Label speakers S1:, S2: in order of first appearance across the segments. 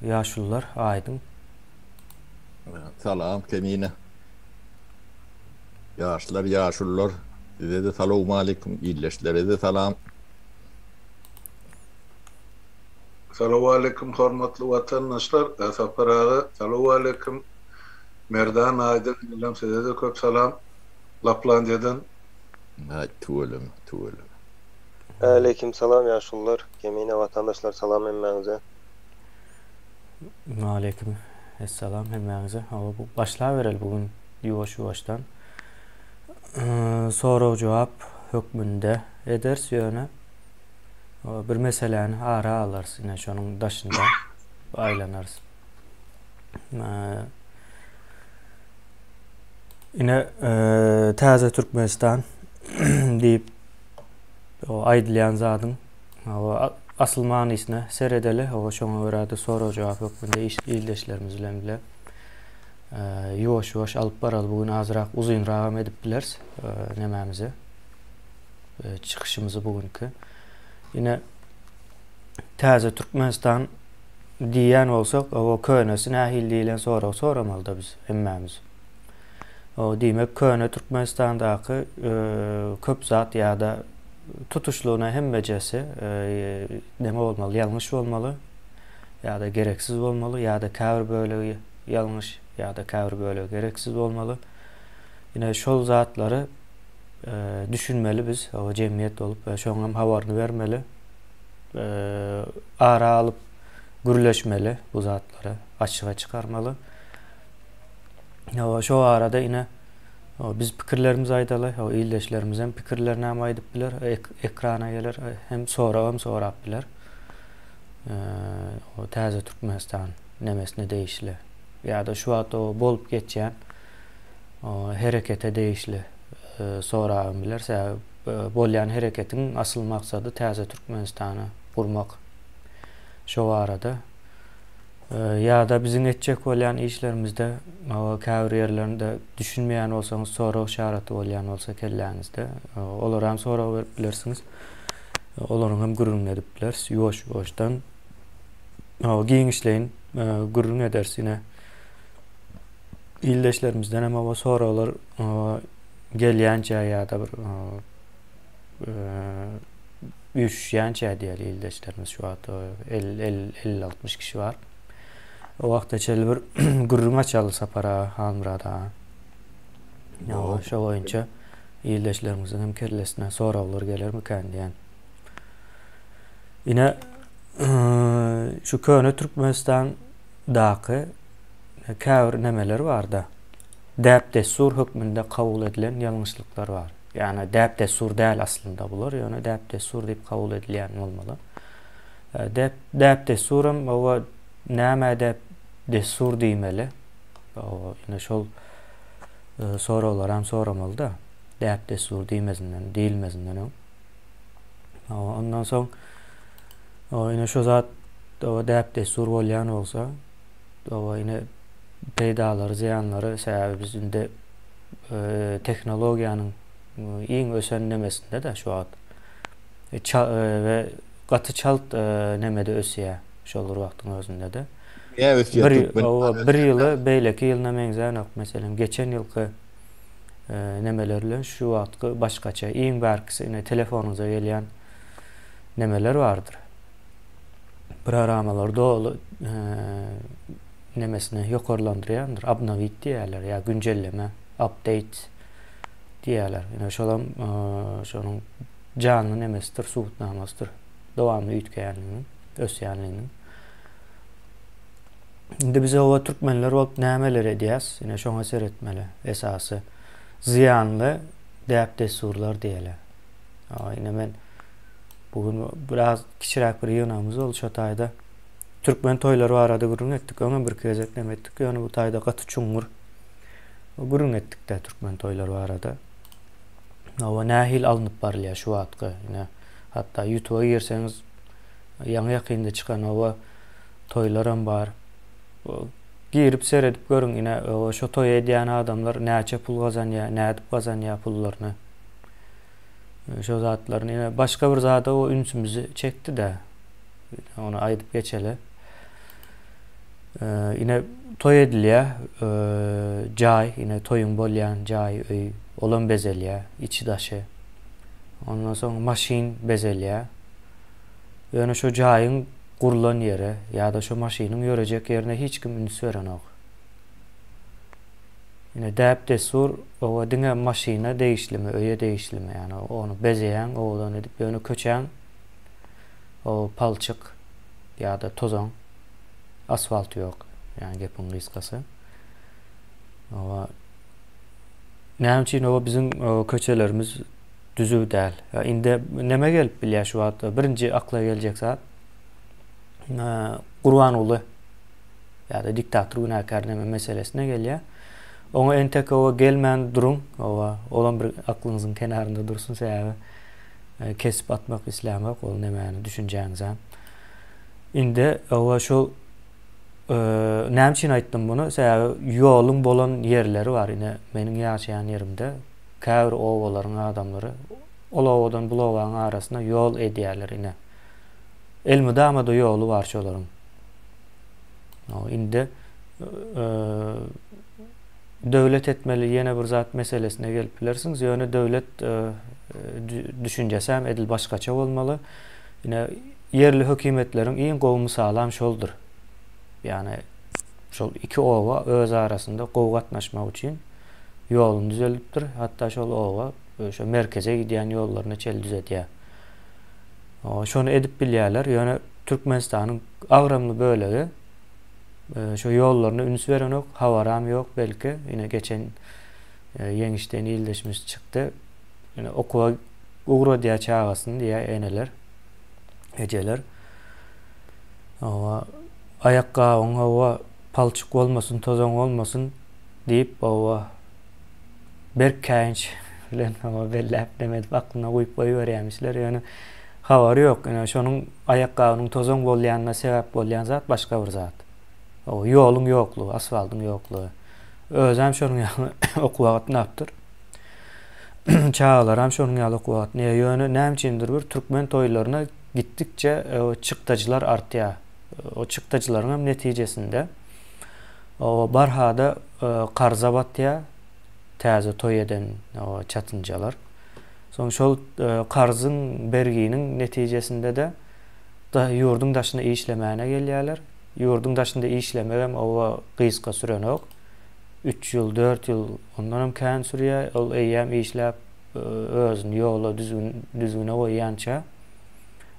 S1: Ýaşulular Aýdyň.
S2: Salam Kemine. Ýaşlar, ýaşulular size-de salowmalikim, ildeşlere-de salam.
S3: Salowaleýkim hormatly watandaşlar Sapar aga salowaleýkim Merdan Aýdyn inim sizede köp salam Laplandiýadan.
S2: Aý tüweleme tüweleme.
S4: Aleýkim salam ýaşulular, Kemine watandaşlar salam hemmäňize.
S1: Waleýkim essalam hemmäňize. Hawa bu başlabereli bu gün ýuwaş ýuwaşdan. Sorag jogap hökmünde ederis ýöne bir meseläni ara alarys ine şonuň daşynda aýlanarys. Ine täze Türkmenistan diýip aýdylýan zadyň asyl manysyna seredeli. Hawa şoňa görä-de sorag-jogap hökmünde ildeşlerimiz bilen bile ýuwaş-ýuwaş alyp baraly. Bu gün azrak uzynragam edip bileris nemämizi, çykyşymyzy bu günki. Ine täze Türkmenistan diýýän bolsak, o könesi nähili diýlen soragy soramalyda biz hemmämiz. O diýmek köne Türkmenistandaky köp zat ýa-da tutuşlygyna hemmejesi neme bolmaly, ýalňyş bolmaly ýa-da gereksiz bolmaly ýa-da käbir bölegi ýalňyş ýa-da käbir bölegi gereksiz bolmaly. Ine şol zatlary düşünmeli biz o jemgyýet bolup we şoň hem habaryny bermeli. Ara alyp gürleşmeli bu zatlary açyga çykarmaly. Hawa şo arada ine biz pikirlerimizi aýdaly, hawa ildeşlerimiz hem pikirlerini hem aýdyp biler, ekrana geler, hem sorag hem sorap biler. O täze Türkmenistan nemesine degişli ýa-da şu wagt o bolup geçýän herekete degişli soragym biler. Sebäbi bolýan hereketiň asyl maksady täze Türkmenistany gurmak. Şo barada Ýa-da biziň etjek bolýan işlerimizde käbir ýerlerinde düşünmeýän bolsaňyz, sorag yşaraty bolýan bolsa kelläňizde, olara hem sorag berip bilersiňiz. Olaryň hem gürrüňini edip bileris. Ýuwaş-ýuwaşdan giňişleýin gürrüň ederis. Ine, ildeşlerimizden hem oba soraglar gelýänçä ýa-da bir üýşýänçä diýeli ildeşlerimiz şu wagt 50-60 kişi bar. O wagta çenli bir gürrüň açaly Sapar aga, Halmyrat aga. Ýa şo boýunça ildeşlerimiziň hem kellesine soraglar gelermikän diýen. Ine şu köne Türkmenistandaky käbir nemeler barda. Däp-dessur hökmünde kabul edilen ýalňyşlyklar bar. Ýagny däp-dessur däl aslynda bular, ýöne däp-dessur diýip kabul edilýän bolmaly. Däp däp-dessuram oba nämä däp-dessur diýmeli? Oba ine şol soraglaram soramaly-da. Däp-dessur diýmezinden, diýilmezinden öň. Ondan soň ine şu zat oba däp-dessur bolýan bolsa, oba ine peýdalary, zyýanlary sebäbi biz indi tehnologiýanyň iň ösen nemesinde-de şu wagt. We gaty çalt nemede ösýär şol bir wagtyň özünde-de.
S2: Niýe ösýär
S1: türkmen? Bir ýyly beýleki ýylyna meňzänok. Meselem, geçen ýylky nemeler bilen şu wagtky başgaça. Iň bärkisi ine telefonyňyza gelýän nemeler bardyr. Programmalar doly nemesini ýokarlandyrýandyr. Obnowit diýýärler ýa güncelleme, update diýýärler. Ine şolam şonuň janly nemesidir, subutnamasydyr. Dowamly üýtgeýänliginiň, ösýänliginiň. Indi biz oba türkmenler bolup nämeler edýäs? Ine şoňa seretmeli. Esasy zyýanly däp-dessurlar diýeli. Ine men bu gün biraz kiçiräk bir ýygnagymyz boldy şo taýda. Türkmen toýlary barada gürrüň etdik. Öňem birki gezek neme etdik. Ýöne bu taýda gaty çuňňur gürrüň etdik-de türkmen toýlary barada. Hawa, nähili alnyp barylýar şu wagtky. Ine, hatda YouTube-a girseňiz, ýaňy-ýakynda çykan hawa toýlaram bar. Girip seredip görüň, ine, şo toýy edýän adamlar näçe pul gazanýar, nädip gazanýar pullaryny. Şo zatlaryny ine başga bir zada o ünsümizi çekdi-de. Ony aýdyp geçeli. Ine toý edilýär, jaý, ine toýuň bolýan jaýy, öý, olam bezelýär, içi-daşy. Ondan soň maşyn bezelýär. Ýöne şo jaýyň gurlan ýeri ýa-da şo maşynyň ýörejek ýerine hiç kim üns berenok. Ine däp-dessur oba diňe maşyna degişlimi, öýe degişlimi, ýagny ony bezeýäň owadan edip, ýöne köçäň o palçyk ýa-da tozan. Asfalt ýok. Ýagny gepiň gysgasy. Oba näme üçin oba biziň köçelerimiz düzüw däl. Ýa indi näme gelip bilýär şu wagt birinji akla geljek zat Gurbanguly ýa-da diktator günäkär näme meselesine gelýär. Oňa entek oba gelmän duruň. Oba olam bir aklyňyzyň kenarynda dursun sebäbi kesip atmak islämok ol nämäni düşünjäňizem. Indi oba şol näme üçin aýtdym muny? Sebäbi ýoluň bolan ýerleri bar. Ine meniň ýaşaýan ýerimde käbir obalaryň adamlary ol obadan bul obaň arasyna ýol edýärler ine. Elmydama-da ýoly bar şolaryň. Indi döwlet etmeli ýene bir zat meselesine gelip bilersiňiz. Ýöne döwlet düşünjesi hem edil başgaça bolmaly. Ine Ýerli hökümetleriň iň gowy mysalam şoldur. Ýagny şol iki oba öz arasynda gowy gatnaşmak üçin ýoluny düzeldipdir. Hatda şol oba şo merkeze gidýän ýollaryna çenli düzedýär. Şony edip bilýärler. Ýöne Türkmenistanyň agramly bölegi şo ýollaryna üns berenok, habaram ýok belki. Ine geçen Ýeňişden ildeşimiz çykdy. Ine okuwa ugradýar çagasyny diýýär eneler. Ejeler. Hawa, aýakgabyň hawa palçyk bolmasyn, tozan bolmasyn diýip, hawa berk käýinç bilen hawa belläp neme edip aklyna guýup goýberýärmişler. Ýöne habary ýok. Ine şonuň aýakgabynyň tozan bolýanyna sebäp bolýan zat başga bir zat. Hawa, ýoluň ýoklugy, asfaltyň ýoklugy. Özem şonuň ýaly okuwa gatnapdyr. Çagalaram şonuň ýaly okuwa gatnaýar. Ýöne näme üçindir bir türkmen toýlaryna gitdikçe çykdajylar artýar. O çykdajylaryň hem netijesinde barha-da karza batýar täze toý eden çatynjalar. Soň şol karzyň, berginiň netijesinde-de ýurduň daşyna işlemäne gelýärler. Ýurduň daşynda işlemegem oba gysga sürenok. Üç ýyl, dört ýyl, ondanam kän sürýär. Ol eýýäm işläp, özüni ýola, düzgün, düzgüne goýýança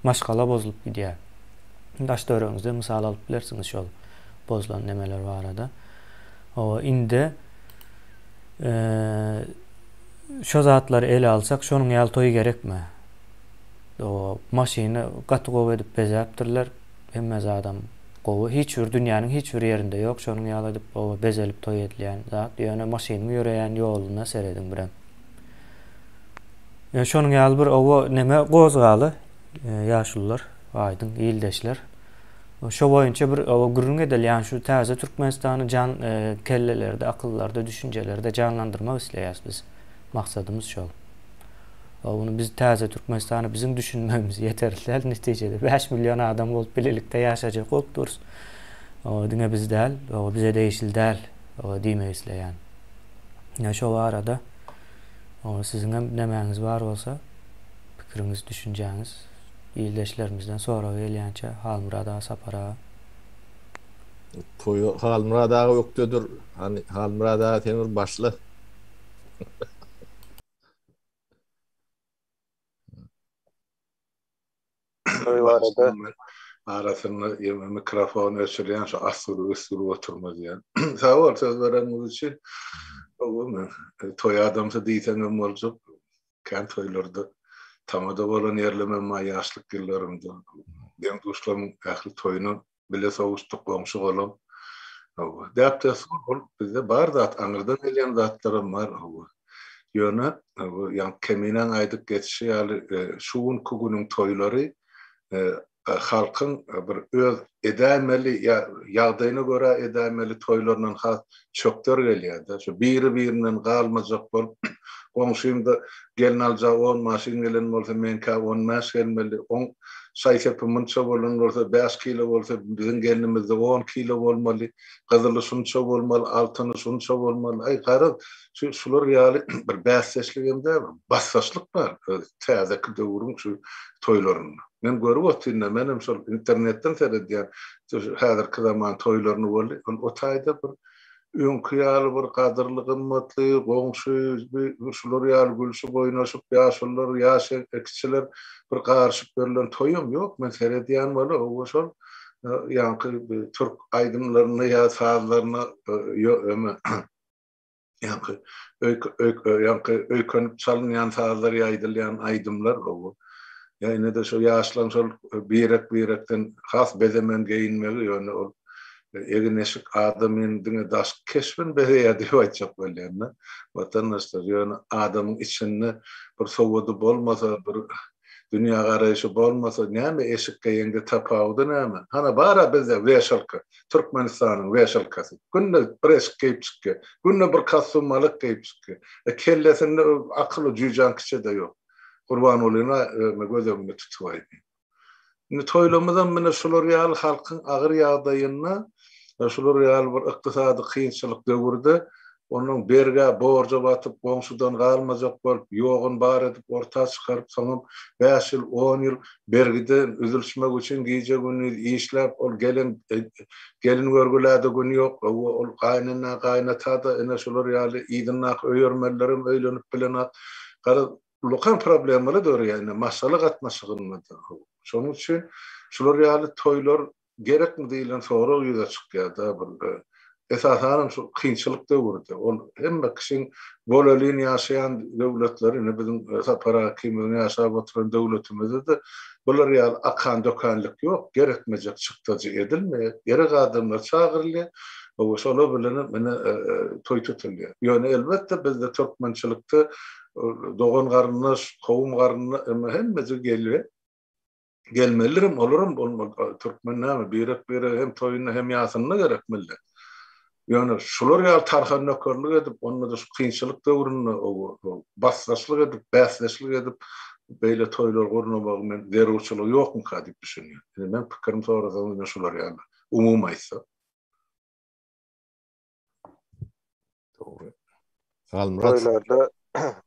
S1: maşgala bozulyp gidýär. Daş-töweregiňizde mysal alyp bilersiňiz şol bozulan nemeler barada. Hawa, indi şo zatlary ele alsak, şonuň ýaly toý gerekmi? O maşyny gaty gowy edip bezäpdirler. Hemme zadam gowy. Hiç bir dünýäniň hiç bir ýerinde ýok şonuň ýaly edip gowy bezelip toý edilýän zat. Ýöne maşynyň ýöreýän ýoluna serediň birem. Ýöne şonuň ýaly bir oba neme gozgaly ýaşulular, aýdyň ildeşler. Şo boýunça bir oba gürrüň edeli. Ýani şu täze Türkmenistany jan kellelerde, akyllarda, düşünjelerde janlandyrmak isleýäs biz. Maksadymyz şol. Ony biz täze Türkmenistana biziň düşünmegimiz ýeterli däl. Netijede 5 million adam bolup bilelikde ýaşajak bolup durus. Diňe biz däl, bize degişli däl diýmek isleýän. Ýa şo barada siziň hem nämäňiz bar bolsa, pikiriňiz, düşünjäňiz ildeşlerimizden sorag gelýänçä Halmyrat aga, Sapar aga.
S2: Toýa Halmyrat aga ökdedir. Hany Halmyrat aga sen bir başla.
S3: Toý barada arasynda ýene mikrofon öçürýän şu asgyryp ösgürip oturma diýen. Sag bol söz bereniňiz üçin. Men toý adamsy diýseňem boljak. Kän toýlarda tamada bolan ýerlemem bar ýaşlyk ýyllarymda. Deň-duşlarymyň ähli toýuna Bile sowuşdyk goňşy-golam. Hawa. Däp-dessur bolup bizde bar zat, aňyrdan gelýän zatlaram bar, hawa. Ýöne, hawa, ýaňky Keminäň aýdyp geçişi ýaly, şu günki günüň toýlary halkyň bir öz edäýmeli ýa ýagdaýyna görä edäýmeli toýlaryndan has çökder gelýär-de. Şu biri-birinden galmajak bolup, goňşymda gelin alja on maşyn gelen bolsa, meňkä on bäş gelmeli, oň. Şaý-sepi munça bolan bolsa, bäş kilo bolsa, biziň gelnimizde on kilo bolmaly, gyzyly şunça bolmaly, altyny şunça bolmaly. Aý, garaz, şu şular ýaly bir bäsdeşlik hem däl, bir basdaşlyk bar täzeki döwrüň şu toýlarynda. Men görüp otyryn-da, menem şol internetden seredýän häzirki zaman toýlaryny weli, ol o taýda bir Öňki ýaly bir gadyrly gymmatly goňşy şular ýaly gülşüp oýnaşyp ýaşulular ýaş kiçiler bir garyşyp berlen toýam ýok men seredýän weli owa şol ýaňky türk aýdymlaryna ýa sazlaryna ýa ýaňky ýaňky öýkenip çalynýan sazlar ýa aýdylýan aýdymlar owa ýa ine-de şo ýaşlaryň şol birek birekden has bezemen geýinmegi ýöne ol Egin-eşik adamyň diňe daşky keşbini bezeýär diýip aýtjak bolýan-da, watandaşlar. Ýöne adamyň içinde bir sowady bolmasa, bir dünýägaraýşy bolmasa, näme eşik geýeňde tapawudy näme? Hana bar-a bizde weşalka, Türkmenistanyň weşalkasy. Günde bir eşik geýip çykýar. Günde bir kostummalyk geýip çykýar. E, kellesinde akyly jüýjäňkiçe-de ýok. Gurbangulyny göz öňünde tutup aýdýan. Indi toýlamyzam mine şular ýaly halkyň agyr ýagdaýynda, şular ýaly bir ykdysady kynçylyk döwürde onuň bergä, borja batyp, goňşudan galmajak bolup, ýoguny bar edip orta çykaryp, soňam bäş ýyl, on ýyl bergiden üzülişmek üçin gije-gündiz işläp, ol gelen gelin görgülä-de güni ýok, ol gaýynenä, gaýynata-da ine şular ýaly yzyndaky öýermelilerem öýlenip bilenok. Garaz, Ullakan problemalar döreýär indi maşgala gatnaşygynda-da. Şonuň üçin şular ýaly toýlar gerekmi diýlen sorag ýüze çykýar-da bir. Esasanam şu kynçylyk döwürde. Ol hemme kişiň bolelin ýaşaýan döwletleri, indi biziň Sapar akimiziň ýaşap oturan döwletimizde-de bular ýaly akan-dökänlik ýok, gerekmejek çykdajy edilmeýär. Gerek adamlar çagyrylýar, we şolar bilenem ine toý tutulýar. Ýöne elbetde bizde türkmençilikde Dogan garyndaş, kowum garyndaş, emma hemmesi gelýär. Gelmelidirem, olaram bolmaly. Türkmen näme, birek-birege hem toýunda hem ýasynda gerek millet. Ýöne şular ýaly tarhan nökerlik edip, onda-da şu kynçylyk döwründe basdaşlyk edip, bäsdeşlik edip, beýle toýlar gurnamagyň men zerurçylygy ýokmyka diýip düşünýän. Indi meň pikirim sorasaňyz men şular ýaly, umumy aýtsak.
S2: Dogry. Halmyrat.
S4: Toýlarda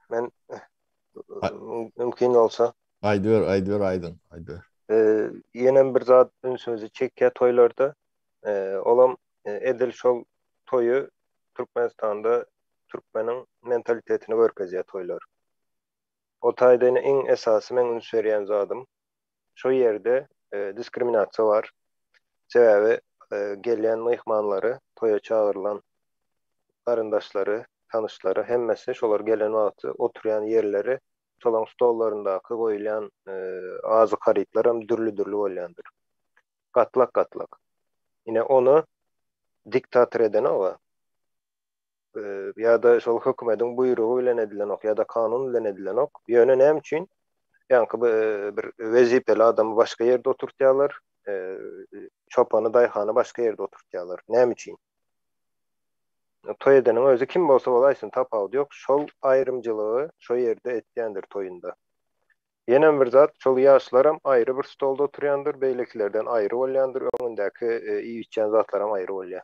S4: men mümkin bolsa.
S2: Aýdyber, aýdyber, aýdyň, aýdyber.
S4: Ýenem bir zat ünsümizi çekýär toýlarda. Olam edil şol toýy Türkmenistanda türkmeniň mentalitetini görkezýär toýlar. O taýda ine iň esasy meň üns berýän zadym şo ýerde diskriminasiýa bar. Sebäbi gelýän myhmanlary, toýa çagyrylan garyndaşlary, tanyşlary hemmesi şolar gelen wagty oturýan ýerleri, şolaň stollaryndaky goýulýan azyk harytlaram dürli-dürli bolýandyr. Gatlak-gatlak. Ine ony diktator edenok-a. ýa-da şol hökümediň buýrugy bilen edilenok ýa-da kanun bilen edilenok. Ýöne näme üçin ýaňky bir wezipeli adamy başga ýerde oturtýarlar, çopany, daýhany başga ýerde oturtýarlar. Näme üçin? Toý edeniň özi kim bolsa bolaýsyn, tapawudy ýok. Şol aýrymjylygy şo ýerde etýändir toýunda. Ýenem bir zat, şol ýaşlaram aýry bir stolda oturýandyr, beýlekilerden aýry bolýandyr, öňündäki iýip-içýän zatlaram aýry bolýar.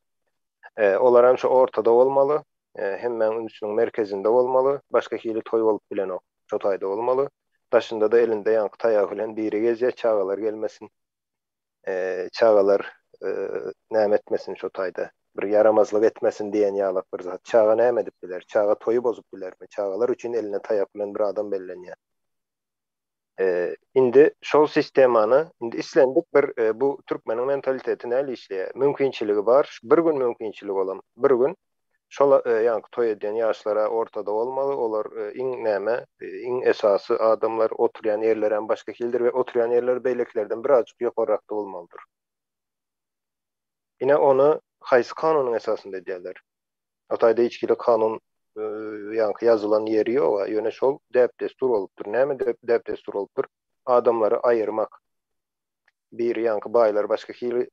S4: Olaram şo ortada bolmaly, hemmäň ünsüniň merkezinde bolmaly, başga hili toý bolup bilenok, şo taýda bolmaly. Daşynda-da elinde ýaňky taýagy bilen biri gezýär, çagalar gelmesin, çagalar näme etmesin şo taýda, bir ýaramazlyk etmesin diýen ýalak bir zat. Çaga näme edip biler? Çaga toýy bozup bilermi? Çagalar üçin eline taýak bilen bir adam bellenýär. Indi şol sistemany, indi islendik bir bu türkmeniň mentaliteti näl işleýär? Mümkinçiligi bar, bir gün mümkinçiligi bolan, bir gün şol ýaňky toý edýän ýaşlara ortada bolmaly, olar iň näme, iň esasy adamlar, oturýan ýerlerem başga hilidir we oturýan ýerleri beýlekilerden birazjyk ýokarrakda bolmalydyr. Ine ony haýsy kanunyň esasynda edýärler? O taýda hiç hili kanun ýaňky ýazylan ýeri ýog-a, ýöne şol däp-dessur bolupdyr. Näme däp-dessur bolupdyr? Adamlary aýyrmak. Biri ýaňky baýlar başga hili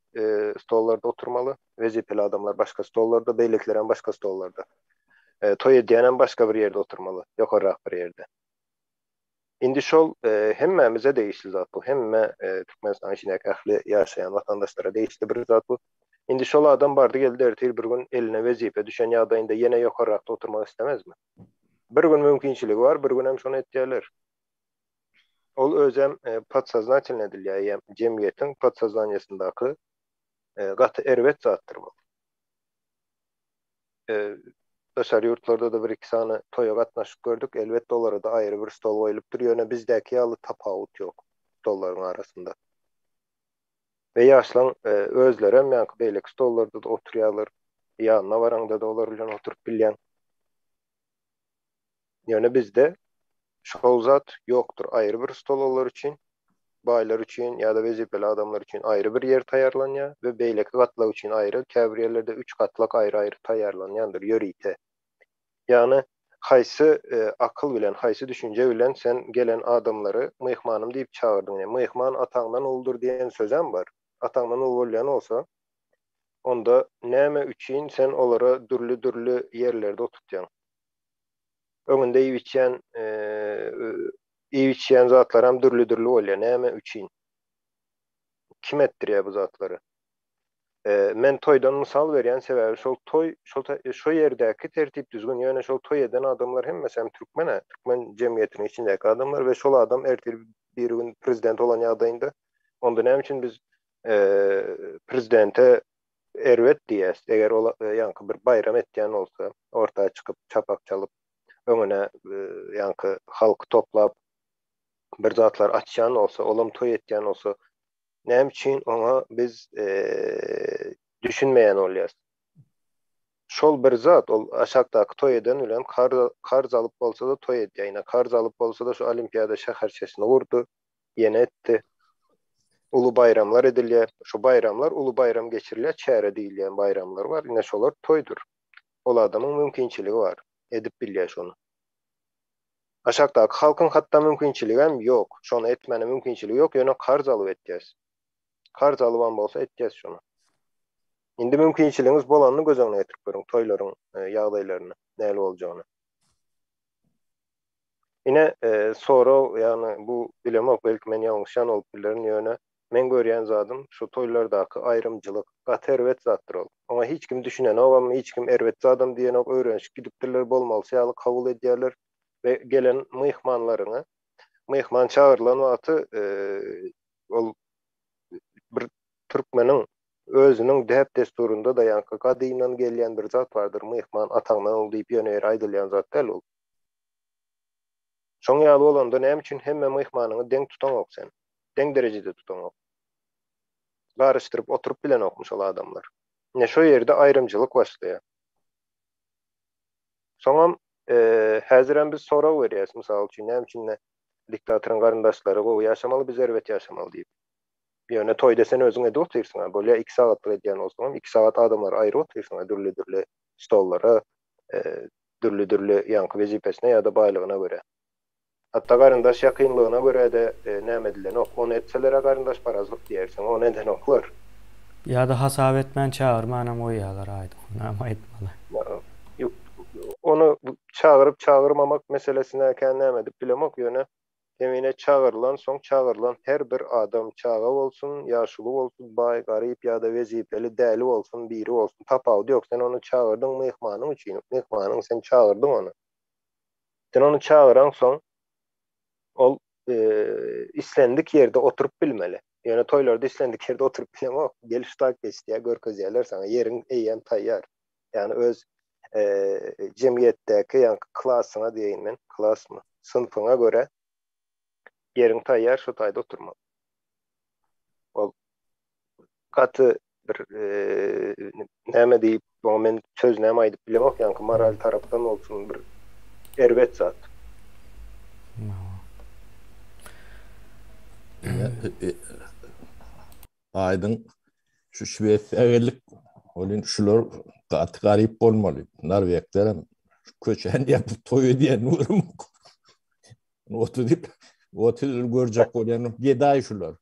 S4: stollarda oturmaly, wezipeli adamlar başga stollarda, beýlekilerem başga stollarda. Toý edýänem başga bir ýerde oturmaly, ýokarrak bir ýerde. Indi şol hemmämize degişli zat bu. Hemme Türkmenistanyň içindäki ähli ýaşaýan watandaşlara degişli bir zat bu. Indi şol adam bardy geldi ertir bir gün eline wezipe düşen ýagdaýynda ýene ýokarrakda oturmak islemezmi? Bir gün mümkinçiligi bar, bir günem şony etýärler. Ol özem podsoznatelno edilýär, jemgyýetiň podsoznaniýasyndaky gaty erbet zatdyr bu. Daşary ýurtlarda-da bir-iki sany toýa gatnaşyp gördük. Elbetde, olara-da aýry bir stol goýlupdyr. Ýöne bizdäki ýaly tapawut ýok stollaryň arasynda. We ýaşlaň özlerem ýaňky beýleki stollarda-da oturýarlar. Ýanyna baraňda-da olar bilen oturyp bilýäň. Ýöne bizde şol zat ýokdur. Aýry bir stol olar üçin, baýlar üçin ýa-da wezipeli adamlar üçin aýry bir ýer taýýarlanýar we beýleki gatlak üçin aýry, käbir ýerlerde üç gatlak aýry-aýry taýýarlanýandyr ýörite. Ýagny haýsy akyl bilen, haýsy düşünje bilen sen gelen adamlary myhmanym diýip çagyrdyň? Myhman ataňdan uludyr diýen sözem bar. Ataňdan uly bolýan bolsa, onda näme üçin sen olara dürli-dürli ýerlerde oturtýaň? Öňünde iýip-içýän iýip-içýän zatlaram dürli-dürli bolýar. Näme üçin? Kim etdirýär bu zatlary? Men toýdan mysal berýän, sebäbi şol toý, şol şo ýerdäki tertip-düzgün, ýöne şol toý eden adamlar hemmesi hem türkmen-ä, türkmen jemgyýetiniň içindäki adamlar we şol adam ertir birigün prezident bolan ýagdaýynda, onda näme üçin biz prezidente erbet diýýäs. Eger ol ýaňky bir baýram etýän bolsa, orta çykyp, çapak çalyp, öňüne ýaňky halky toplap bir zatlar açýan bolsa, olam toý etýän bolsa, näme üçin oňa biz düşünmeýän bolýas? Şol bir zat, ol aşakdaky toý eden bilen karz alyp bolsa-da toý edýär. Ine, karz alyp bolsa-da şu Olimpiada şäherçesini gurdy. Ýene etdi. Uly baýramlar edilýär. Şu baýramlar uly baýram geçirilýär, çäre diýilýän baýramlar bar. Ine şolar toýdur. Ol adamyň mümkinçiligi bar. Edip bilýär şony. Aşakdaky halkyň hatda mümkinçiligem ýok. Şony etmäne mümkinçiligi ýok, ýöne karz alyp etýäs. Karz alybam bolsa etýäs şony. Indi mümkinçiligiňiz bolanyny göz öňüne getirip görüň, toýlaryň ýagdaýlaryny, näli boljagyny. Ine, sorag, ýagny bu bilemok, belki men ýalňyşýan bolup bilerin, ýöne meň görýän zadym şu toýlardaky aýrymçylyk gaty erbet zatdyr ol. Oňa hiç kim düşünenogam, hiç kim erbet zadam diýenok, öwrenişip gidipdirler, bolmalysy ýaly kabul edýärler we gelen myhmanlaryňa, myhman çagyrylan wagty ol bir türkmeniň özüniň däp-dessurynda-da ýaňky gadymdan gelýän bir zat bardyr, myhman ataňdan ol diýip ýöne ýere aýdylýan zat däl ol. Şoň ýaly bolanda näme üçin hemme myhmanyňy deň tutaňok sen? Deň derejede tutaňok. Garyşdyryp oturyp bilenokmy şol adamlar? Ine şo ýerde aýrymçylyk başlaýar. Soňam häzirem biz sorag berýäs, mysal üçin näme üçin diktatoryň garyndaşlary gowy ýaşamaly, biz erbet ýaşamaly diýip. Ýöne toýda sen özüň edip otyrsyň-a, bolýa iki sagatlyk edýän bolsaňam, iki sagat adamlary aýryp otyrsyň-a dürli-dürli stollara, dürli-dürli ýaňky wezipesine ýa-da baýlygyna görä. Hatda garyndaş ýakynlygyna görä-de näme edilenok. Ony etseler-ä garyndaşparazlyk diýersiň, ony edenoklar.
S1: Ýa-da hasap etmän çagyrmanam goýýarlar aýdyň, onam aýtmaly.
S4: Ýok, ony çagyryp-çagyrmamak meselesine kän näme edip bilemok, ýöne Kemine çagyrylan soň çagyrylan her bir adam, çaga bolsun, ýaşuly bolsun, baý, garyp ýa-da wezipeli, däli bolsun, biri bolsun, tapawudy ýok, sen ony çagyrdyň myhmanyň üçin, myhmanyň, sen çagyrdyň ony. Sen ony çagyraňsoň, ol islendik ýerde oturyp bilmeli. Ýöne toýlarda islendik ýerde oturyp bileňok. Gel şu tak geç diýýär, görkezýärler saňa, ýeriň eýýäm taýýar. Ýagny öz jemgyýetdäki ýaňky klasyňa diýeýin men, klasmy, synpyňa görä ýeriň taýýar, şo taýda oturmaly. Ol gaty bir näme diýip, oňa men söz näme aýdyp bilemok, ýaňky moral tarapdan bolsun bir erbet zat.
S2: Aýdyň şu Şwesiýa geldik. Welin şular gaty garyp bolmaly. Norweglerem şu köçäni ýapyp toý edýän göremok. Oturyp, oturyp görjek bolýan gedaý şular.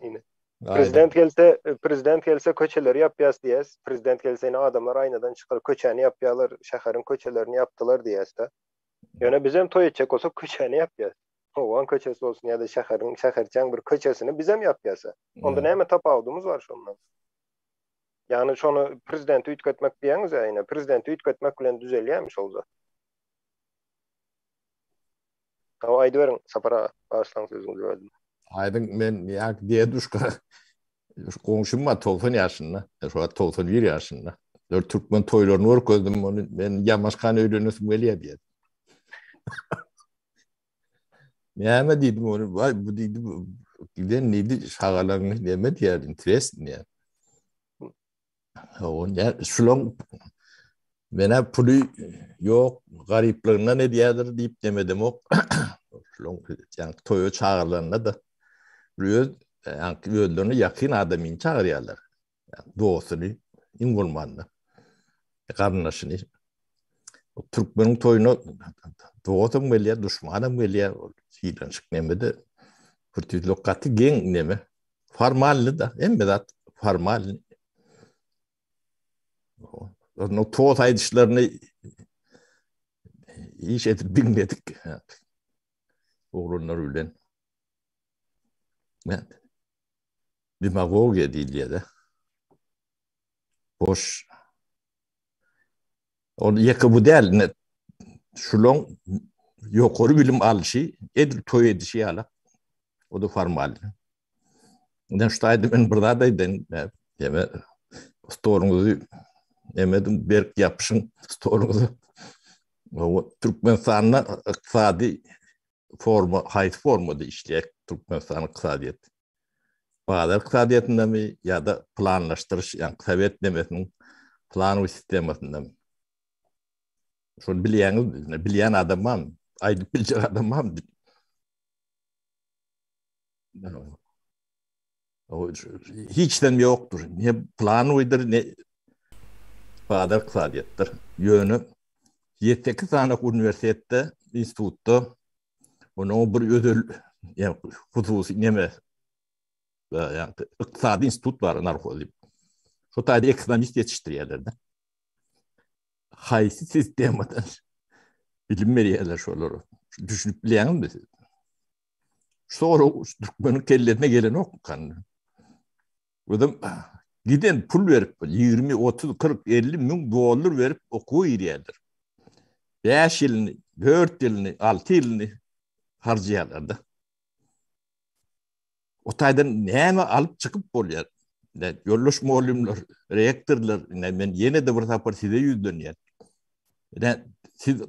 S4: Ine. Prezident gelse, prezident gelse köçeleri ýapýas diýýäs. Prezident gelse ine adamlar aýnadan çykyp köçäni ýapýarlar, şäheriň köçelerini ýapdylar diýýäs-de. Ýöne bizem toý etjek bolsak köçäni ýapýas. Obaň köçesi bolsun ýa-da şäheriň, şäherçäň bir köçesini bizem ýapýas-a. Onda näme tapawudymyz bar şondan? Ýagny şony prezidenti üýtgetmek diýýäňiz-ä ine, prezidenti üýtgetmek bilen düzelýärmi şol zat? Hawa aýdyberiň Sapar aga, bagyşlaň sözüňizi böldüm.
S2: Aýdyň men ýa deduşka goňşym bar 90 ýaşynda, şu wagt 91 ýaşynda. Bir türkmen toýlaryny görkezdim ony men ýamaşkan öýlenesim gelýär diýdi. Näme diýdim ony, waý bu diýdi giden diýdi şagalaňy näme diýer, interesn diýer. O ne şulaň menä puly ýok, garyplygyndan edýärdir diýip demedemok. Şulaň ýa toýa çagyrylanda da öz ýa özlerine ýakyn adamyny çagyrýarlar. Dostuny iň bolmanda garyndaşyny. Türkmeniň toýuna dostam gelýär, duşmanam gelýär. Ol sylanşyk neme-de bir tüýsli gaty geň neme. Formalny da, hemme zat formalny. Onun toz aýdyşlaryny iş edip diňledik. Oglanlar bilen. Demagogiýa diýilýär-de. Boş. Ol ýeke bu däl, ine şulaň ýokary bilim alşy, edil toý edişi ýaly. O da formal. Ine şu taýda men bir zat aýdaýyn. Ýeme stoluňyzy emedim berk ýapyşyň stoluňyza. O Türkmenistanda ykdysady forma haýsy formada işleýär Türkmenistan ykdysadyýeti? Bazar ykdysadyýetindemi ýa-da planlaşdyryş, ýagny sowet nemesiniň planowy sistemasyndamy? Şony bilýäňiz, bilýän adam barmy? Aýdyp biljek adam barmy? Hiçden ýokdur. Ne planowydyr, ne bazar ykdysadyýetdir. Ýöne 7-8 sany uniwersitetde, institutda onuň bir özel, ýa hususy neme, ýa ykdysady institut bar narkoz diýip. Şo taýda ekonomist ýetişdirýärler-de. Haýsy sistemadan bilim berýärler şolara? Düşünip bilýäňizmi siz? Sorag türkmeniň kellesine gelenok kan. Özüm giden pul berip 20, 30, 40, 50 müň dollar berip okuwa girýärler. 5 ýylyny, 4 ýylyny, 6 ýylyny harjaýarlar-da. O taýdan näme alyp çykyp bolýar? Ýoldaş mugallymlar, rektorlar, men ýene-de bir sapar size ýüzlenýän. Siz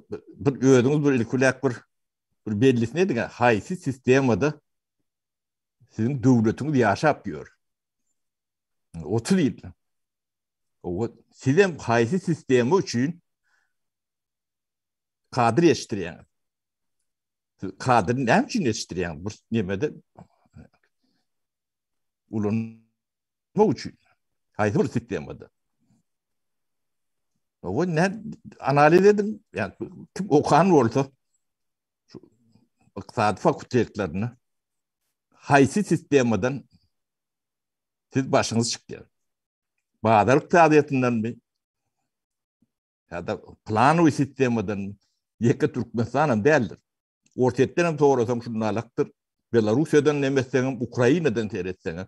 S2: bir özüňiz bir ilkiläk bir Bir bellisini ediň, haýsy sistemada siziň döwletiňiz ýaşap ýör? 30 ýyl. O sizem haýsy sistema üçin kadr ýetişdirýäňiz? Siz kadry näme üçin ýetişdirýäňiz? Bu nemede ulanmak üçin. Haýsy bir sistemada? O ne analiz ediň, ýa kim okan bolsa şu ykdysady fakultetlerinde haýsy sistemadan siz başyňyz çykýar? Bazar ykdysadyýetindenmi? Ýa-da planowy sistemadan ýeke Türkmenistan hem däldir. Orsýetden hem sorasaň şundalakdyr. Belarussiýadan hem etseň, Ukrainadan seretseň,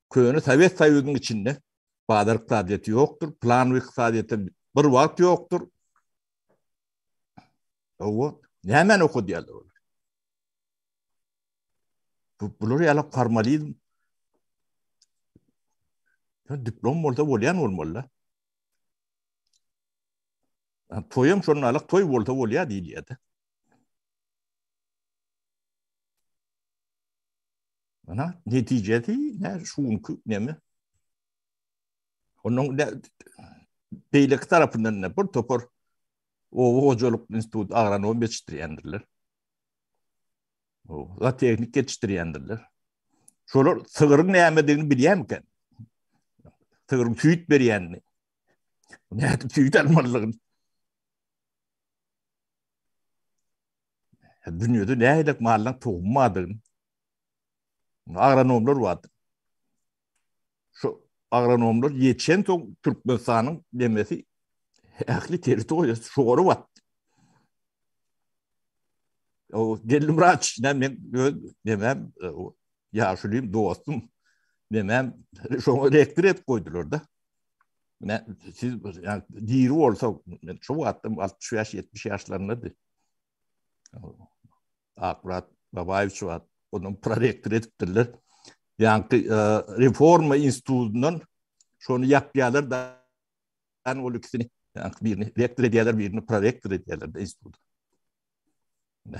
S2: köne Sowet Soýuzynyň içinde bazar ykdysadyýeti ýokdur, planowy ykdysadyýeti bir wagt ýokdur. Hawa, nämäni okadýarlar olar? Bu bular ýaly formalizm diplom bolsa bolýan bolmaly. Toýam şondalyk toý bolsa bolýar diýilýär-de. Ana netijesi ne şu günki neme? Onuň beýleki tarapyndan ne bir topar oba hojalyk institut agronom ýetişdirýändirler. O, zootehnik ýetişdirýändirler. Şolar sygryň nämedigini bilýärmikä? Sygryň süýt berýänini. Nädip süýt almalydygyny. Dünýede nähili mallaň tohumy bardygyny. Agronomlar bardy. Şu agronomlar ýetişen soň Türkmenistanyň demesi ähli territoriýasy şory batdy. O Geldimyrat ne men öz nemem ýaşulym dostum nemem şoňa rektor edip goýdular da. Ne siz yani diri bolsa men şu wagtda 65 70 ýaşlarynda Akmyrat Babaýewiç bar. Onuň prorektor edipdirler. Ýaňky e, reforma institutyndan şony ýapýarlar da ol ikisini. Ýaňky birini rektor edýärler, birini prorektor edýärler de institut.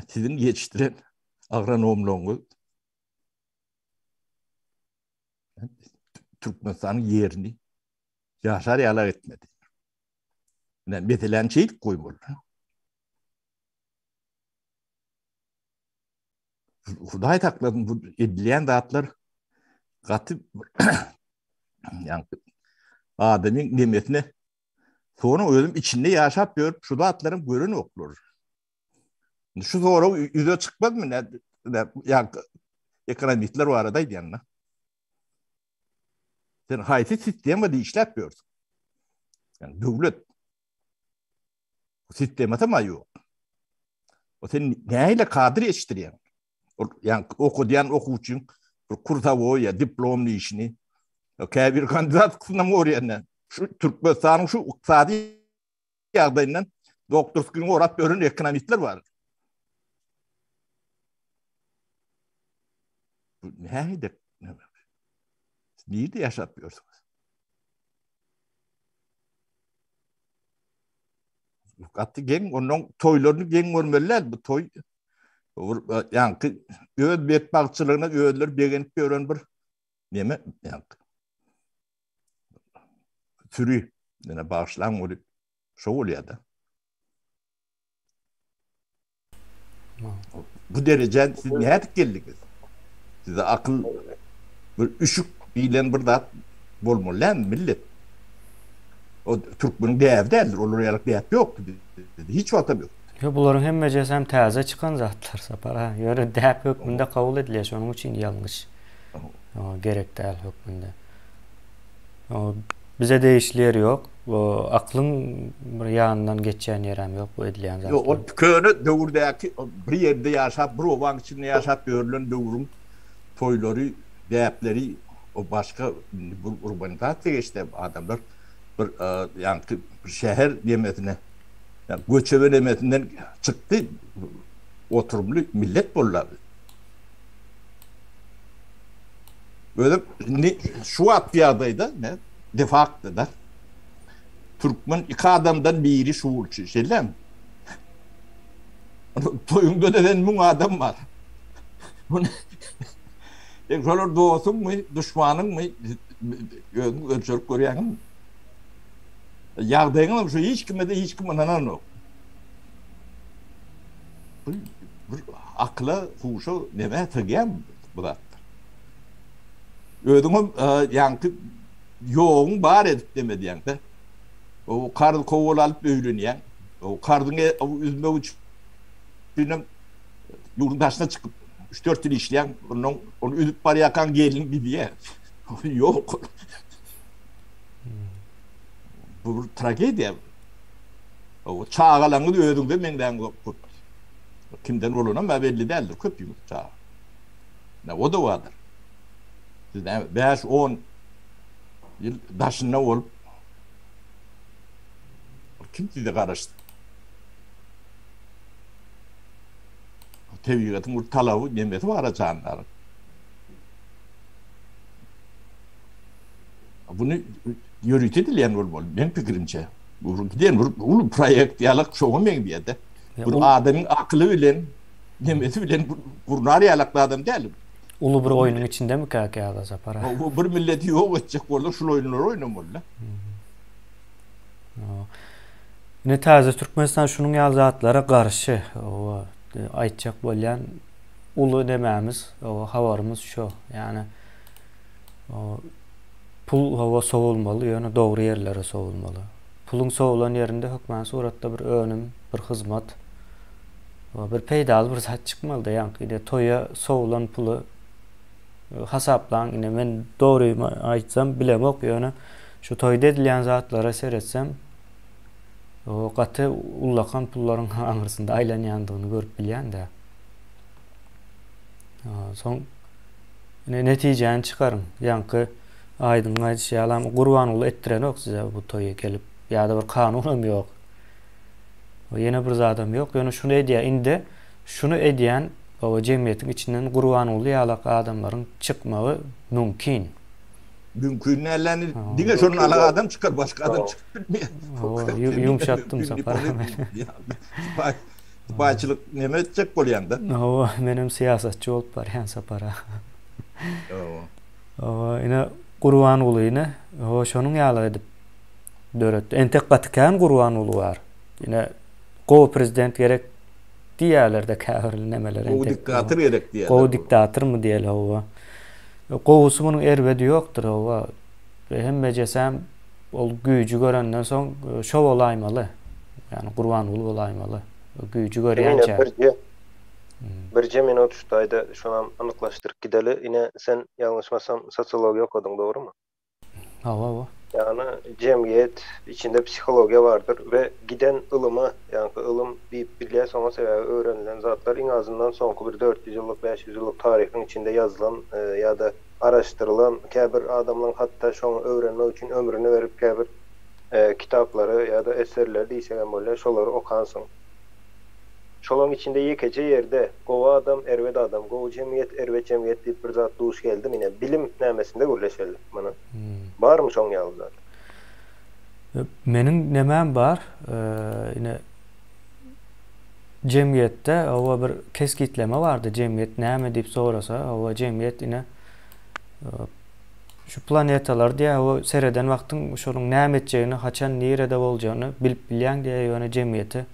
S2: Siziň ýetişdiren agronomlaryňyz Türkmenistanyň ýerini ýaşar ýalak etmedi. Ine, meseläni şeýdip goýmaly. Hudaý saklasyn bu edilýän zatlar gaty ýa adamyň nemesine soňra özüm içinde ýaşap ýörüp şu zatlaryň gören oklar. Şu sorag ýüze çykmazmy ne ýa ekonomistler barada aýdýan Sen haýsy sistemada işläp ýörsüň? Yani döwlet sistemasy ma ýok. O sen nähili kadr ýetişdirýäň? Ol ýa okudýan okuwçyň bir kursawoý ýa diplomly işini käbir kandidat kysyndan gorýän. Şu Türkmenistanyň şu ykdysady ýagdaýyndan doktorskiň gorap ýören ekonomistler bar. Bu nähili? Nirde ýaşap ýörsüňiz? Gaty geň, ondan toýlaryny geň görmeli däl bu toý. Ýaňky öz betbagtçylygyna özleri begenip ýören bir neme ýaňky. Süri, ýene bagyşlaň bolup, şo bolýar-da. Bu derejä siz nädip geldiňiz? Size akyl bir üşük diýlen bir zat bolmaly dälmi millet? O türkmeniň däbi däldir. Olar ýaly däp ýok. Hiç wagtam ýok.
S1: Ýok, bularyň hemmejesi hem täze çykan zatlar Sapar aga. Ýöne däp hökmünde kabul edilýär, şonuň üçin ýalňyş. Gerek däl hökmünde. Bize degişli ýeri ýok. Bu aklyň bir ýanyndan geçýän ýerem ýok bu edilýän zatlaryň.
S2: Ýok, ol köne döwürdäki bir ýerde ýaşap, bir obaň içinde ýaşap ýörlen döwrüň toýlary, däpleri o başga indi bu urbanizasiýa geçdi adamlar bir ýaňky bir şäher nemesine ýa göçebe nemesinden çykdy oturymly millet boldy. Özüm indi şu wagtky ýagdaýda ne de facto da türkmen iki adamdan biri şuwulçy şeýlemi? Toýuňda da sen müň adam bar. Sen şolar dostuňmy, duşmanyňmy özüň ölçerip görýäňmi? Ýagdaýyňam şu hiç kime de hiç kim ynananok. Bu bir akyla, huşa neme sygýan bu zatlar. Özüňem ýaňky ýoguň bar edip neme diýäňde. O karz kowal alyp öýlenýäň. O karzyňy üzmek üçinem ýurduň daşyna çykyp 3-4 ýyl işleýäň. Ondan ony üzüp barýarkaň gelin gidýär. Ýok. Bu bir tragediýa. O çagalaryňyz özüňize meňzäň köp. Kimden bolanam belli däldir köp ýumruk çaga. Ne o da bardyr. Siz näme 5-10 ýyl daşynda bolup kim size garaşdy? Tebigatyň bir talaby nemesi bar jandaryň. Bunu ýörite edilýän bolmaly, meň pikirimçe. Bu giden bir uly proýekt ýalak şoňa meňzeýär-de. Bir adamyň akyly bilen, nemesi bilen gurnar ýalak adam däl.
S1: Uly bir oýnuň içindemi käki ýa-da Sapar
S2: aga? Bu bir milleti ýok etjek bolsa şul oýunlary oýnamaly-da.
S1: Ine täze Türkmenistan şunuň ýaly zatlara garşy. Owa, aýtjak bolýan uly nemämiz, owa, habarymyz şo. Ýagny pul hawa sowulmaly, ýöne dogry ýerlere sowulmaly. Puluň sowulan ýerinde hökmany suratda bir önüm, bir hyzmat, bir peýdaly bir zat çykmalyda. Ýaňky ine toýa sowulan puly hasaplaň, ine men dogrymy aýtsam bilemok, ýöne şu toýda edilýän zatlara seretsem, gaty ullakan pullaryň aňyrsynda aýlanýandygyny görüp bilýän-dä. Soň ine netijäni çykaryň. Ýaňky Aýdyňyň aýdyşy ýalam Gurbanguly etdirenok size bu toýy gelip. Ýa-da bir kanunam ýok. Ýene bir zadam ýok. Ýöne şuny edýär. Indi şuny edýän o jemgyýetiň içinden Gurbanguly ýalak adamlaryň çykmagy mümkin.
S2: Mümkin dälläni diňe şonun alak adam çykar, başga adam çykyp bilmeýär.
S1: Ýumşatdym Sapar.
S2: Sypaýçylyk neme etjek bolýaňda?
S1: Hawa, menem syýasatçy bolup barýan Sapara.
S2: Hawa.
S1: Hawa, ine Gurbangulyny hawa şonuň ýaly edip döretdi. Entek gaty kän Gurbanguly bar. Ine gowy prezident gerek diýýärler-de käbir nemeler
S2: entek. Gowy diktator gerek diýýärler.
S1: Gowy diktatormy diýeli hawa. Gowusy munuň erbedi ýokdur hawa. Hemmejesem ol güýji görenden soň şo bolaýmaly. Ýagny Gurbanguly bolaýmaly. Güýji görýänçä.
S4: Ine birje birje minut şu taýda şonam anyklaşdyryp gideli. Ine sen ýalňyşmasam sosiologiýa okadyň dogrymy?
S1: Hawa hawa.
S4: Ýagny jemgyýet içinde psihologiýa bardyr we giden ylyma, ýaňky ylym diýip bilýäs oňa sebäbi öwrenilen zatlar iň azyndan soňky bir 400 ýyllyk, 500 ýyllyk taryhyň içinde ýazylan ýa-da araşdyrylan, käbir adamlaň hatda şoňa öwrenmek üçin ömrüni berip käbir kitaplary ýa-da eserleri diýsegem bolýar, şolary okansyň. Şolaň içinde ýekeje ýerde gowy adam, erbet adam, gowy jemgyýet, erbet jemgyýet diýip bir zat duş geldim ine bilim nämesinde gürleşeli muny. Barmy şoň ýaly zat?
S1: Meniň nemäm bar, ine jemgyýetde hawa bir kesgitleme bardy, jemgyýet näme diýip sorasa, hawa jemgyýet ine şu planetalar diýýär, hawa sereden wagtyň şonuň näme etjegini, haçan, nirede boljagyny bilip bilýäň diýýär, ýöne jemgyýeti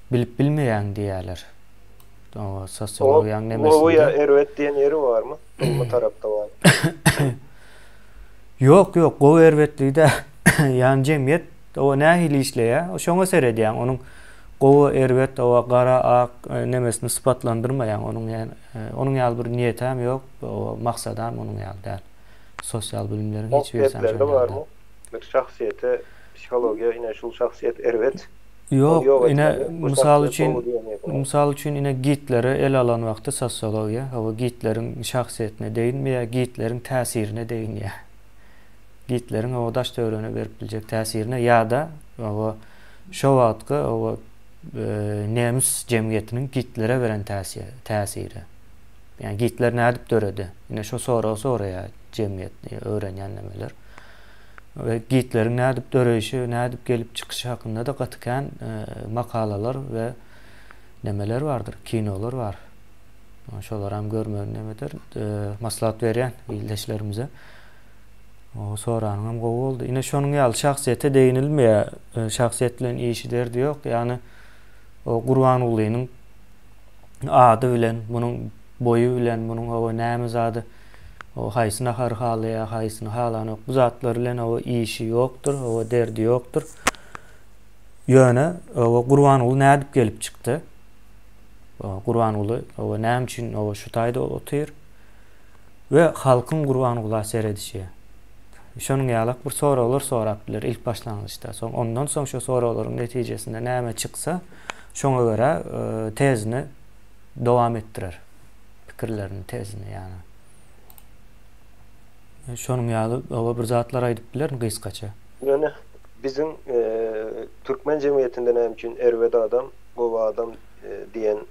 S1: bilip bilmeýäň diýýärler. O sosiologiýanyň nemesinde.
S4: Gowy ýa erbet diýen ýeri barmy? Ylmy tarapda bar.
S1: Ýok, ýok, gowy erbetligi däl. Ýagny jemgyýet o nähili işleýär, şoňa seredýäň. Onuň gowy, erbet, owa gara, ak nemesini sypatlandyrmaýaň. Onuň ýa onuň ýaly bir niýetem ýok, maksadam onuň ýaly däl. Sosial bilimleriň hiç birisi hem şonuň ýaly däl.
S4: Bir şahsyýete psihologiýa ine şul şahsyýet erbet.
S1: Ýok, ine, mysal üçin, mysal üçin, ine, Gitleri ele alan wagty sosiologiýa, hawa, Gitleriň şahsyýetine deginmeýär, Gitleriň täsirine deginýär. Gitleriň, hawa, daş-töweregine berip biljek täsirine ýa-da, hawa, şo wagtky, hawa, nemis jemgyýetiniň Gitlere beren täsiri. Ýagny Gitler nädip döredi? Ine, şo soragy soraýar jemgyýet öwrenýän nemeler. We Gitleriň nädip döreýşi, nädip gelip çykyşy hakynda-da gaty kän makalalar we nemeler bardyr, kinolar bar. Şolaram görmegi nemedir, maslahat berýän ildeşlerimize. O soranyňam gowy boldy. Ine şonuň ýaly şahsyýete deginilmeýär. Şahsyýet bilen işi derdi ýok. Ýagny o Gurbangulynyň ady bilen, munuň boýy bilen, munuň hawa näme zady O haýsy nahary halaýar, haýsyny halanok, bu zatlar bilen o işi ýokdur, o derdi ýokdur. Ýöne o Gurbanguly nädip gelip çykdy? O Gurbanguly o näme üçin o şu taýda otyr? We halkyň Gurbangula seredişi. Şonuň ýalak bir soraglar sorap biler ilk başlangyçda. Soň ondan soň şu soraglaryň netijesinde näme çyksa, şoňa görä e, tezini dowam etdirer. Pikirlerini, tezini ýagny. Şonuň ýaly oba bir zatlar aýdyp bilerin gysgaça.
S4: Ýöne biziň türkmen jemgyýetinde näme üçin erbet adam, gowy adam diýen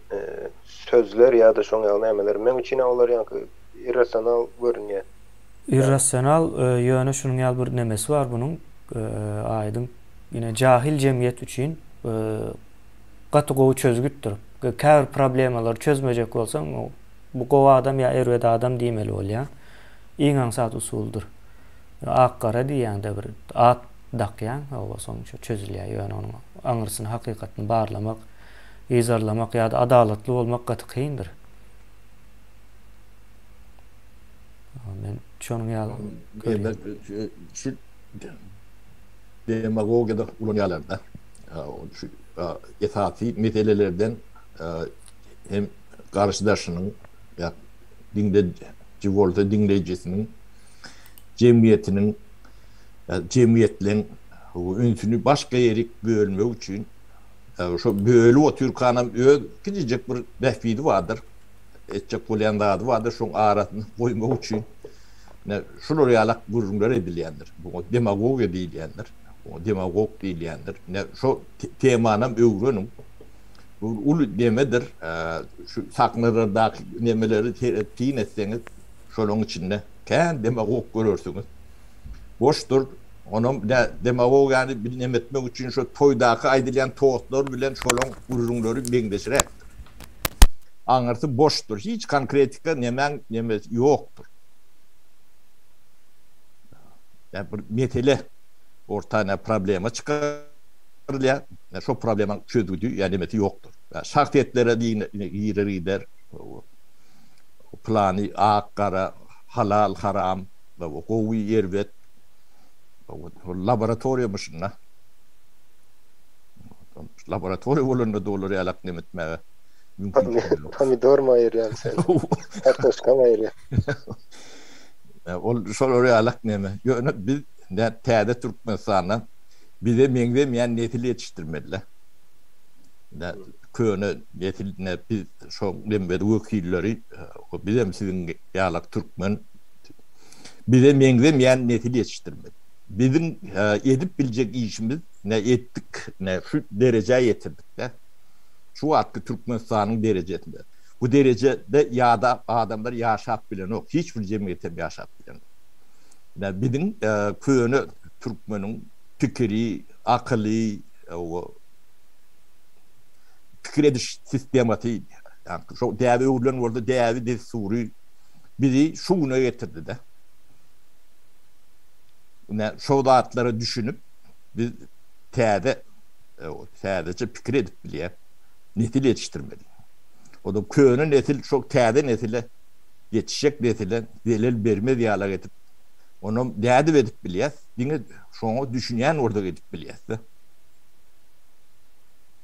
S4: sözler ýa-da şoň ýaly nämeler meň üçin-ä olar ýaňky irrasional görünýär.
S1: Irrasional ýöne şunuň ýaly bir nemesi bar bunuň aýdyň ine jahil jemgyýet üçin gaty gowy çözgütdir. Käbir problemalary çözmejek bolsaň, bu gowy adam ýa erbet adam diýmeli bolýar. Iň aňsat usuldyr. Ak-gara diýýäňde bir at dakýaň, hawa soň şo çözülýär. Ýöne onuň aňyrsyny, hakykatyny barlamak, yzarlamak ýa-da adalatly bolmak gaty kyndyr. Men şonuň ýaly görýän.
S2: Şu demagogiýada ulanýarlar-da. Şu esasy meselelerden hem garşydaşynyň ýa diňleýji bolsa diňleýjisiniň jemgyýetiniň jemgyýetleň ünsüni başga ýerik bölmek üçin şo bölüp otyrkanam öz kiçijik bir bähbidi bardyr. etjek bolýan zady bardyr, şoň arasyny goýmak üçin ine şular ýalak gürrüňler edilýändir. Buňa demagogiýa diýilýändir. Buňa demagog diýilýändir. Ine şo temanam öwreniň. Bu uly nemedir. Şu sahnalardaky nemeleri syn etseňiz, şolaryň içinde kän demagog görersiňiz. Boşdur. Onam demagogiýany bir neme etmek üçin şo toýdaky aýdylýan tostlar bilen şolaň gürrüňleri meňzeşräkdir. Aňyrsy boşdur. Hiç konkretika nemäň nemesi ýokdur. Ýa bir mesele orta ne problema çykarylýar. Şo problemaň çözgüdi ýa nemesi ýokdur. Şahsyýetlere girer gider. Plany ak, gara, halal, haram, gowy, erbet. Laboratoriýamyşyn-da. Laboratoriýa bolanda dolar ýalak neme etmäge
S4: mümkinçilik ýok. Pomidormy aýyrýaň sen? Kartoşkamy aýyrýaň?
S2: Ol şolar ýalak neme. Ýöne biz täze Türkmenistanda bize meňzemeýän nesil ýetişdirmeli-de. Köne nesil biz şo neme wekilleri bizem siziň ýalak türkmen bize meňzemeýän nesil ýetişdirmeli. Biziň edip biljek işimiz ne etdik, ne şu derejä ýetirdik-de. Şu wagtky Türkmenistanyň derejesinde. Bu derejede ýada adamlar ýaşap bilenok, hiç bir jemgyýet hem ýaşap bilenok. Ine biziň köne türkmeniň pikiri, akyly, pikir ediş sistemasy, ýa-ni şo däbe öwrülen bolsa däbi, dessury bizi şu güne getirdi-de. Ine şo zatlara düşünip biz täze täzeçe pikir edip bilýän nesil ýetişdirmeli. O-da köne nesil şo täze nesile ýetişjek nesile zelel bermez ýalak edip, onam nädip edip bilýäs? Diňe şoňa düşünýän bolsak edip bilýäs-de.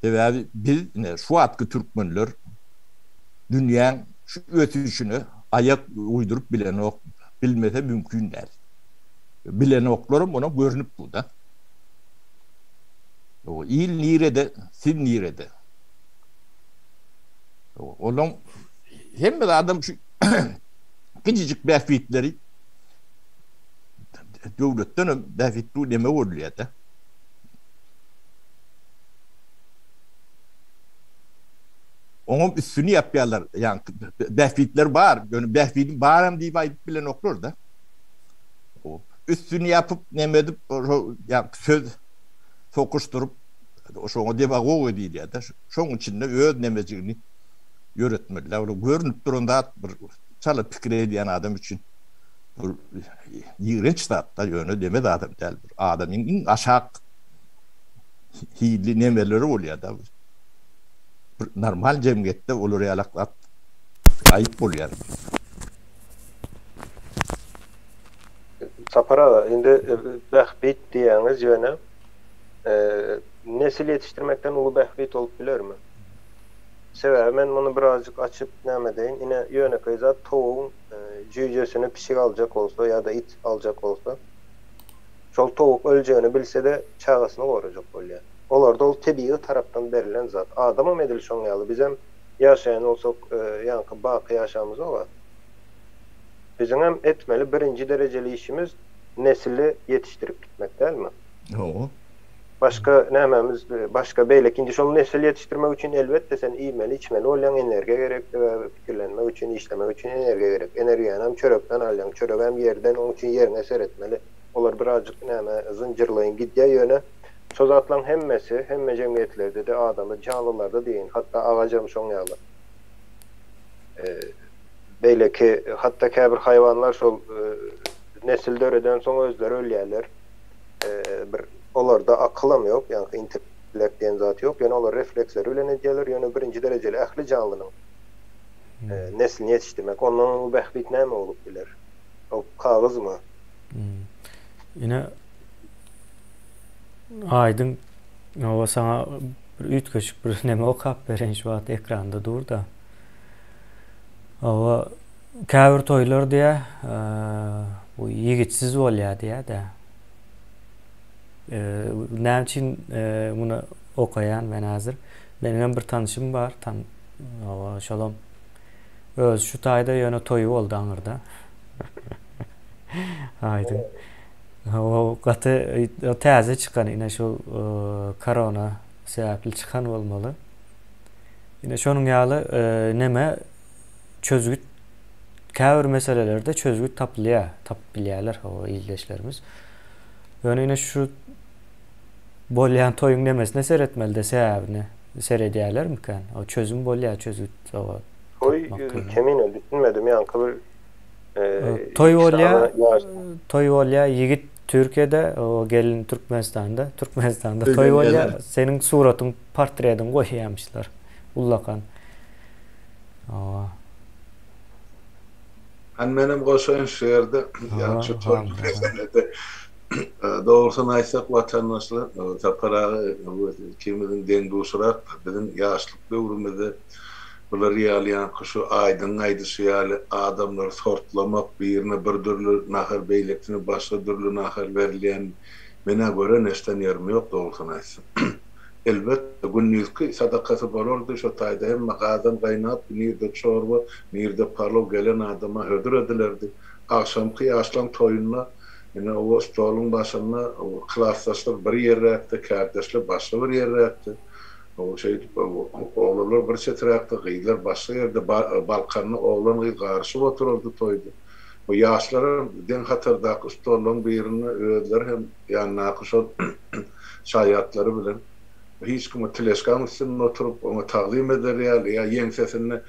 S2: Sebäbi biz ine şu wagtky türkmenler dünýäň şu ösüşine aýak uýduryp bilenok, bilmese mümkin däl. Bilenoklaram ona görnüp dur-da. Il nirede, siz nirede? Olaň hemme zadam şu kiçijik bähbitleri döwletden hem bähbitli neme görülýär-de. Oňam üstüni ýapýarlar. Ýa bähbitler bar, ýöne bähbidiň baram diýip aýdyp bilenoklar-da. Üstüni ýapyp, neme edip, ýa söz sokuşdyryp, şoňa demagogiýa diýilýär-de. Şoň içinde öz nemejigini ýöretmeliler. Ol görnüp duran zat bir çala pikir edýän adam üçin bir ýigrenç zat-da, ýöne neme zadam däl. Bir adamyň iň aşak hilli nemeleri bolýar-da. Bir normal jemgyýetde olar ýalak zat aýyp bolýar.
S4: Sapar aga, indi bähbit diýýäňiz, ýöne nesil ýetişdirmekden uly bähbit bolup bilermi? Sebäbi men muny birazjyk açyp näme edeýin, ine ýönekeý zat towugyň jüýjesini pişik aljak bolsa ýa-da it aljak bolsa, şol towuk öljegini bilse-de çagasyny gorajak bolýar. Olarda ol tebigy tarapdan berlen zat. Adamam edil şoň ýaly, bizem ýaşaýan bolsak ýaňky baky ýaşamyzog-a. Biziňem etmeli birinji derejeli işimiz nesili ýetişdirip gitmek dälmi?
S2: Hawa.
S4: Başga nämämiz başga beýleki indi şol nesil ýetişdirmek üçin elbetde sen iýmeli içmeli bolýaň energiýa gerek sebäbi pikirlenmek üçin işlemek üçin energiýa gerek energiýanam çörekden alýaň çöregem ýerden oň üçin ýeriňe seretmeli olar birazjyk näme zynjyrlaýyn gidýär ýöne şo zatlaň hemmesi hemme jemgyýetlerde-de adamda janlylarda diýeýin hatda agajam şoň ýaly beýleki hatda käbir haýwanlar şol nesil döredensoň özleri ölýärler. Bir olarda akylam ýok, ýaňky intellekt diýen zat ýok. Ýöne olar refleksleri bilen edýärler. Ýöne birinji derejeli ähli janlynyň neslini ýetişdirmek. Ondan uly bähbit näme bolup biler? O kagyzmy?
S1: Ine Aýdyň oba saňa bir üýtgeşik bir neme okap bereýin şu wagt ekranda dur-da. Oba käbir toýlar diýä, bu ýigitsiz bolýar diýä-de. Näme üçin muny okaýan men häzir? Meniň hem bir tanşym bar, tan oba şolam. Özi şu taýda ýöne toýy boldy aňyrda. Aýdyň. O gaty täze çykan ine şu korona sebäpli çykan bolmaly. Ine şonuň ýaly neme çözgüt käbir meselelerde çözgüt tapylýar, tapyp bilýärler o ildeşlerimiz. Ýöne ine şu bolýan toýuň nemesine seretmeli-de sebäbine seredýärlermikän? O çözüm bolýar, çözgüt o
S4: Toý kemine düşünmedim ýaňky bir
S1: Toý bolýar, toý bolýar, ýigit Türkiýede, o gelin Türkmenistanda, Türkmenistanda toý bolýar, seniň suratyň, portretiň goýýarmyşlar ullakan. Hawa.
S3: Hany menem goşaýyn şu ýerde, ýa şu toý meselede. Dogrusyny aýtsak watandaşlar, Sapar aga ikimiziň deň-duşurak-da, biziň ýaşlyk döwrümizde bular ýaly ýaňky şu Aýdyňyň aýdyşy ýaly adamlary sortlamak, birine bir dürli nahar, beýlekisine başga dürli nahar berilýän men-ä gören eşden ýerim ýok dogrusyny aýtsam. Elbetde, gündizki sadakasy bolardy, şo taýda hemme gazan gaýnap, nirde çorba, nirde palow gelen adama hödür edilerdi. Agşamky ýaşlaň toýunda Ine, o stoluň başynda klasdaşlar bir ýerräkde, kärdeşler başga bir ýerräkde. Şeýdip, oglanlar bir çeträkde, gyzlar başga ýerde, Balkanda oglan-gyz garyşyp oturardy toýda. Bu ýaşlaram deň hatardaky stollaryň birinde özleri hem ýanyndaky şol şaýatlary bilen Hiç kim o teležkaň üstünde oturyp, oňa tagzym eder ýaly ýa ýeňsesinde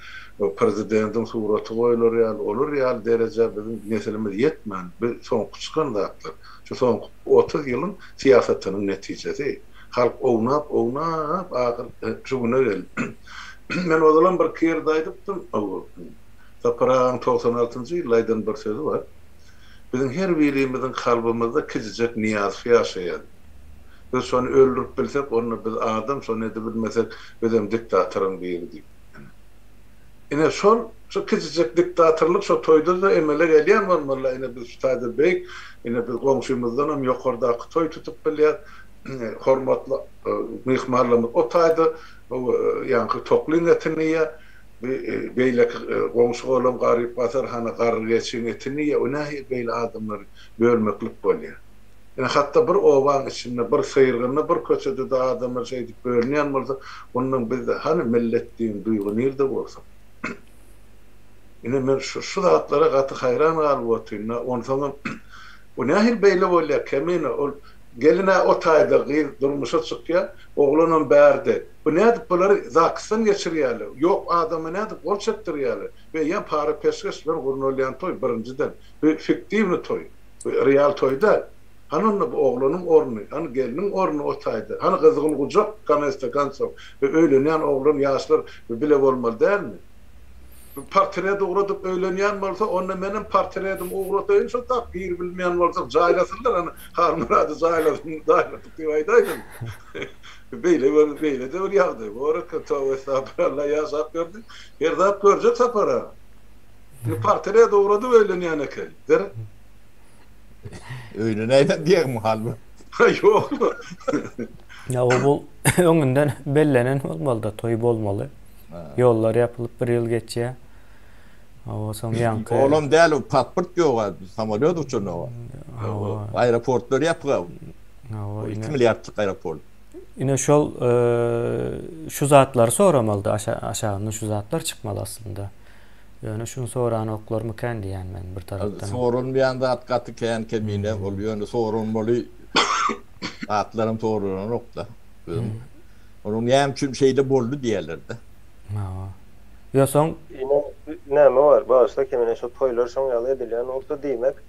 S3: prezidentiň suraty goýlar ýaly, olar ýaly derejä biziň nesilimiz ýetmän, bu soňky çykan zatlar. Şu soňky 30 ýylyň syýasatynyň netijesi. Halk ownap, ownap ahyr şu güne geldi. Men ozalam birki ýerde aýdypdym, Sapar agaň 96-njy ýylda aýdan bir sözi bar. Biziň her birimiziň kalbymyzda kiçijek Nyýazow ýaşaýar. Biz şony öldürip bilsek, onda biz adam, şony edibilmesek, bizem diktatoryň biri diýip. Ine. Ine şol, şu kiçijek diktatorlyk şo toýda-da emele gelýän bolmaly-la, ine biz şu taýda beýik, ine biz goňşymyzdanam ýokardaky toý tutup bilýäs, hormatly myhmanlarymyz o taýda ýaňky toklyň etini iýýär, beýleki goňşy-golam garyp-gasar hany garry geçiň etini iýýär, o nähili beýle adamlary bölmeklik bolýar? Ine, hatda bir obaň içinde, bir syrgynda, bir köçede-de adamlar şeýdip bölünýän bolsa, ondan bizde hany millet diýen duýgy nirde bolsun? Ine, men şu şu zatlara gaty haýran galyp otyryn-da. Onsoňam, bu nähili beýle bolýar, Kemine, ol gelin-ä o taýda, gyz durmuşa çykýar, oglanam bärde. Bu nädip bulary ZAGS-dan geçirýärler? Ýok adama nädip gol çekdirýärler? Bu eýýäm para-peşgeş bilen gurnalýan toý, birinjiden. Bu fiktiwnyý toý. Bu real toý däl. Hany onda bu oglanyň orny, hany gelniň orny o taýda, hany gyzgyn gujak konesta koncow we öýlenýän oglan ýaşlar bile bolmaly dälmi? Bu portret ugradyp öýlenýän bolsa onda menem portredimi ugrataýyn şo tap giribilmeýän bolsak jaýlasynlar hany Halmyrady jaýlasyn jaýladyk diýip aýdaýsyn. Beýle bir beýlede bir ýagdaý bor eken toba estagfurallah ýaşap gördük. Her zat görjek Sapar aga. Indi portret ugradyp öýlenýän eken. Seret.
S2: Öýlenäýsem diýeňmi halby?
S3: Ýok.
S1: Ýa o bu öňünden bellenen bolmaly-da, toý bolmaly. Ýollar ýapylyp bir ýyl geçýär. Hawa, soň ýaňky.
S2: Olam däl, pasport ýok, samolýot uçanok. Hawa. Aeroportlar ýapyk. Hawa. 2 milliardlyk aeroport.
S1: Ine şol şu zatlary soramalydy, aşagyndan şu zatlar çykmaly aslynda. Ýöne şuny soranoklarmykan diýýän men bir tarapdan.
S2: Soralmaýan zat gaty kän kemine ol ýöne soralmaly zatlaram soralanokda. Onuň näme üçin şeýle boldy diýerlerde.
S1: Hawa. Ýo soň.
S4: Ine näme bar bagyşla kemine şo toýlar şoň ýaly edilýän bolsa diýmek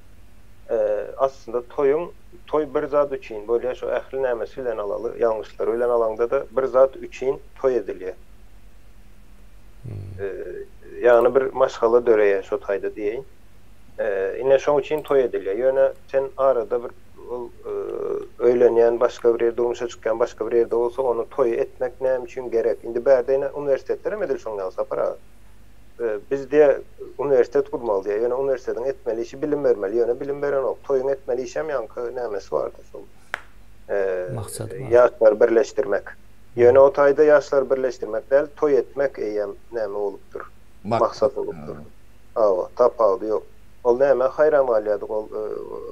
S4: aslynda toýuň toý bir zat üçin bolýa şo ähli nämesi bilen alaly ýalňyşlary bilen alaňdada bir zat üçin toý edilýä. Ýagny bir maşgala döreýär şo taýda diýeýin. Ine şoň üçin toý edilýär. Ýöne sen arada bir ol öýlenýän başga bir ýer, durmuşa çykýan başga bir ýerde bolsa ony toý etmek näme üçin gerek? Indi bärde ine uniwersitetler hem edil şoň ýaly Sapar aga. Biz diýä uniwersitet gurmaly diýä. Ýöne uniwersitetiň etmeli işi bilim bermeli. Ýöne bilim berenok. Toýuň etmeli işem ýaňky nämesi bardy şol.
S1: Maksady bar.
S4: Ýaşlary birleşdirmek. Ýöne o taýda ýaşlary birleşdirmek däl, toý etmek eýýäm näme bolupdyr. Maksat bolupdyr. Hawa, tapawudy ýok. Ol nämä haýran galýardyk ol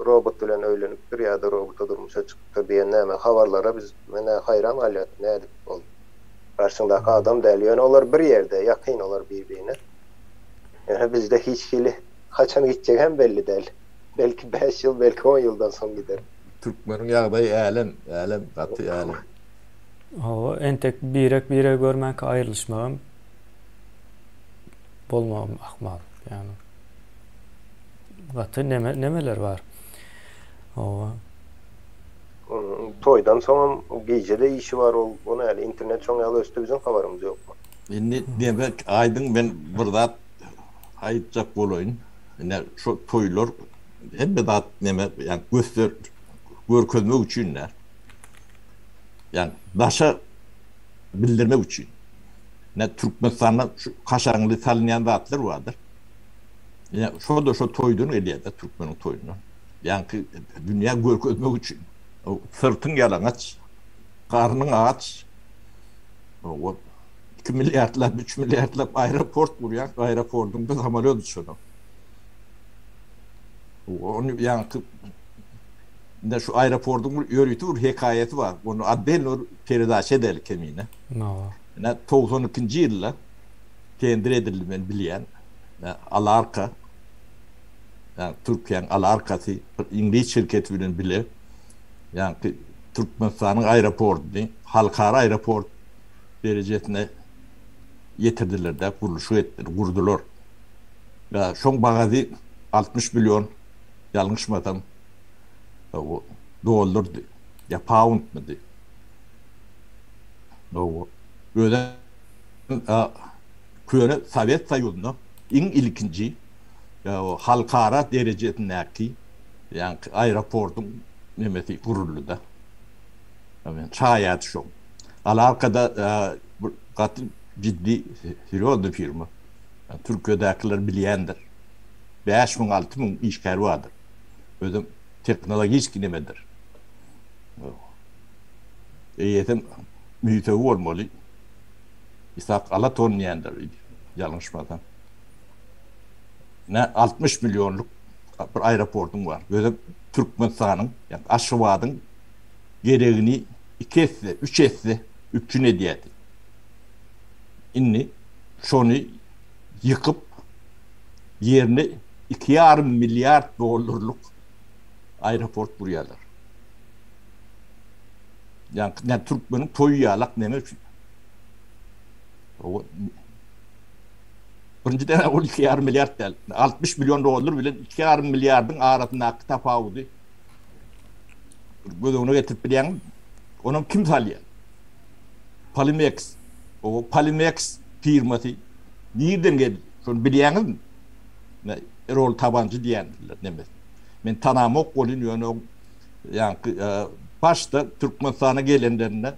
S4: robot bilen öýlenipdir ýa-da robota durmuşa çykypdyr diýen näme habarlara biz menä haýran galýardyk nädip ol garşyňdaky adam däl ýöne olar bir ýerde ýakyn olar bir-birine. Ýöne bizde hiç hili haçan gitjegem belli däl. Belki bäş ýyl belki on ýyldan soň gider.
S2: Türkmeniň ýagdaýy älem, älem, gaty älem.
S1: Hawa, entek birek-biregi görmänkä aýrylyşmagam bolmagam ahmal. Ýagny gaty neme nemeler bar. Hawa.
S4: Toýdan soňam gije-de işi bar ol o näli internet şoň ýaly ösdi biziň habarymyz ýokmy?
S2: Indi demek aýdyň men bir zat aýtjak bolaýyn. Ine şo toýlar hemme zat neme ýa göster görkezmek üçin däl. Ýa daşa bildirmek üçin. Ine Türkmenistanda şu kaşaňly salynýan zatlar bardyr. Ine şo-da şo toýdan gelýär-de türkmeniň toýundan. Ýaňky dünýä görkezmek üçin. Syrtyň ýalaňaç, garnyň aç. O 2 milliardlap, 3 milliardlap aeroport gurýar, aeroportyňda samolýot uçanok. Ony ýaňky indi şu aeroportyň bir ýörite bir hekaýasy bar. Ony otdelno bir peredaça edeli kemine. Ine 92-nji ýylda tender edildi men bilýän. Alarka ýagny Türkiýäniň Alarkasy bir iňlis şirketi bilen bile ýagny Türkmenistanyň aeroportyny halkara aeroport derejesine ýetirdiler-de, gurluşyk etdiler, gurdular. Ýa şoň bagazy 60 million ýalňyşmasam dollardy ýa pauntmydy. Özem köne Sowet Soýuzynda iň ilkinji halkara derejesindäki ýaňky aeroportyň nemesi guruldy-da. Men şaýat şoň. Alarkada bir gaty ciddi serýozny firma. Türkiýedäkiler bilýändir. 5000, 6000 işgäri bardyr. Özem tehnologiski nemedir. Eýesem müýsegi bolmaly. Isak Alaton diýendir, ýalňyşmasam. Ne 60 millionlyk bir aeroportyň bar. Özem Türkmenistanyň, ýagny Aşgabadyň geregini iki esse, üç esse üpjün edýärdi. Indi şony ýykyp, ýerine 2,5 milliard dollarlyk aeroport gurýarlar. Ýagny ne türkmeniň toýy ýalak neme üçin? Birinjiden ol 2,5 milliard däl. 60 million dollar bilen 2,5 milliardyň arasyndaky tapawudy göz öňüne getirip bilýäňmi? Onam kim salýar? Polimex. O Polimex firmasy nirden geldi? Şony bilýäňizmi? Erol Tabanjy diýendirler nemes. Men tanamok bolyn ýöne ýaňky e, başda Türkmenistana gelenlerinde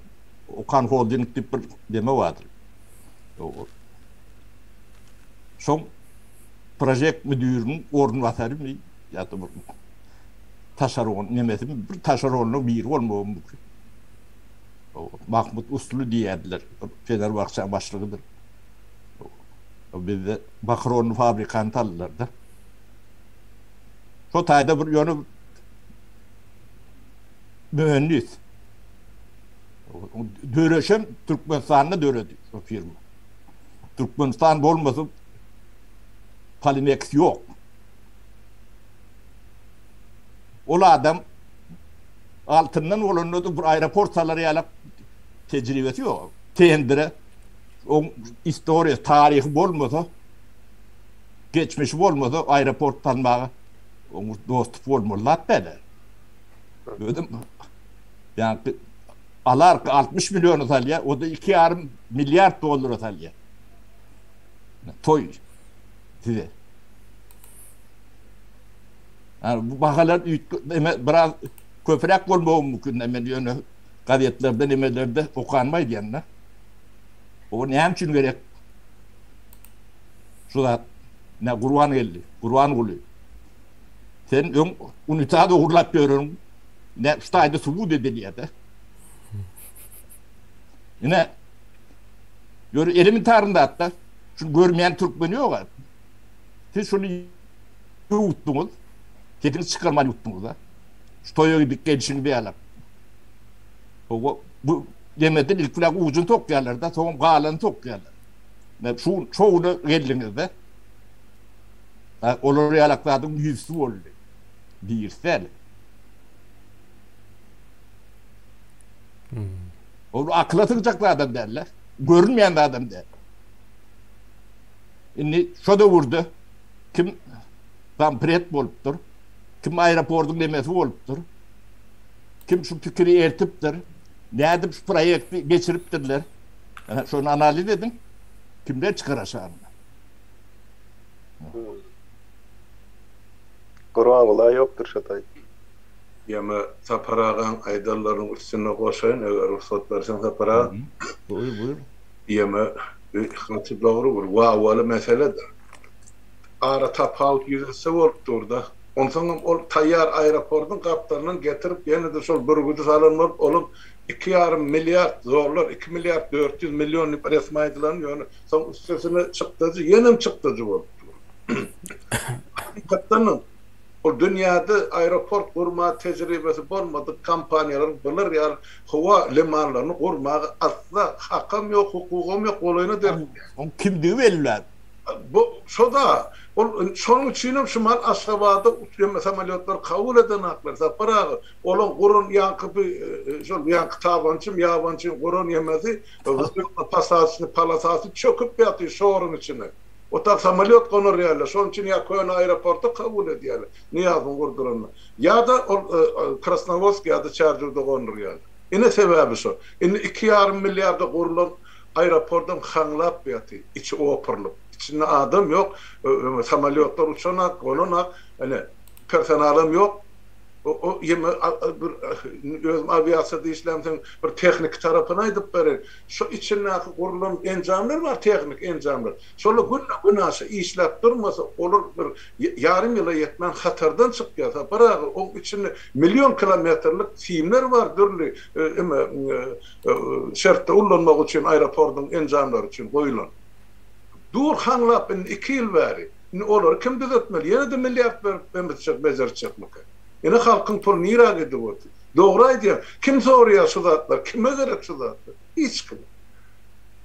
S2: Okan Holding diýip bir deme bardyr. Şoň projekt müdüriniň orunbasarymy ýa-da bir taşeron nemesi bir taşeronyň biri bolmagy mümkin. Mahmut Uslu diýerdiler. Fenerbahçe başlygydyr. Bizde makaronly fabrikany saldylar-da. Şo taýda bir ýöne mühendis. Döreşem Türkmenistanda döredi o firma. Türkmenistan bolmasa Polimex ýok. Ol adam altyndan bolanda-da bir aeroport salar ýaly tejribesi ýok. Tendere oň istoriýasy, taryhy bolmasa, geçmişi bolmasa aeroport salmaga oň dostupy bolmaly zat däl. Özüm ýa alar 60 milliona salýar, o-da 2,5 milliard dollara salýar. Toý size. Yani bu bahalar üýtge biraz köpräk bolmagy mümkin. Men ýöne gazetlerde nemelerde okanma aýdýan-da. O näme üçin gerek? Şu zat ne Gurban geldi, Gurbanguly. Sen öň unitaz ogurlap ýöreniň ne şu taýda subut edilýär-de. Ine Ýör elementaryn zatda. Şuny görmeýän türkmen ýok. Siz şuny ýuwutdyňyz. Sesiňizi çykarman ýuwutdyňyz-da. Şu toýa gidip gelşiňizi ýalak. Hawa, bu demeden ilki bilen ujuny sokýarlar-da, soňam galanyny sokýarlar. Şu şowuna geldiňiz-de. Olar ýalak zadyň ýüzsi boldy. Birisi däl. Hmm. Ol akyla sygjak zadam däl-de. Görünmeýän zadam däl. Indi şo döwürde kim zampred bolupdyr, kim aeroportyň nemesi bolupdyr, kim şu pikiri ertipdir, nädip şu proýekti geçiripdirler. Ana şony analiz ediň. Kimler çykar aşagyna?
S4: Gurbanguly ýokdur şo taý.
S3: Ýa Sapar agaň aýdanlarynyň üstüne goşaýyn eger rugsat berseň Sapar aga.
S2: Buýur buýur.
S3: Ýa gaty dogry bir wawwaly meseledir. Ara tapawut ýüzetse bolup durda. Onsoňam ol taýýar aeroportyň gapdalyndan getirip ýene-de şol bürgüdi salan bolup olam iki ýarym milliard dollar iki milliard 400 million diýip resmi aýdylan ýöne soň üstesine çykdajy ýenem çykdajy bolup dur. Hakykatdanam ol dünýäde aeroport gurma tejribesi bolmadyk kompaniýalaryň bular ýaly howa limanlaryny gurmaga asla hakam ýok, hukugam ýok, golaýyna derek ýok.
S2: Oň kimdigi belli däl.
S3: Bu şo-da, ol şonuň üçinem şu mahal Aşgabada uçýan samolýotlary kabul edenaklar, Sapar aga, olaň guran ýaňky bi şol ýaňky tabançym, ýabançyň guran ýemesi, wzlýotno-posadçnyý polosasy çöküp ýatyr şoruň içine. O tak samolýot gonar ýaly, şonuň üçin ýa köne aeroporta kabul edýärler, Nyýazowyň gurduranyna, ýa-da ol Krasnowodsk ýa-da Çärjewde gondurýarlar. Ine sebäbi şo. Indi iki ýarym milliarda gurlan aeroportam haňlap ýatyr, içi opurylyp. Içinde adam ýok, samolýotlar uçanak, gonanak, ine, personalam ýok. O ýeme bir özüm awiasiýada işlämsoň bir tehniki tarapyny aýdyp bereýin. Şo içindäki gurlan enjamlar bar, tehniki enjamlar. Şolar günde-günaşa işläp durmasa, olar bir ýarym ýyla ýetmän hatardan çykýar. Sapar aga, oň içinde million kilometrlik simler bar dürli eme şertde ullanmak üçin aeroportyň enjamlary üçin goýulan. Dur haňlap indi iki ýyl bäri. Indi olary kim düzetmeli? Ýene-de milliard berip emizjek, bejertjekmika? Ine halkyň puly nirä gidip otyr? Dogry aýdýaň. Kim soraýar şu zatlar? Kime gerek şu zatlar? Hiç kime.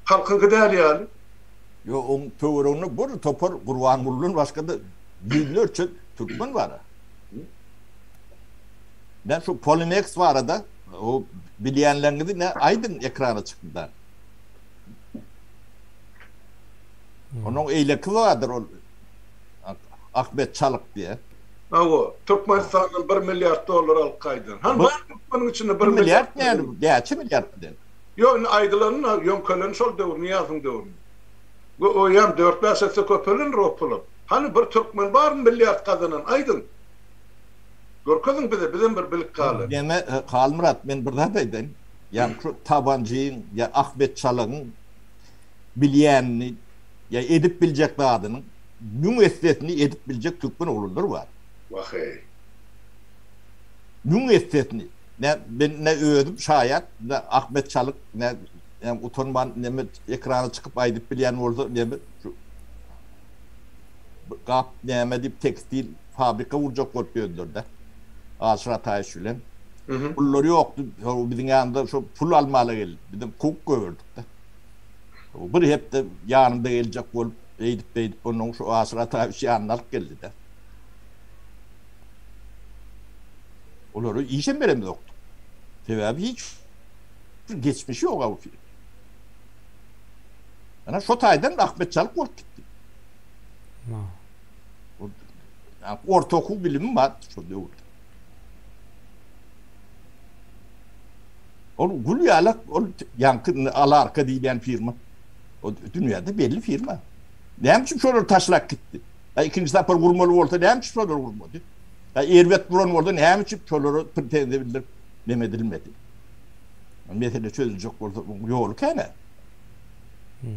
S3: Halkyňky däl ýaly.
S2: Ýok, oň töwereginde bir topar Gurbangulydan başga-da ýüzlerçe türkmen bar. Men şu Polimex barada o bilýänleriňizi ne aýdyň ekrana çykyň-da. Onuň eýleki bardyr ol Ahmet Çalyk diýe.
S3: Hawa, Türkmenistandan bir milliard dollar alyp gaýdan. Hany bar türkmeniň içinde
S2: bir milliard näme, näçe milliard bilen?
S3: Ýok, indi aýdylany ýöňkeleni şol döwür, Nyýazowyň döwründe. We oýam dört-bäş esse köpelendir o pulam. Hany bir türkmen barmy milliard gazanan, aýdyň. Görkeziň bize, bizem bir bilip galyň.
S2: Näme, Halmyrat, men bir zat aýdaýyn. Ýa şu Tabanjyň, ýa Ahmet Çalygyň bilýänini ýa edip biljek zadynyň müň essesini edip biljek türkmen oglanlary bar.
S3: Wah-eý.
S2: Müň essesini. Ne men ne özüm şaýat, ne Ahmet Çalyk, ne utanman neme ekrana çykyp aýdyp bilýän bolsa neme şu gap näme diýip tekstil fabrika gurjak bolup ýördüler-de. Aşyr Ataýewiç bilen. Pullary ýokdy. Biziň ýanymyza şo pul almala geldi. Bizem kowup goýberdik-de. Bir hepde ýanymda geljek bolup, eýdip-beýdip onnoň şu Aşyr Ataýewiç ýanyna alyp geldi-de. Olara işem beremzokdyk. Sebäbi hiç geçmişi ýok o firma. Ana şo taýdan Ahmet Çalyk bolup gitdi. Orta okuw bilimi bar şo döwürde. Ol gül ýalak, ol ýaňky Alarka diýilýän firma. O dünýäde belli firma. Näme üçin şolary taşlap gitdi? Ha ikinji sapar gurmaly bolsa näme üçin şolary gurmady? Ha erbet guran bolsa näme üçin şolara pretenziýa bildirip neme edilmedi? Mesele çözüljek bolsa bu ýoly kän. Hmm.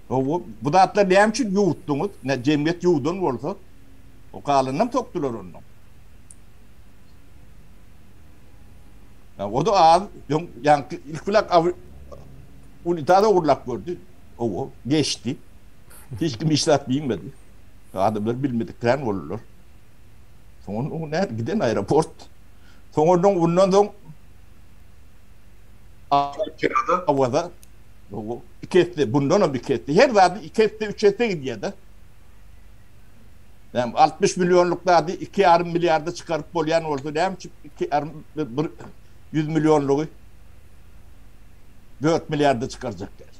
S2: O bu zatlar näme üçin ýuwutdyňyz? Ne jemgyýet ýuwdan bolsa o galyndan sokdular ondan. O da az, ýaňky ilk bilen unitaz ogurlap gördi. Owo, geçdi. Hiç kim hiç zat diýmedi. Adamlar bilmedik kän boldular. Soň o näme giden aeroport. Soň ondan bundan soň Awaza owo, iki esse, bundan hem iki esse. Her zady iki esse, üç esse gidýär-de. Näme 60 millionlyk zady 2,5 milliarda çykaryp bolýan bolsa, näme üçin 2,5 bir 100 millionlygy 4 milliarda çykarjak däl.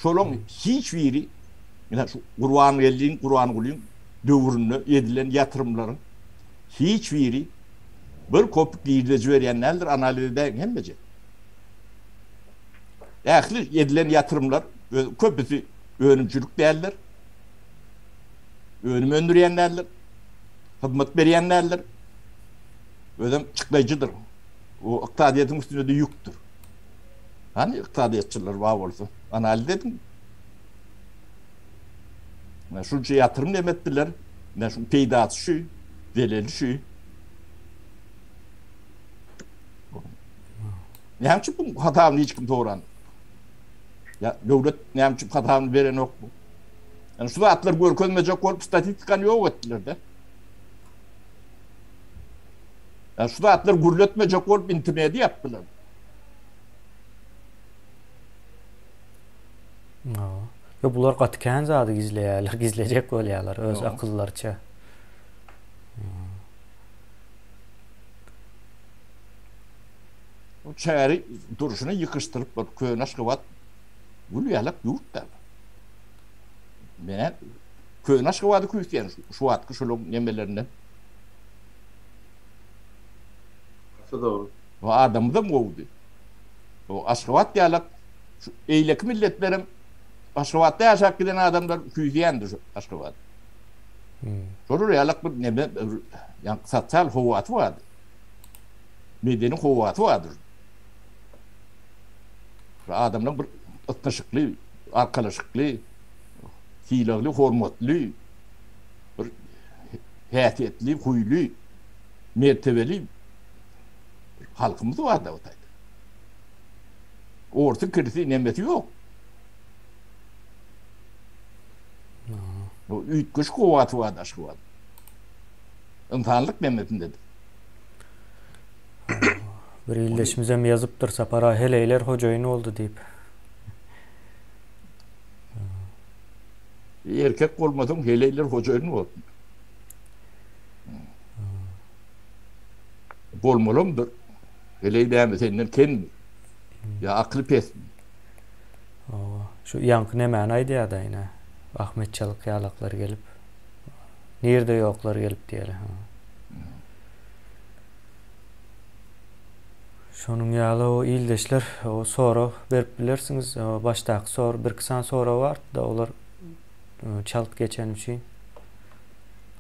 S2: Şolaň hiç biri ýa şu Gurbangeldiň, Gurbangulyň döwründe edilen ýatyrymlaryň hiç biri bir kopik girdeji berýän däldir, analiz edäýiň hemmeje. Ähli edilen ýatyrymlar köpüsi önümçilik däldir. Önüm öndürýän däldir. Hyzmat berýän däldir. Özem çykdaýjydyr. O ykdysadyýetiň üstünde-de ýükdür. Hany ykdysadyýetçiler bar bolsa, analiz ediň. Ine şunça ýatyrym neme etdiler? Ine şuň peýdasy şu, zeleli şu. Näme üçin bu hasabyny hiç kim soran? Ya döwlet näme üçin hasabyny berenok bu? Yani şu zatlar görkezmejek bolup statistikany ýok etdiler de. Yani şu zatlar gürletmejek bolup interneti ýapdylar.
S1: Yo bular gaty kän zady gizleýärler, gizlejek bolýarlar öz akyllarça.
S2: Bu çäri durşuna ýykyşdyryp bir köne Aşgabat gül ýalak ýurt da. Men köne Aşgabady küýseýän şu wagtky şolaryň nemelerinden.
S3: Gaty dogry.
S2: Bu adamymyzam gowudy. Bu Aşgabat ýalak şu eýleki milletlerem Aşgabatda ýaşap giden adamlar küýseýändir şu Aşgabady. Hmm. Şolar ýalak bir neme ýa sosial howasy bardy. Medeni howasy bardyr. Adamlar bir ysnyşykly, arkalaşykly, sylagly, hormatly, bir häsiýetli, huýly, mertebeli halkymyz bardy o taýda. Orsy, kirsi, nemesi ýok. Bu üýtgeşik howasy bardy Aşgabat. Ynsanlyk nemesindedi.
S1: Bir ildeşimizem ýazypdyr Sapara heleýler hojaýyn boldy diýip.
S2: Erkek bolmasaň heleýler hojaýyn bolsun. Bolmalamdyr. Heleý dämi senden kemmi? Ýa akyly pesmi?
S1: Hawa. Şu ýaňky nemäni aýdýar-da ine. Ahmet Çalyk ýalaklar gelip. Nirde ýoklar gelip diýeli. Şonuň ýaly o ildeşler o sorag berip bilersiňiz. O başdaky sor birki sany sorag bardy-da olar çalt geçeni üçin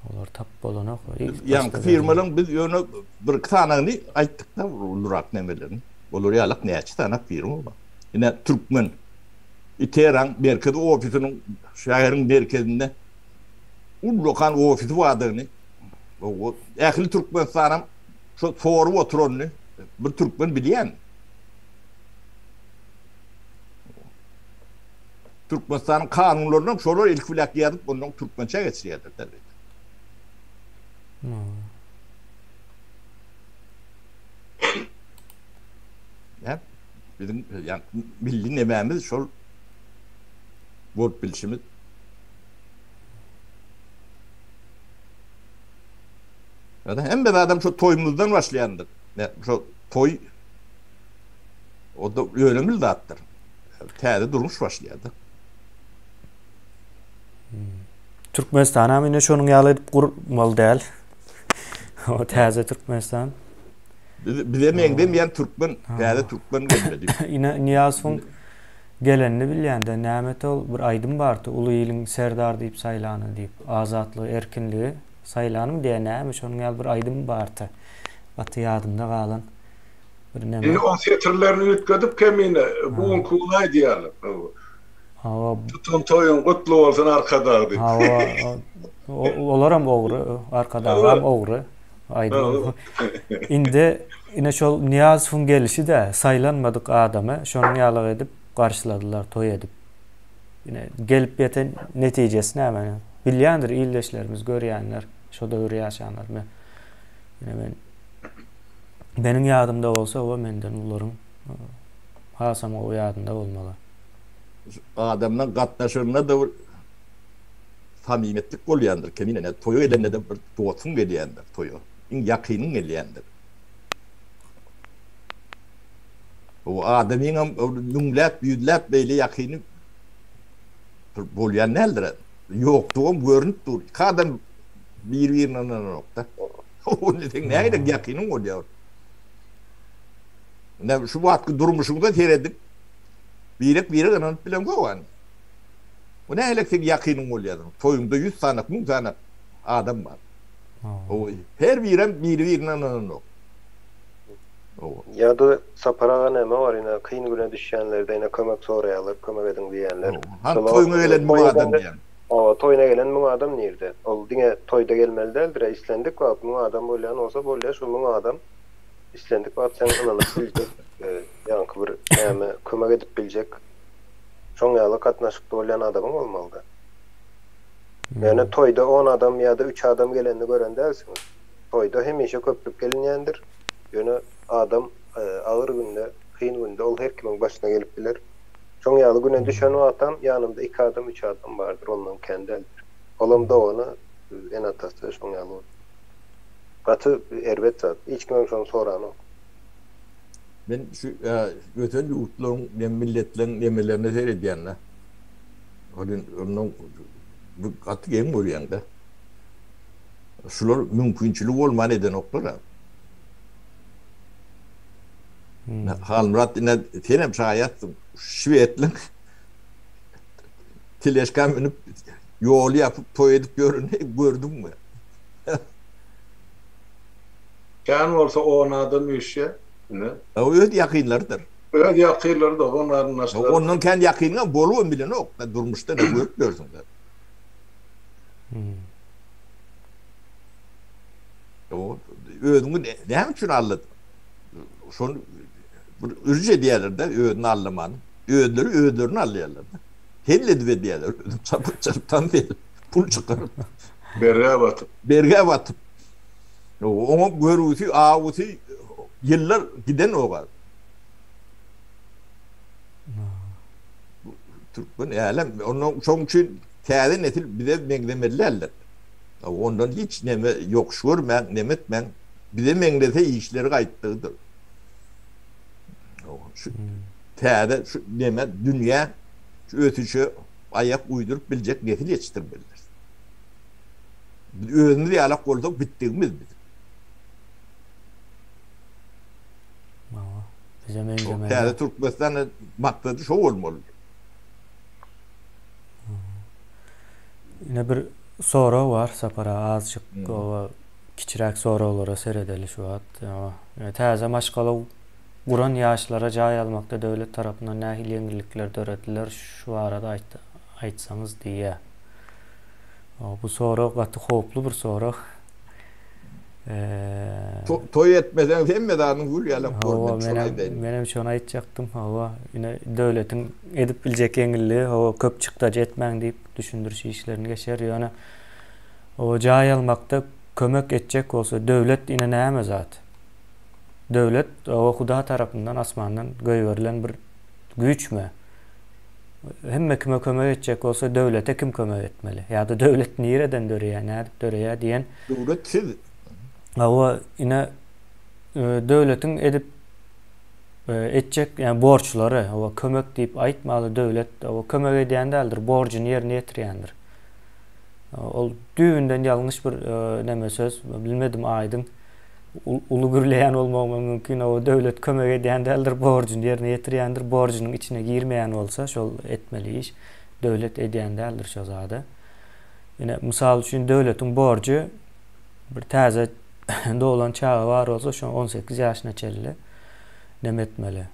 S1: olar tap bolanok.
S2: Ýaňky firmalaryň biz ýöne birki sanyny aýtdyk-da ulurak nemelerini. Olar ýalak näçe sany firma bar. Ine Türkmen ITERA-nyň merkezi ofisiniň şäheriň merkezinde ullakan ofisi bardygyny ähli Türkmenistanam şo sorup oturanyny bir türkmen bilýän. Türkmenistanyň kanunlarynam şolar ilki bilen ýazyp ondan türkmençä geçirýärler elbetde. Ýa biziň ýa milli nemämiz şol bolup bilşimiz. Ýa hemme zadam şu toýumyzdan başlaýandyr. Şu toý o da önemli zatdyr. Täze durmuş başlaýardy.
S1: Türkmenistanam ine şonuň ýaly edip gurmaly däl. O täze Türkmenistan.
S2: Bize meňzemeýän türkmen, täze türkmen gelmedi.
S1: Ine Nyýazowyň gelenini bilýän-de, nämet ol bir aýdym bardy, uly iliň serdar diýip saýlany diýip, azatlygy, erkinligi saýlanymy diýýär, näme şonuň ýaly bir aýdym bardy. Gaty ýadymda galan
S3: bir neme. Indi oň setirlerini üýtgedip Kemine bu günki güni aýdýarlar. Hawa. Tutan toýuň gutly bolsun Arkadag diýip.
S1: Hawa. Olaram ogry, Arkadagam ogry. Aýdym. Indi. ine şol Nyýazowyň gelişi-de saýlanmadyk adamy şonuň ýalyk edip garşyladylar, toý edip. Ine gelip ýeten netijesi näme? Bilýändir ildeşlerimiz, görýänler, şo döwür ýaşanlar. Men ine men meniň ýadymda bolsa, o menden ularyň hasam gowy ýadynda bolmaly.
S2: Adamlaň gatnaşygynda-da bir samimiýetlik bolýandyr kemine. Ine toýa gelende-de bir dostuň gelýändir toýa. Iň ýakynyň gelýändir. O adamyňam müňläp, ýüzläp beýle ýakyny bir bolýan däldir. Ýokdugam görnüp dur. Iki adam bir-birine ynananok-da. Onda seň nähili ýakynyň bolýar? Ine şu wagtky durmuşyňda seredip birek-birek ynanyp bileňzok hany. Bu nähili seň ýakynyň bolýar? Toýuňda 100 sanak, 1000 sanak adam bar. Her birem biri-birine ynananok.
S4: Ýa-da Sapar aga näme bar ine kyn güne düşýänlerde ine kömek soraýarlar kömek ediň diýýänler.
S2: Han toýuňa gelen müň adam diýýän.
S4: Hawa toýuna gelen müň adam nirde? Ol diňe toýda gelmeli däldir-ä islendik wagt müň adam bolýan bolsa bolýa şo müň adam islendik wagt sen ynanyp biljek ýaňky bir näme kömek edip biljek şoň ýaly gatnaşykda bolýan adamyň bolmalyda. Ýöne toýda on adam ýa-da üç adam gelenini gören dälsiňiz. Toýda hemişe köplük gelinýändir. Ýöne adam agyr günde, kyn günde ol her kimiň başyna gelip biler. Şoň ýaly güne düşen wagtam ýanymda iki adam, üç adam bardyr, ondan kän däldir. Olam dogany, ene-atasy şoň ýaly bolýar. Gaty erbet zat. Hiç kimem şony soranok.
S2: Men şu ösen ýurtlaryň nem milletleriň nemelerine seredýän-de. Ondan gaty geň görýäň-de. Şular mümkinçiligi bolman edenoklar-a. Halmyrat ine senem şaýatsyň. Şwedliň teležka münüp ýoly ýapyp toý edip ýörenini gördüňmi?
S3: Kän bolsa on adam üýşýär ine.
S2: O öz ýakynlarydyr.
S3: Öz ýakynlary dogan garyndaşlary.
S2: Ondan kän ýakynyňam bolubam bilenok. Durmuşda ne görüp ýörsüň sen. Özüňi näme üçin aldadyň? Şony bir ürç edýärler-de, özüni aldamany. Özleri özlerini aldaýarlar-da. Hezil edip edýärler. Özüni çapyk çalyp, tans edip, pul çykaryp.
S3: Bergä batyp.
S2: Bergä batyp. Oňa görgüsi, awusy ýyllar giden oga. Türkmen älem. Ondan şoň üçin täze nesil bize meňzemeli däldir. Ondan hiç neme ýokuş görmäň, neme etmäň. Bize meňzese işleri gaýtdygydyr. Şu täze şu neme dünýä şu ösüşe aýak uýduryp biljek nesil ýetişdirmelidir. Biz özümiz ýalak bolsak bitdigimiz biz.
S1: Bize meňzemeli.
S2: Täze Türkmenistan maksady şo bolmaly.
S1: Ine bir sorag bar Sapar aga azjyk oba kiçiräk soraglara seredeli şu wagt. Täze maşgala guran ýaşlara jaý almakda döwlet tarapyndan nähili ýeňillikler dörediler şu barada aýtsaňyz diýýär. Bu sorag gaty howply bir sorag.
S2: Toý etmeseň hemme zadyň gül ýalak
S1: bor men şony aýdaýyn. Menem şony aýtjakdym hawa ine döwletiň edip biljek ýeňilligi hawa köp çykdajy etmäň diýip düşündiriş işlerini geçer ýöne hawa jaý almakda kömek etjek bolsa döwlet ine näme zat döwlet hawa huda tarapyndan asmandan goýberilen bir güýçmi hemme kime kömek etjek bolsa döwlete kim kömek etmeli ýa-da döwlet nireden döreýär nädip döreýär diýen
S2: Döwlet siz.
S1: Hawa ine döwletiň edip etjek ýa borçlary hawa kömek diýip aýtmaly döwlet hawa kömek edýän däldir borjuny ýerine ýetirýändir. Ol düýbünden ýalňyş bir neme söz bilmedim aýdyň uly gürleýän bolmagym hem mümkin hawa döwlet kömek edýän däldir borjuny ýerine ýetirýändir borjunyň içine girmeýän bolsa şol etmeli iş döwlet edýän däldir şo zady. Ine, mysal üçin, döwletiň borjy bir täze doglan çaga bar bolsa, şo 18 ýaşyna çenli neme etmeli?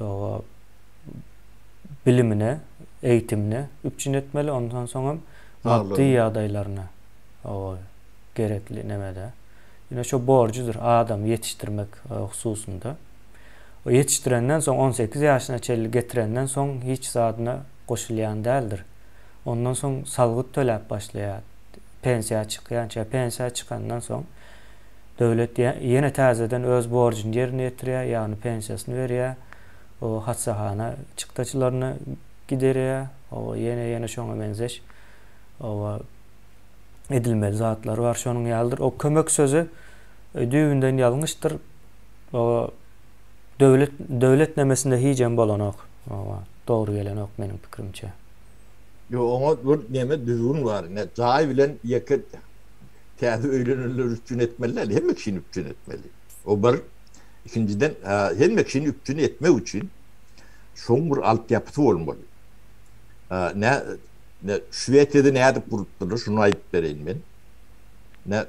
S1: Oba bilimine, eğitimine üpjün etmeli, ondan soň hem maddy ýagdaýlaryna oba gerekli nemede. Ine şo borjudyr adamy ýetişdirmek hususynda. O ýetişdirenden soň 18 ýaşyna çenli getirenden soň hiç zadyna goşulýan däldir. Ondan soň salgyt töläp başlaýar. Pensiýa çykýança, pensiýa çykandan soň döwlet ýene täzeden öz borjuny ýerine ýetirýär, ýagny pensiýasyny berýär, o hassahana çykdajylaryny giderýär, o ýene ýene şoňa meňzeş o edilmeli zatlar bar, şonuň ýalydyr. O kömek sözi e, düýbünden ýalňyşdyr. O döwlet döwlet nemesinde hijem bolanok. Owa, dogry gelenok meniň pikirimçe.
S2: Ýok, oňa bir neme düzgün bar. Ne jaý bilen ýeke täze öýlenenleri üpjün etmeli däl, hemme kişini üpjün etmeli. O bir. Ikinjiden, hemme kişini üpjün etmek üçin şoň bir altyapysy bolmaly. Ne ne Şwesiýada nädip gurupdyrlar, şuny aýdyp bereýin men. Ne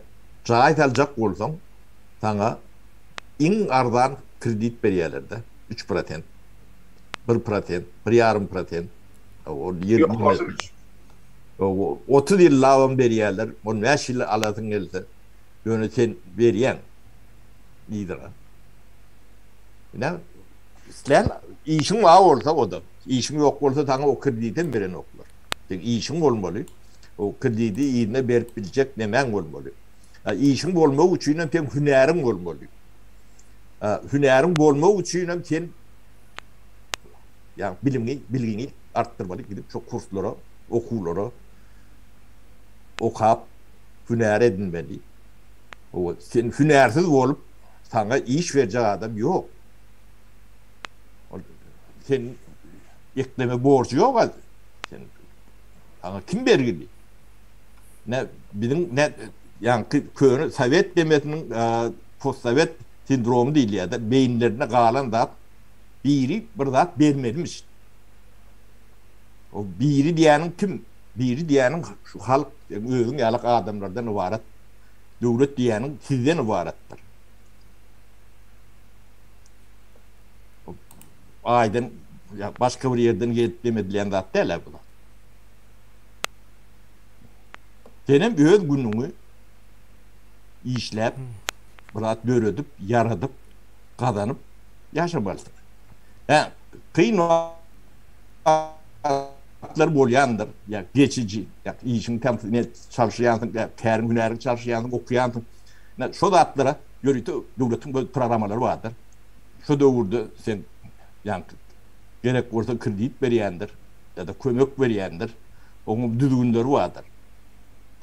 S2: jaý saljak bolsaň, saňa iň arzan kredit berýärler-de, 3%, 1%, 1,5%. Ol ýer 30 ýyllabam berýärler, 15 ýyl alasyň gelse, ýöne sen berýäň yzyna. Ine, islän işiň bar bolsa o-da, işiň ýok bolsa saňa o kreditem berenoklar. Seň işiň bolmaly, o kredidi yzyna berip biljek nemäň bolmaly. Işiň bolmagy üçin hem seň hünäriň bolmaly. Hünäriň bolmagy üçin hem sen ýa bilimiňi, bilgiňi artdyrmaly, gidip şo kurslara, okuwlara okap hünär edinmeli. Hawa, sen hünärsiz bolup, saňa iş berjek adam ýok. Ol sen ekleme borjy ýok az. Sen saňa kim bergili? Ne biziň ne ýaňky köne sowet demesiniň postsowet sindromy diýilýär-de, beýinlerinde galan zat biri bir zat bermelimiş. O biri diýýäniň kim? Biri diýýäniň şu halk, özüň ýaly adamlardan ybarat. Döwlet diýýäniň sizden ybaratdyr. Aýdan ýa başga bir ýerden gelip dem edilýän zat däl-ä bu zat. Senem öz günüňi işläp, bir zat döredip, ýaradyp, gazanyp ýaşamalysyň. Hä, kyn wagtlar bolýandyr, ýa geçiji, ýa işiň tam ne çalşyrýansyň, ýa käriň, hünäriňi çalşyrýansyň, okaýansyň. Ine, şo zatlara ýörite döwletiň öz programmalary bardyr. Şo döwürde sen ýaňky gerek bolsa kredit berýändir ýa-da kömek berýändir. Onuň düzgünleri bardyr.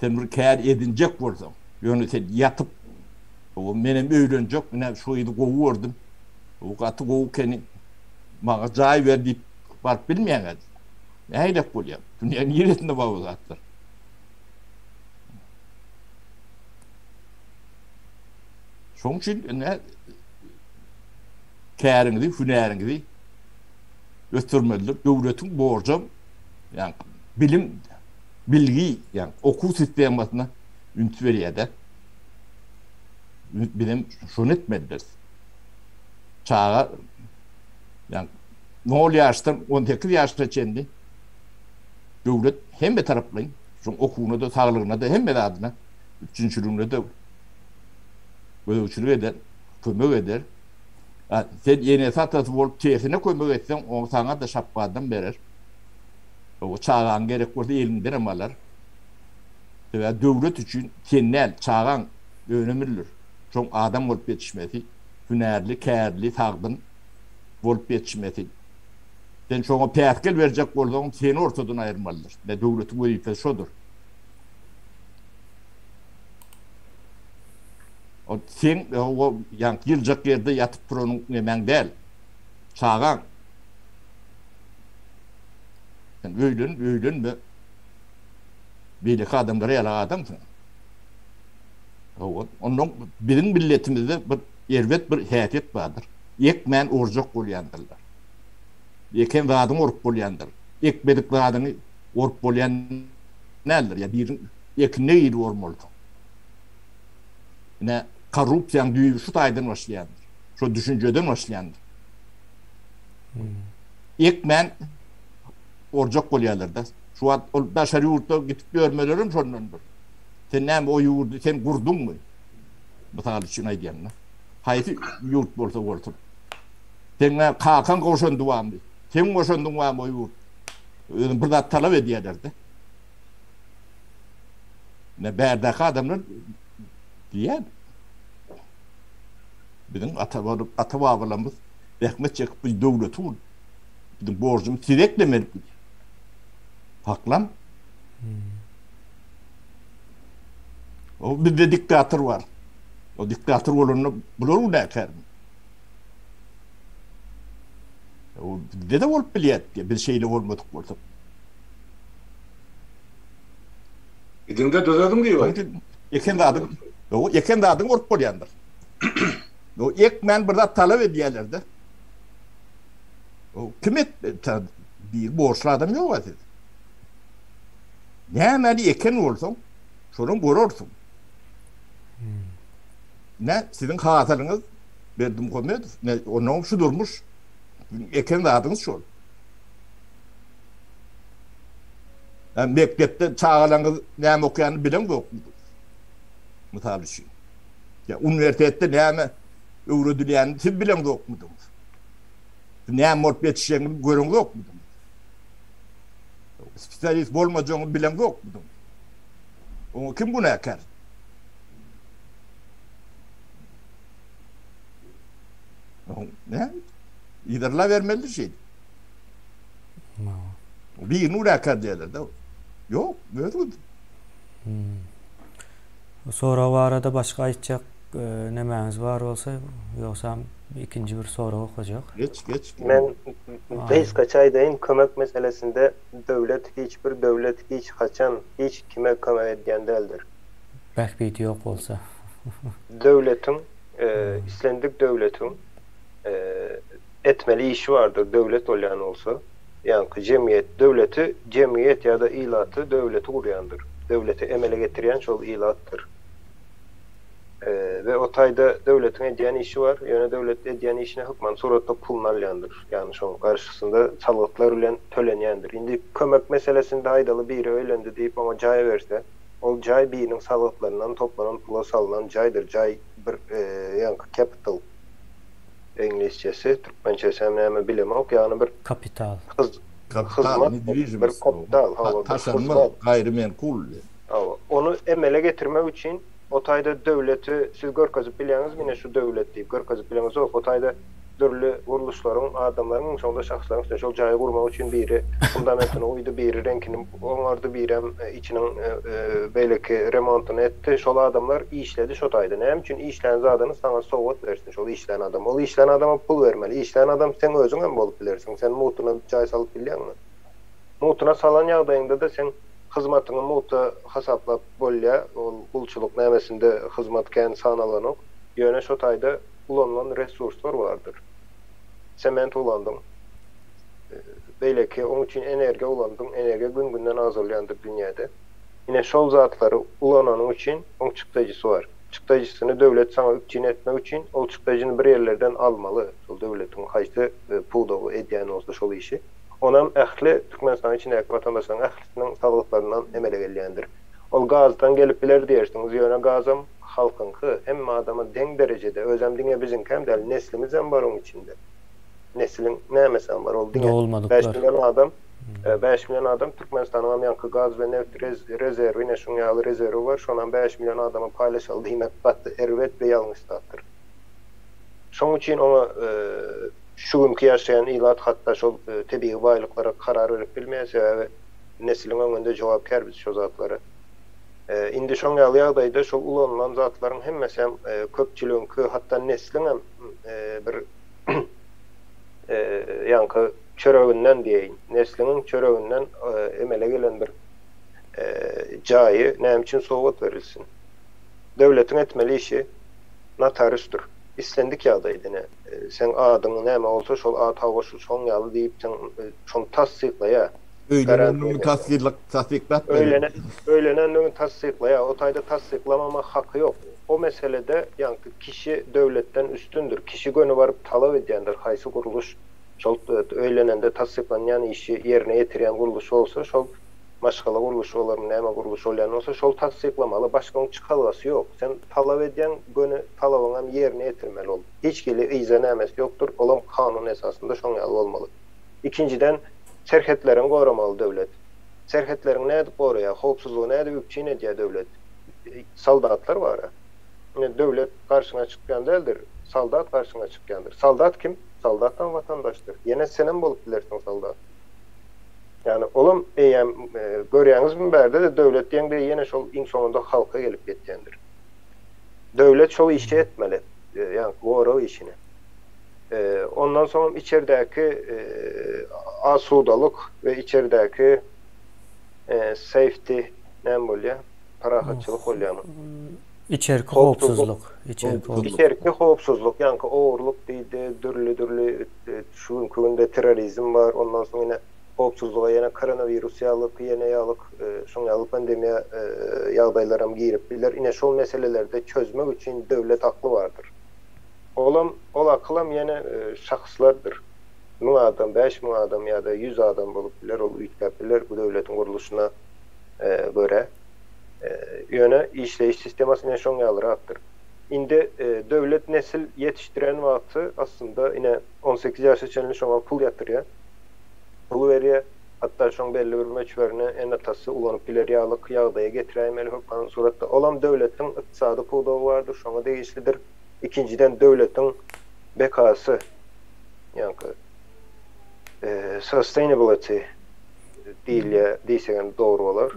S2: Sen bir kär edinjek bolsaň, ýöne sen ýatyp, Hawa, menem öýlenjek, ine şu gyzy gowy gördüm. Bu gaty gowy ekeni, maňa jaý ber diýip baryp bilmeýäň-ä. Nähilek bolýar? Dünýäň niresinde bar bu zatlar? Şonuň üçin ine käriňizi, hünäriňizi ösdürmelidir. Döwletiň borjam, ýagny bilim, bilgi, ýagny okuw sistemasyna üns berýär-de. Bizem şony etmelidiris. Çaga ýagny nol ýaşdan 18 ýaşyna çenli döwlet hemme taraplaýyn, şoň okuwyna-da, saglygyna-da, hemme zadyna, üpjünçiligine-de gözegçilik eder, kömek eder. Sen enesi-atasy bolup tersine kömek etseň, o saňa-da şapbadan berer. O çagaň gerek bolsa eliňdenem alar. Sebäbi döwlet üçin sen däl, çagaň önemlidir. Şoň adam bolup ýetişmesi, hünärli, kärli, sagdyn bolup ýetişmesi. Sen şoňa päsgel berjek bolsaň, seni ortadan aýyrmalydyr. Ine, döwletiň wezipesi şodur. O seň o ýaňky ýyljak ýerde ýatyp turanyň nemäň däl. Çagaň. Sen öýlen, öýlenme. Beýleki adamlar ýaly adamsyň. Hawa, ondan biziň milletimizde bir erbet bir häsiýet bardyr. Ekmän orjak bolýandyrlar. Eken zadyňy orup bolýandyr. Ekmedik zadyňy orup bolýan däldir. Ýa biriň ekinine girip ormalysyň. Ine, korrupsiýaň düýbi şu taýdan başlaýandyr. Şo düşünjeden başlaýandyr. Ekmän orjak bolýarlar-da. Şu wagt ol daşary ýurtda gidip ýörmelerem şondandyr. Sen näme o ýurdy sen gurduňmy? Mysal üçin aýdýan-da. Haýsy ýurt bolsa bolsun. Seň kakaň goşandy barmy? Seň goşandyň barmy o ýurt? Özüň bir zat talap edýärler-de. Ne bärdäki adamlar diýýär. Biziň ata bolup, ata babalarymyz zähmet çekip bu döwleti gurdy. Biziň borjumyz sizi eklemeli diýýär. Haklam. O bizde diktator bar. O diktator bolanda bular günäkär. O bizde de bolup bilýär. Biz şeýle bolmadyk bolsak.
S3: Gidiňde düzediň diýip aýt.
S2: Eken zadyň, o eken zadyň bolup bolýandyr. O ekmän bir zat talap edýärler-de. O kim et, bir borçly adam ýok siz. Nämäni eken bolsaň, şonam görersiň. Ne siziň hasylyňyz Berdimuhamedow, ne ondan şu durmuş eken zadyňyz şol. Yani mekdepde çagalaryňyz näme okaýanyny bileňzokmy? Mysal üçin. Ya uniwersitetde näme öwredilýänini siz bileňzokmydyňyz? Siz näme bolup ýetişjegiňizi göreňzokmydyňyz? Spesialist bolmajagyňyzy bileňzokmydyňyz? Oňa kim günäkär? Ne? Yzarlabermelidir şeýdip. Birini günäkär diýerler-de. Ýok, özüňiz.
S1: Hmm. Bu sorag barada başga aýtjak e, nemäňiz bar bolsa, ýogsam ikinji bir sorag okajak.
S2: Geç, geç.
S4: Men gysgaça aýdaýyn, kömek meselesinde döwlet hiç bir döwlet hiç haçan hiç kime kömek edýän däldir.
S1: Bähbidi ýok bolsa.
S4: Döwletiň, e, islendik döwletiň e, etmeli işi bardyr, döwlet bolýan bolsa, ýaňky jemgyýet, döwleti jemgyýet ýa-da ilaty döwleti gurýandyr. Döwleti emele getirýän şol ilatdyr. We o taýda döwletiň edýän işi bar, ýöne döwlet edýän işine hökman suratda puluny alýandyr. Ýagny şoň garşysynda salgytlar bilen tölenýändir. Indi kömek meselesinde aýdaly biri öýlendi diýip oňa jaý berse, ol jaý biriniň salgytlaryndan toplanan pula salnan jaýdyr, jaý bir ýaňky capital. Iňlisçesi, türkmençesi hem näme bilemok, ýagny bir
S1: Kapital.
S2: Kapital,
S4: hyzmat, bir
S2: nedwižimost,
S4: kapital, hawa, bir
S2: taşanmaz,
S4: hyzmat.
S2: gaýry menkul.
S4: Hawa, ony emele getirmek üçin o taýda döwleti siz görkezip bilýäňizmi, ine şu döwlet diýip görkezip bileňizok, o taýda dürli gurluşlaryň, adamlaryň iň soňunda şahslaryň üstüne şol jaýy gurmak üçin biri fundamentini guýdy, biri reňkini oňardy, birem içiniň beýleki remontyny etdi. Şol adamlar işledi şo taýda. Näme üçin işlän zadyny saňa sowgat bersin şol işlän adam. Ol işlän adama pul bermeli. Işlän adam seň özüň hem bolup bilersiň. Sen mugtuna jaý salyp bilýäňmi? Mugtuna salan ýagdaýyňda-da seň hyzmatyňy mugta hasaplap bolýa. Ol gulçulyk nämesinde hyzmat kän sanalanok. Ýöne şo taýda ulanylan resurslar bardyr. Sement ulandyň. Beýleki oň üçin energiýa ulandyň. Energiýa gün-günden azalýandyr dünýäde. Ine şol zatlary ulananyň üçin oň çykdajysy bar. Çykdajysyny döwlet saňa üpjün etmek üçin ol çykdajyny bir ýerlerden almaly. Şol döwletiň haýsy pudagy edýän bolsa şol işi. Onam ähli Türkmenistanyň içindäki watandaşlaryň ählisiniň salgytlaryndan emele gelýändir. Ol gazdan gelip biler diýersiňiz, ýöne gazam halkyňky, hemme adama deň derejede, özem diňe biziňkäm däl, neslimizem bar oň içinde. Nesliň nämesem bar, ol diňe
S1: Dolmadyklar.
S4: 5 million adam, 5 million adam Türkmenistanyňam ýaňky gaz we neft rezerwi, ine şuň ýaly rezerwi bar, şonam 5 million adama paýlaşaly diýmek gaty erbet we ýalňyş zatdyr. Şoň üçin oňa şu günki ýaşaýan ilat hatda şol tebigy baýlyklara karar berip bilmeýär, sebäbi nesliň öňünde jogapkär biz şo zatlara. Indi şoň ýaly ýagdaýda şol ulanylan zatlaryň hemmesi hem köpçüligiňki, hatda nesliň hem bir ýaňky çöreginden diýeýin, nesliňiň çöreginden emele gelen bir jaýy näme üçin sowgat berilsin? Döwletiň etmeli işi notariusdyr. Islendik ýagdaýda ine, seň adyň näme bolsa şol at hawa şu şoň ýaly diýip seň şony tassyklaýar.
S2: Öýlenendigini tassyklap tassyklap berýär.
S4: Öýlenendigini tassyklaýar. O taýda tassyklamama haky ýok. O meselede ýaňky kişi döwletden üstündir. Kişi göni baryp talap edýändir haýsy gurluş şol öýlenende tassyklanýan işi ýerine ýetirýän gurluş bolsa şol. Maşgala gurluşy bolarmy, näme gurluşy bolýan bolsa, şol tassyklamaly, başga oň çykalgasy ýok. Sen talap edýäň, göni talabyňam ýerine ýetirmeli ol. Hiç hili yza nämesi ýokdur, olam kanun esasynda şoň ýaly bolmaly. Ikinjiden, serhetleriňi goramaly döwlet. Serhetleriňi nädip goraýar, howpsuzlygy nädip üpjün edýär döwlet? Soldatlar bar-a. Ine, döwlet garşyňa çykýan däldir, soldat garşyňa çykýandyr. Soldat kim? Soldatam watandaşdyr. Ýene senem bolup bilersiň soldat. Ýagny olam eýýäm görýäňizmi bärde-de döwlet diýeňde ýene şol iň soňunda halka gelip ýetýändir. Döwlet şol işi etmeli, ýagny gorag işini. Ondan soňam içerdäki asudalyk we içerdäki safety näme bolýar? Parahatçylyk bolýarmy?
S1: Içerki howpsuzlyk.
S4: Içerki howpsuzlyk. Içerki howpsuzlyk, ýaňky ogurlyk diýdi, dürli-dürli şu günki günde terrorizm bar, ondan soň ýene howpsuzlyga ýene koronawirus ýalyk, ýene ýalyk, şoň ýaly pandemiýa ýagdaýlaram girip biler. Ine şol meselelerde çözmek üçin döwlet akly bardyr. Olam, ol akylam ýene şahslardyr. Müň adam, 5000 adam ýa-da 100 adam bolup biler, ol üýtgäp biler bu döwletiň gurluşyna görä. Ýöne işleýiş sistemasy ine şoň ýalyrakdyr. Indi döwlet nesil ýetişdiren wagty aslynda ine 18 ýaşa çenli şoňa pul ýatyrýar. Pul berýär. Hatda şoň belli bir möçberini ene-atasy ulanyp biler ýalyk ýagdaýa getiräýmeli hökman suratda. Olam döwletiň ykdysady pudagy bardyr, şoňa degişlidir. Ikinjiden döwletiň bekasy, ýaňky sustainability diýilýär diýsegem dogry bolar.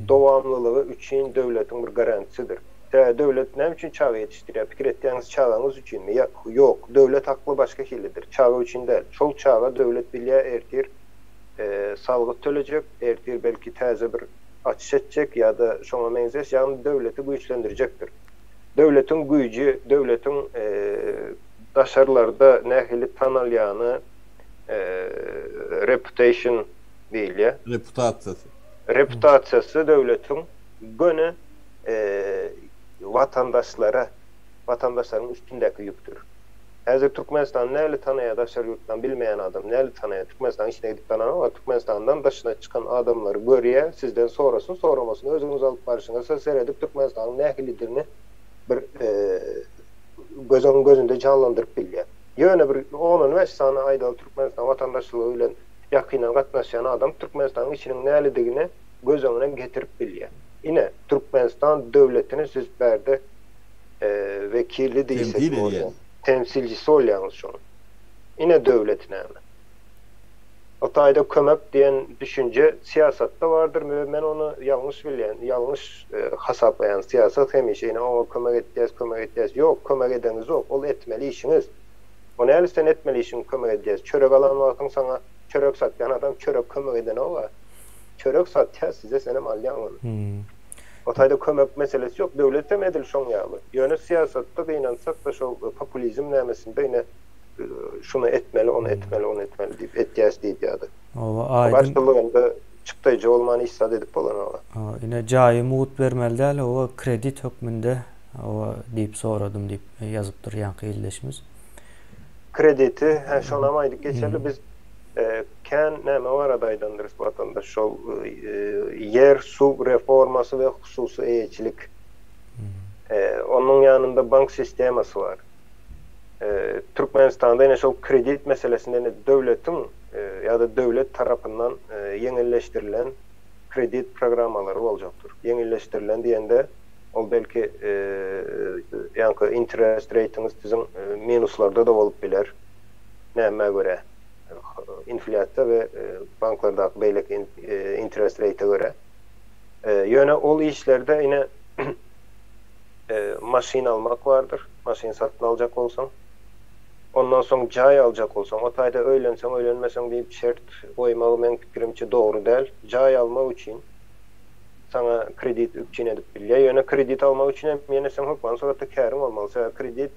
S4: Dowamlylygy üçin döwletiň bir garantisidir. Sebäbi döwlet näme üçin çaga ýetişdirýär? Pikir etýäňiz çagaňyz üçinmi? Ýa ýok, döwlet akly başga hilidir. Çaga üçin däl. Şol çaga döwlet bilýär ertir salgyt tölejek, ertir belki täze bir açyş etjek ýa-da şoňa meňzeş, ýagny döwleti güýçlendirjekdir. Döwletiň güýji, döwletiň daşarlarda nähili tanalýany reputation diýilýär.
S2: Reputasiýasy.
S4: Reputasiýasy döwletiň göni watandaşlara, watandaşlaryň üstündäki ýükdür. Häzir Türkmenistany näli tanaýar daşary ýurtdan bilmeýän adam näli tanaýar? Türkmenistanyň içine gidip tananok, a Türkmenistandan daşyna çykan adamlary görýär, sizden sorasyn, soramasyn özüňiz alyp barşyňyza seredip Türkmenistanyň nähilidigini bir gözüň gözünde janlandyryp bilýär. Ýöne bir on-on bäş sany aýdaly Türkmenistan watandaşlygy bilen ýakyndan gatnaşýan adam Türkmenistanyň içiniň nälidigini göz öňüne getirip bilýär. Ine, Türkmenistan döwletini siz bärde wekili diýsek bolýar. Temsilcisi bolýaňyz şonuň. Ine döwlet näme. O taýda kömek diýen düşünje syýasatda bardyr we men ony ýalňyş bilýän, ýalňyş hasaplaýan. Syýasat hemişe ine oňa kömek etýäs, kömek etýäs. Ýok, kömek edeňizok, ol etmeli işiňiz. O näli sen etmeli işiňi kömek edýäs. Çörek alan wagtyň saňa çörek satýan adam çörek kömek edenok-a. Çörek satýar size senem alýaň ony. O taýda kömek meselesi ýok. Döwlet hem edil şoň ýaly. Ýöne syýasatda gynansak-da şol populizm nämesinde ine şuny etmeli, ony etmeli, ony etmeli diýip etýäs diýip ýa-da.
S1: Hawa, aýdyň.
S4: Garşylygynda çykdaýjy bolman hiç zat edip bolanok.
S1: Hawa, ine jaýy mugt bermeli däl, hawa kredit hökmünde, hawa diýip soradym diýip ýazypdyr ýaňky ildeşimiz.
S4: Krediti, hä şonam aýdyp geçeli biz kän näme barada aýdandyrys watandaş şol ýer suw reformasy we hususy eýeçilik. Onuň ýanynda bank sistemasy bar. Türkmenistanda ine şol kredit meselesinde ine döwletiň ýa-da döwlet tarapyndan ýeňilleşdirilen kredit programmalary boljakdyr. Ýeňilleşdirilen diýende ol belki ýaňky interest rate'iňiz siziň minuslarda-da bolup biler. Nämä görä? Inflýasiýa we banklardaky beýleki interest rate-e görä. Ýöne ol işlerde ine maşyn almak bardyr, maşyn satyn aljak bolsaň. Ondan soň jaý aljak bolsaň, o taýda öýlenseň, öýlenmeseň diýip şert goýmagy meň pikirimçe dogry däl. Jaý almak üçin saňa kredit üpjün edip bilýär. Ýöne kredit almak üçin hem ýene seň hökmany suratda käriň bolmaly. Sebäbi kredit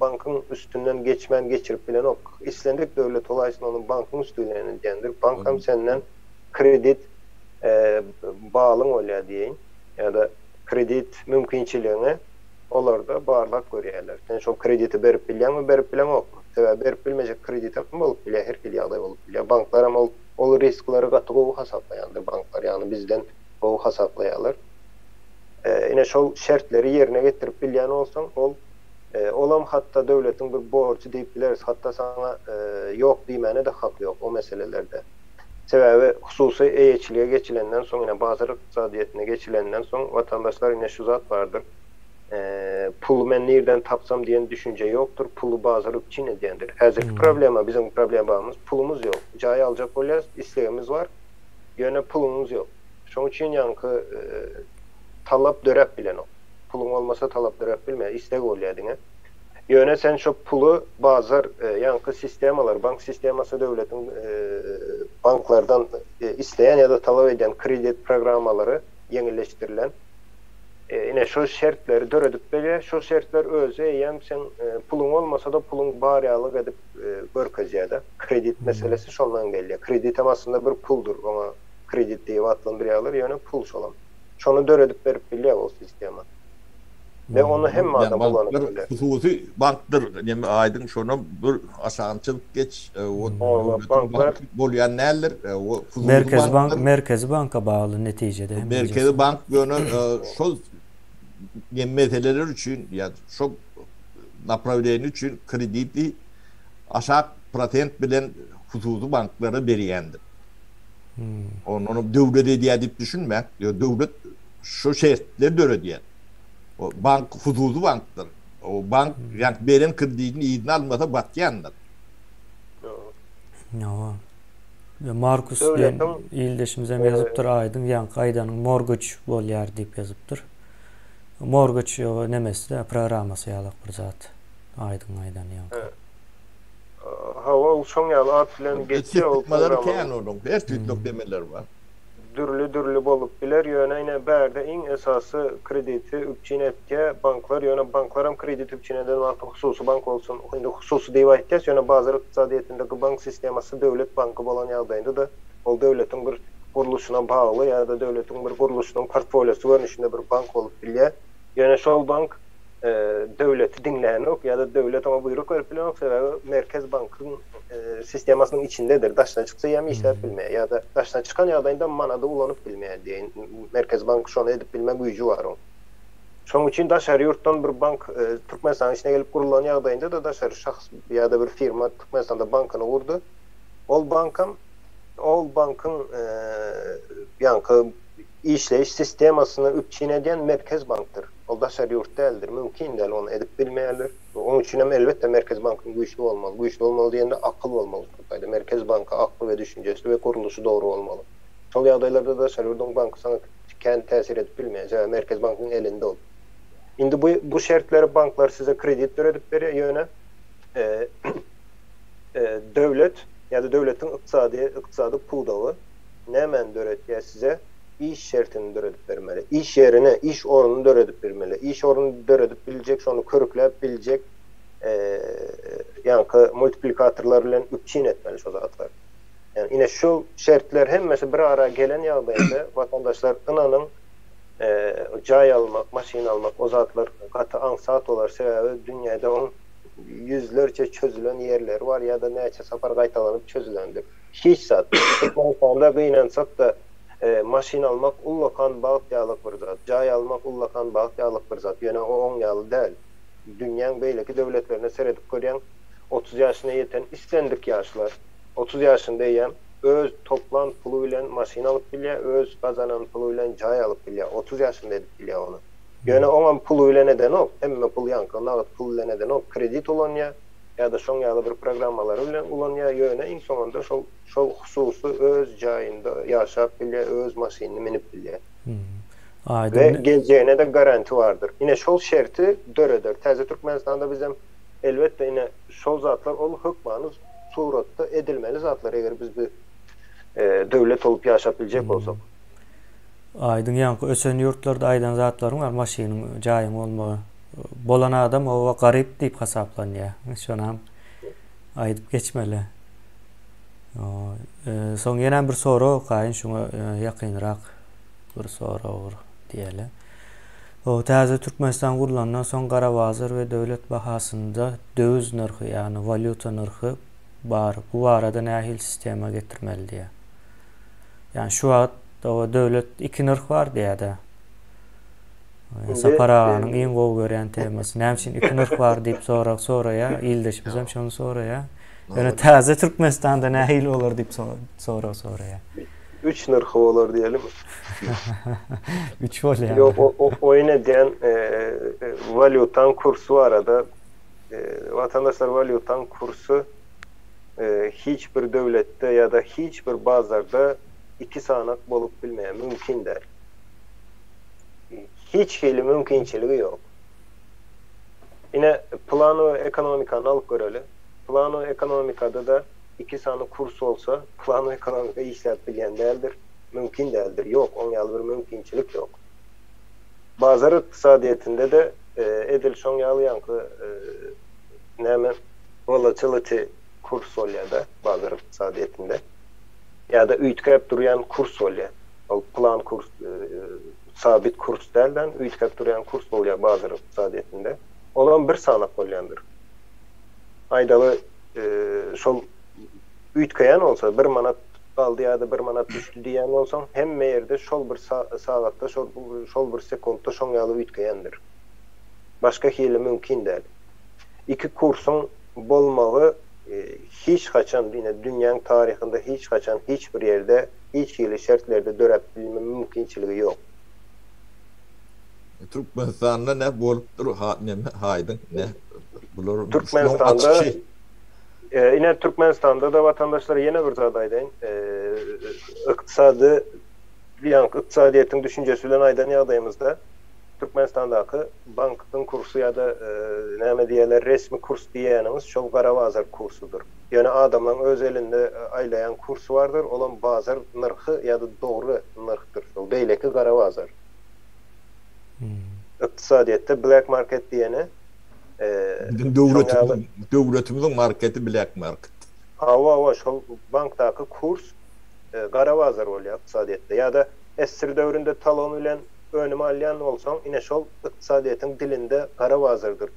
S4: bankyň üstünden geçmän geçirip bilenok. Islendik döwlet bolaýsyn ony bankyň üsti bilen edýändir. Bank hem senden kredit balyň bolýar diýeýin ýa-da kredit mümkinçiligiňi olarda barlap görýärler. Sen şol krediti berip bilýäňmi, berip bileňokmy? Sebäbi berip bilmejek kreditem bolup bilýär, her hili ýagdaý bolup bilýär. Banklaram ol ol riskleri gaty gowy hasaplaýandyr banklar, ýagny bizden gowy hasaplaýarlar. Ine şol şertleri ýerine getirip bilýän bolsaň, ol olam hatda döwletiň bir borjy diýip bileris, hatda saňa ýok diýmäne-de haky ýok o meselelerde. Sebäbi hususy eýeçilige geçilenden soň, ine bazar ykdysadyýetine geçilenden soň watandaşlar ine şu zat bardyr, puly men nirden tapsam diýen düşünje ýokdur, puly bazar üpjün edýändir. Häzirki problema, biziň problemamyz pulumyz ýok. Jaý aljak bolýarys, islegimiz bar, ýöne pulumyz ýok. Şoň üçin ýaňky talap döräp bilenok. Puluň bolmasa talap döräp bilmeýär, isleg bolýar diňe. Ýöne sen şo puly bazar, ýaňky sistemalar, bank sistemasy döwletiň banklardan isleýän ýa-da talap edýän kredit programmalary ýeňilleşdirilen. Ine şo şertleri döredip berýär. Şo şertler özi eýýäm seň puluň bolmasa-da puluň bar ýalyk edip görkezýär-de. Kredit meselesi şondan gelýär. Kreditem aslynda bir puldur. Oňa kredit diýip atlandyrýarlar, ýöne pul şolam. Şony döredip berip bilýär ol sistema. We ony hemme adam ulanyp biler.
S2: Hususy bankdyr, neme aýdyň şonam bir aşagyny çyzyp geç. O döwletiň banky bolýan däldir. O hususy
S1: Merkezi bank, Merkezi banka bagly netijede
S2: hem. Merkezi bank ýöne şol meseleler üçin ýa şol naprawleniýe üçin krediti aşak prosent bilen hususy banklara berýändir. Ondan döwlet edýär diýip düşünmäň. Döwlet şu şertleri döredýär. O bank hususy bankdyr. O bank ýa beren kreditini yzyna almasa batýandyr.
S1: Ýa. Markus diýen ildeşimiz hem ýazypdyr, aýdyň ýaňky aýdanyň mortgage bolýar diýip ýazypdyr. Mortgage ýo nemesi-de, programmasy ýalak bir zat. Aýdyň aýdany ýaňky.
S4: Hawa, ol şoň ýaly at bilen geçýär ol
S2: programma. Kän onuň, her tüýtlük demeleri bar.
S4: Dürli-dürli bolup biler, ýöne ine bärde iň esasy krediti üpjün etýär banklar, ýöne banklaram kredit üpjün eden wagty hususy bank bolsun, indi hususy diýip aýtýas, ýöne bazar ykdysadyýetindeki bank sistemasy döwlet banky bolan ýagdaýynda-da ol döwletiň bir gurluşyna bagly ýa-da döwletiň bir gurluşynyň portfoliosy görnüşinde bir bank bolup bilýär, ýöne şol bank döwleti diňlänok ýa-da döwlet oňa buýruk berip bilenok, sebäbi Merkez bankyň sistemasynyň içindedir, daşyna çyksa ýam işläp bilmeýär ýa-da daşyna çykan ýagdaýynda manady ulanyp bilmeýär diýeýin, Merkez bank şony edip bilme güýji bar oň. Şonuň üçin daşary ýurtdan bir bank Türkmenistanyň içine gelip gurulan ýagdaýynda-da daşary şahs ýa-da bir firma Türkmenistanda bankyny gurdy, ol bankam ol bankyň ýaňky işleýiş sistemasyny üpjün edýän Merkez bankdyr. Ol daşary ýurt däldir. Mümkin däl, ony edip bilmeýärler. Onuň üçin hem elbetde Merkezi bankyň güýçli bolmaly. Güýçli bolmaly diýende akyl bolmaly şol taýda. Merkezi banka akly we düşünjesi we gurluşy dogry bolmaly. Şol ýagdaýlarda daşary ýurduň banky saňa kän täsir edip bilmeýär. Sebäbi Merkezi bankyň elinde ol. Indi bu bu şertleri banklar size kredit döredip berýär, ýöne döwlet ýa-da döwletiň ykdysady ykdysady pudagy nämäni döretýär size? Iş şertini döredip bermeli. Iş ýerini, iş ornuny döredip bilmeli. Iş ornuny döredip biljek, şony körükläp biljek ýaňky multiplikatorlar bilen üpjün etmeli şo zatlary. Ýani ine şu şertler hemmesi bir ara gelen ýagdaýynda watandaşlar ynanyň jaý almak, maşyn almak o zatlar gaty aňsat bolar. Sebäbi dünýäde oň ýüzlerçe çözülen ýerleri bar ýa-da näçe sapar gaýtalanyp çözülendir. Hiç zat. Türkmenistanda gynansak-da maşyn almak ullakan bagt ýalyk bir zat, jaý almak ullakan bagt ýalyk bir zat, ýöne o oň ýaly däl. Dünýäň beýleki döwletlerine seredip görýäň, 30 ýaşyna ýeten islendik ýaşlar, 30 ýaşynda eýýäm öz toplan puly bilen maşyn alyp bilýär, öz gazanan puly bilen jaý alyp bilýär, 30 ýaşynda edip bilýär ony. Ýöne oňam puly bilen edenok, hemme pul ýaňky nagt pul bilen edenok, kredit ulanýar ýa-da şoň ýaly bir programmalary bilen ulanýar, ýöne iň soňunda şol Şol hususy öz jaýynda ýaşap bilýär, öz maşynyny minip bilýär. We geljegine-de garanti bardyr. Ine şol şerti döreder. Täze Türkmenistanda bizem elbetde ine şol zatlar ol hökmany suratda edilmeli zatlar eger biz bir döwlet bolup ýaşap biljek bolsak.
S1: Aýdyň ýaňky ösen ýurtlarda aýdan zatlaryň bar maşynyň jaýyň bolmagy. Bolan adam oba garyp diýip hasaplanýar. Şonam aýdyp geçmeli. Soň ýene bir sorag okaýyn, şuňa ýakynrak bir sorag diýeli. O täze Türkmenistan gurlandan soň gara bazar we döwlet bahasynda döwiz nyrhy, ýagny walýuta nyrhy bar. Bu barada nähili sistema getirmeli diýýär. Ýagny şu wagt o döwlet iki nyrh bar diýýär-de. Sapar aganyň iň gowy görýän temasy. Näme üçin iki nyrh bar diýip sorag soraýar, ildeşimiz hem şony soraýar. Ýöne täze Türkmenistanda nähili bolar diýip sorag soraýar.
S4: Üç nyrhy bolar diýelim.
S1: Üç bolýar.
S4: Ýok, oýun edýän walýutaň kursy barada watandaşlar walýutaň kursy hiç bir döwletde ýa-da hiç bir bazarda iki sanak bolup bilmeýär, mümkin däl. Hiç hili mümkinçiligi ýok. Ine, planowy ekonomikany alyp göreli. Planowy ekonomikada-da iki sany kurs bolsa, planowy ekonomika işläp bilýän däldir. Mümkin däldir. Ýok, oň ýaly bir mümkinçilik ýok. Bazar ykdysadyýetinde-de edil şoň ýaly ýaňky näme volatility kurs bolýar-da bazar ykdysadyýetinde. Ýa-da üýtgäp durýan kurs bolýar. Ol plan kurs, sabit kurs däl-de, üýtgäp durýan kurs bolýar bazar ykdysadyýetinde. Olam bir sanak bolýandyr. Aýdaly, şol üýtgeýän bolsa, bir manat galdy ýa-da bir manat düşdi diýýän bolsaň, hemme ýerde şol bir sagatda, şol bir sekuntda şoň ýaly üýtgeýändir. Başga hili mümkin däl. Iki kursuň bolmagy hiç haçan, ine, dünýäň taryhynda hiç haçan hiç bir ýerde hiç hili şertlerde döräp bilme mümkinçiligi ýok.
S2: Türkmenistanda ne bolupdyr ha neme haýdyň ne bular
S4: Türkmenistanda ine Türkmenistanda da watandaşlar ýene bir zat aýdaýyn ykdysady ýaňky ykdysadyýetiň düşünjesi bilen aýdan ýagdaýymyzda Türkmenistandaky bankyň kursy ýa-da näme diýerler resmi kurs diýýäniňiz şol gara bazar kursudyr. Ýöne adamlaň öz elinde aýlaýan kursy bardyr, olam bazar nyrhy ýa-da dogry nyrhdyr şol, beýleki gara bazar. Ykdysadyýetde black market diýeni
S2: Biziň döwletimiziň döwletimiziň marketi black market.
S4: Hawa hawa şol bankdaky kurs gara bazar bolýar ykdysadyýetde ýa-da SSR döwründe talon bilen önüm alýan bolsaň ine şol ykdysadyýetiň dilinde gara bazardyr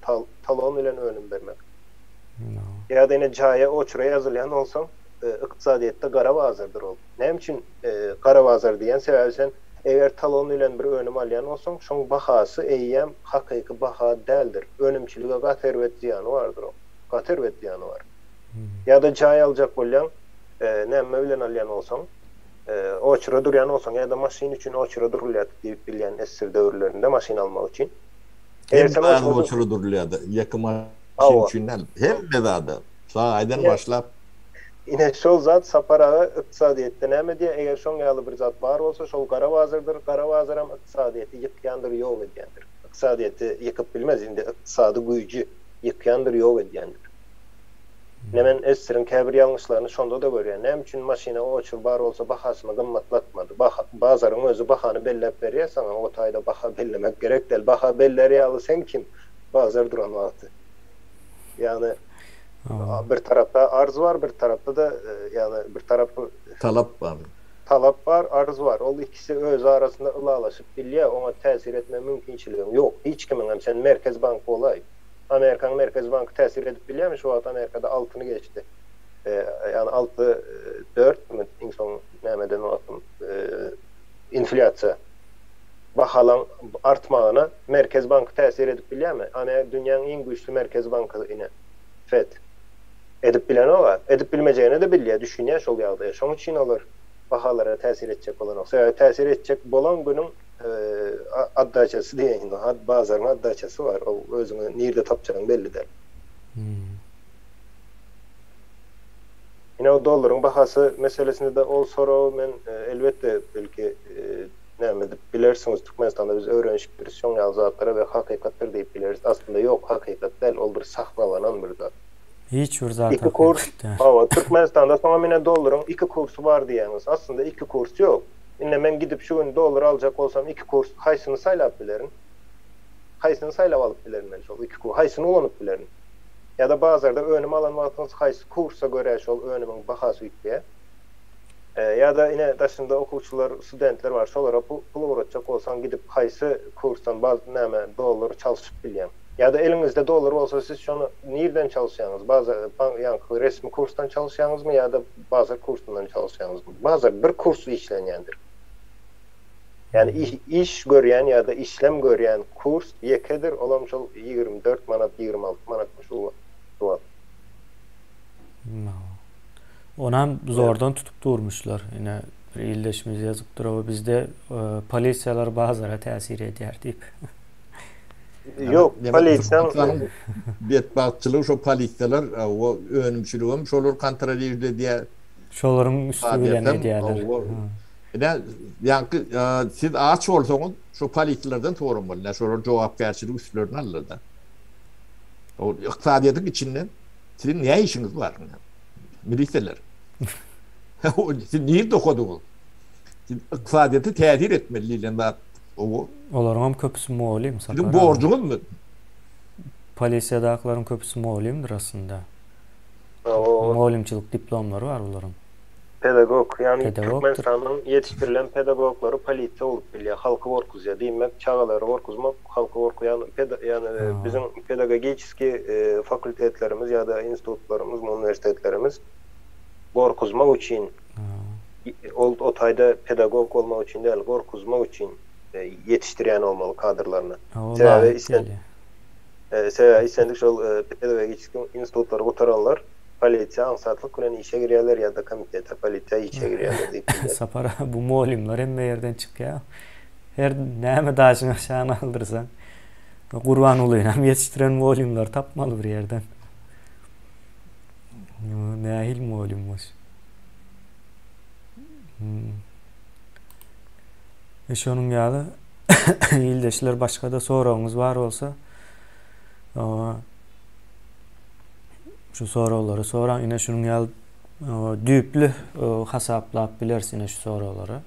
S4: talon bilen önüm bermek. Ýa-da ine jaýa oçura ýazylýan bolsaň, ykdysadyýetde gara bazardyr ol. Näme üçin gara bazar diýýän? Sebäbi sen eger talon bilen bir önüm alýan bolsaň, şoň bahasy eýýäm hakyky baha däldir. Önümçilige gaty erbet zyýany bardyr oň. Gaty erbet zyýany bar. Ýa-da jaý aljak bolýaň, näme bilen alýan bolsaň, oçura durýan bolsaň ýa-da maşyn üçin oçura durulýar diýip bilýän SSR döwürlerinde maşyn almak üçin.
S2: Eger sen oçura durulýardy, ýeke Şeň üçin däl, hemme zada. Çaýdan başlap.
S4: Ine şol zat Sapar aga ykdysadyýetde näme diýýär, eger şoň ýaly bir zat bar bolsa şol gara bazardyr, gara bazaram ykdysadyýeti ýykýandyr ýok edýändir. Ykdysadyýeti ýykyp bilmez indi ykdysady güýji ýykýandyr ýok edýändir. Ine men SSR-iň käbir ýalňyşlaryny şonda-da görýän. Näme üçin maşyna oçur bar bolsa bahasyny gymmatlatmady. Baha bazaryň özi bahany belläp berýär saňa o taýda baha bellemek gerek däl. Baha bellär ýaly sen kim? Bazar duran wagty. Ýagny bir tarapda arz bar, bir tarapda-da ýagny bir tarapy
S2: talap bar.
S4: Talap bar, arz bar. Ol ikisi öz arasynda ylalaşyp bilýär, oňa täsir etme mümkinçiligiň ýok. Hiç kimiň hem sen Merkez bank bolaý. Amerikanyň Merkez banky täsir edip bilýärmi? Şu wagt Amerikada altyny geçdi. Ýagny alty dörtmi iň soň nämeden wagtym inflýasiýa. Bahalaň artmagyna Merkez banky täsir edip bilýärmi? Ana dünýäň iň güýçli merkez banky ine, Fed. Edip bilenok-a. Edip bilmejegine-de bilýär, düşünýär şol ýagdaýa. Şoň üçin olar bahalara täsir etjek bolanok. Sebäbi täsir etjek bolan günüň otdaçasy diýeýin, bazaryň otdaçasy bar. Ol özüňi nirde tapjagyň belli däl. Ine o dollaryň bahasy meselesinde-de ol soragy men elbetde belki Näme edip bilersiňiz Türkmenistanda biz öwrenişipdiris şoň ýaly zatlara we hakykatdyr diýip bileris aslynda ýok hakykat däl ol bir sahnalanan bir zat.
S1: Hiç bir zat
S4: Iki kurs hakykat däl. Hawa Türkmenistanda soňam ine dollaryň iki kursy bar diýýäňiz aslynda iki kurs ýok. Ine men gidip şu gün dollar aljak bolsam iki kurs haýsyny saýlap bilerin? Haýsyny saýlap alyp bilerin men şol iki kur haýsyny ulanyp bilerin? Ýa-da bazarda önüm alan wagtyňyz haýsy kursa görä şol önümiň bahasy üýtgeýär? Ýa-da ine daşyňda okuwçylar, studentler bar, şolara pul ugratjak bolsaň gidip haýsy kursdan baz näme dollar çalşyp bilýäň? Ýa-da eliňizde dollar bolsa siz şony nirden çalyşýaňyz? Bazar ýaňky resmi kursdan çalyşýaňyzmy ýa-da bazar kursundan çalyşýaňyzmy? Bazar bir kurs işlenýändir. Ýani iş görýän ýa-da işlem görýän kurs ýekedir, olam şol 24 manat, 26 manatmy şu wagt.
S1: Onam zordan tutup durmuşlar. Ine bir ildeşimiz ýazypdyr, o bizde e, polisiýalar bazara täsir edýär diýip.
S4: Ýok, polisiýaň
S2: betbagtçylygy şo polisiýalar o önümçiligem şolar kontrolird edýär.
S1: Şolaryň üsti bilen edýärler.
S2: Ine, ýaňky siz aç bolsaňyz, şo polisiýalardan soramaly. Ine, şolar jogapkärçiligi üstlerine aldylar. O ykdysadyýetiň içinde siziň näme işiňiz bar? Milisiýalar. Siz nirde okadyňyz? Siz ykdysadyýete täsir etmeli diýlen zat
S1: o. Olaryň hem köpüsi mugallym.
S2: Siziň borjuňyzmy?
S1: Polisiýadakylaryň köpüsi mugallymdyr aslynda. Mugallymçylyk diplomlary bar bularyň.
S4: Pedagog, ýagny Türkmenistanyň ýetişdirilen pedagoglary polisiýa bolup bilýär, halky gorkuzýar. Diýmek, çagalary gorkuzmak, halky gorkuzýan, ýagny biziň pedagogiçeskiý fakultetlerimiz ýa-da institutlarymyz, uniwersitetlerimiz gorkuzmak üçin, ol o taýda pedagog bolmak üçin däl, gorkuzmak üçin ýetişdirýän bolmaly kadrlaryny. Sebäbi sebäbi islendik şol pedagogiçeskiý institutlary gutaranlar polisiýa aňsatlyk bilen işe girýärler ýa-da komitete polisiýa işe girýärler diýip bilýär.
S1: Sapar aga bu mugallymlar hemme ýerden çykýar. Her näme daşyň aşagyna aldyrsaň Gurbangulyny hem ýetişdiren mugallymlary tapmaly bir ýerden. Nähili mugallymyş. Hmm. E şonuň ýaly ildeşler başga-da soragyňyz bar bolsa, Şu soraglary soraň ine şunuň ýaly düýpli hasaplap bileris ine şu soraglary.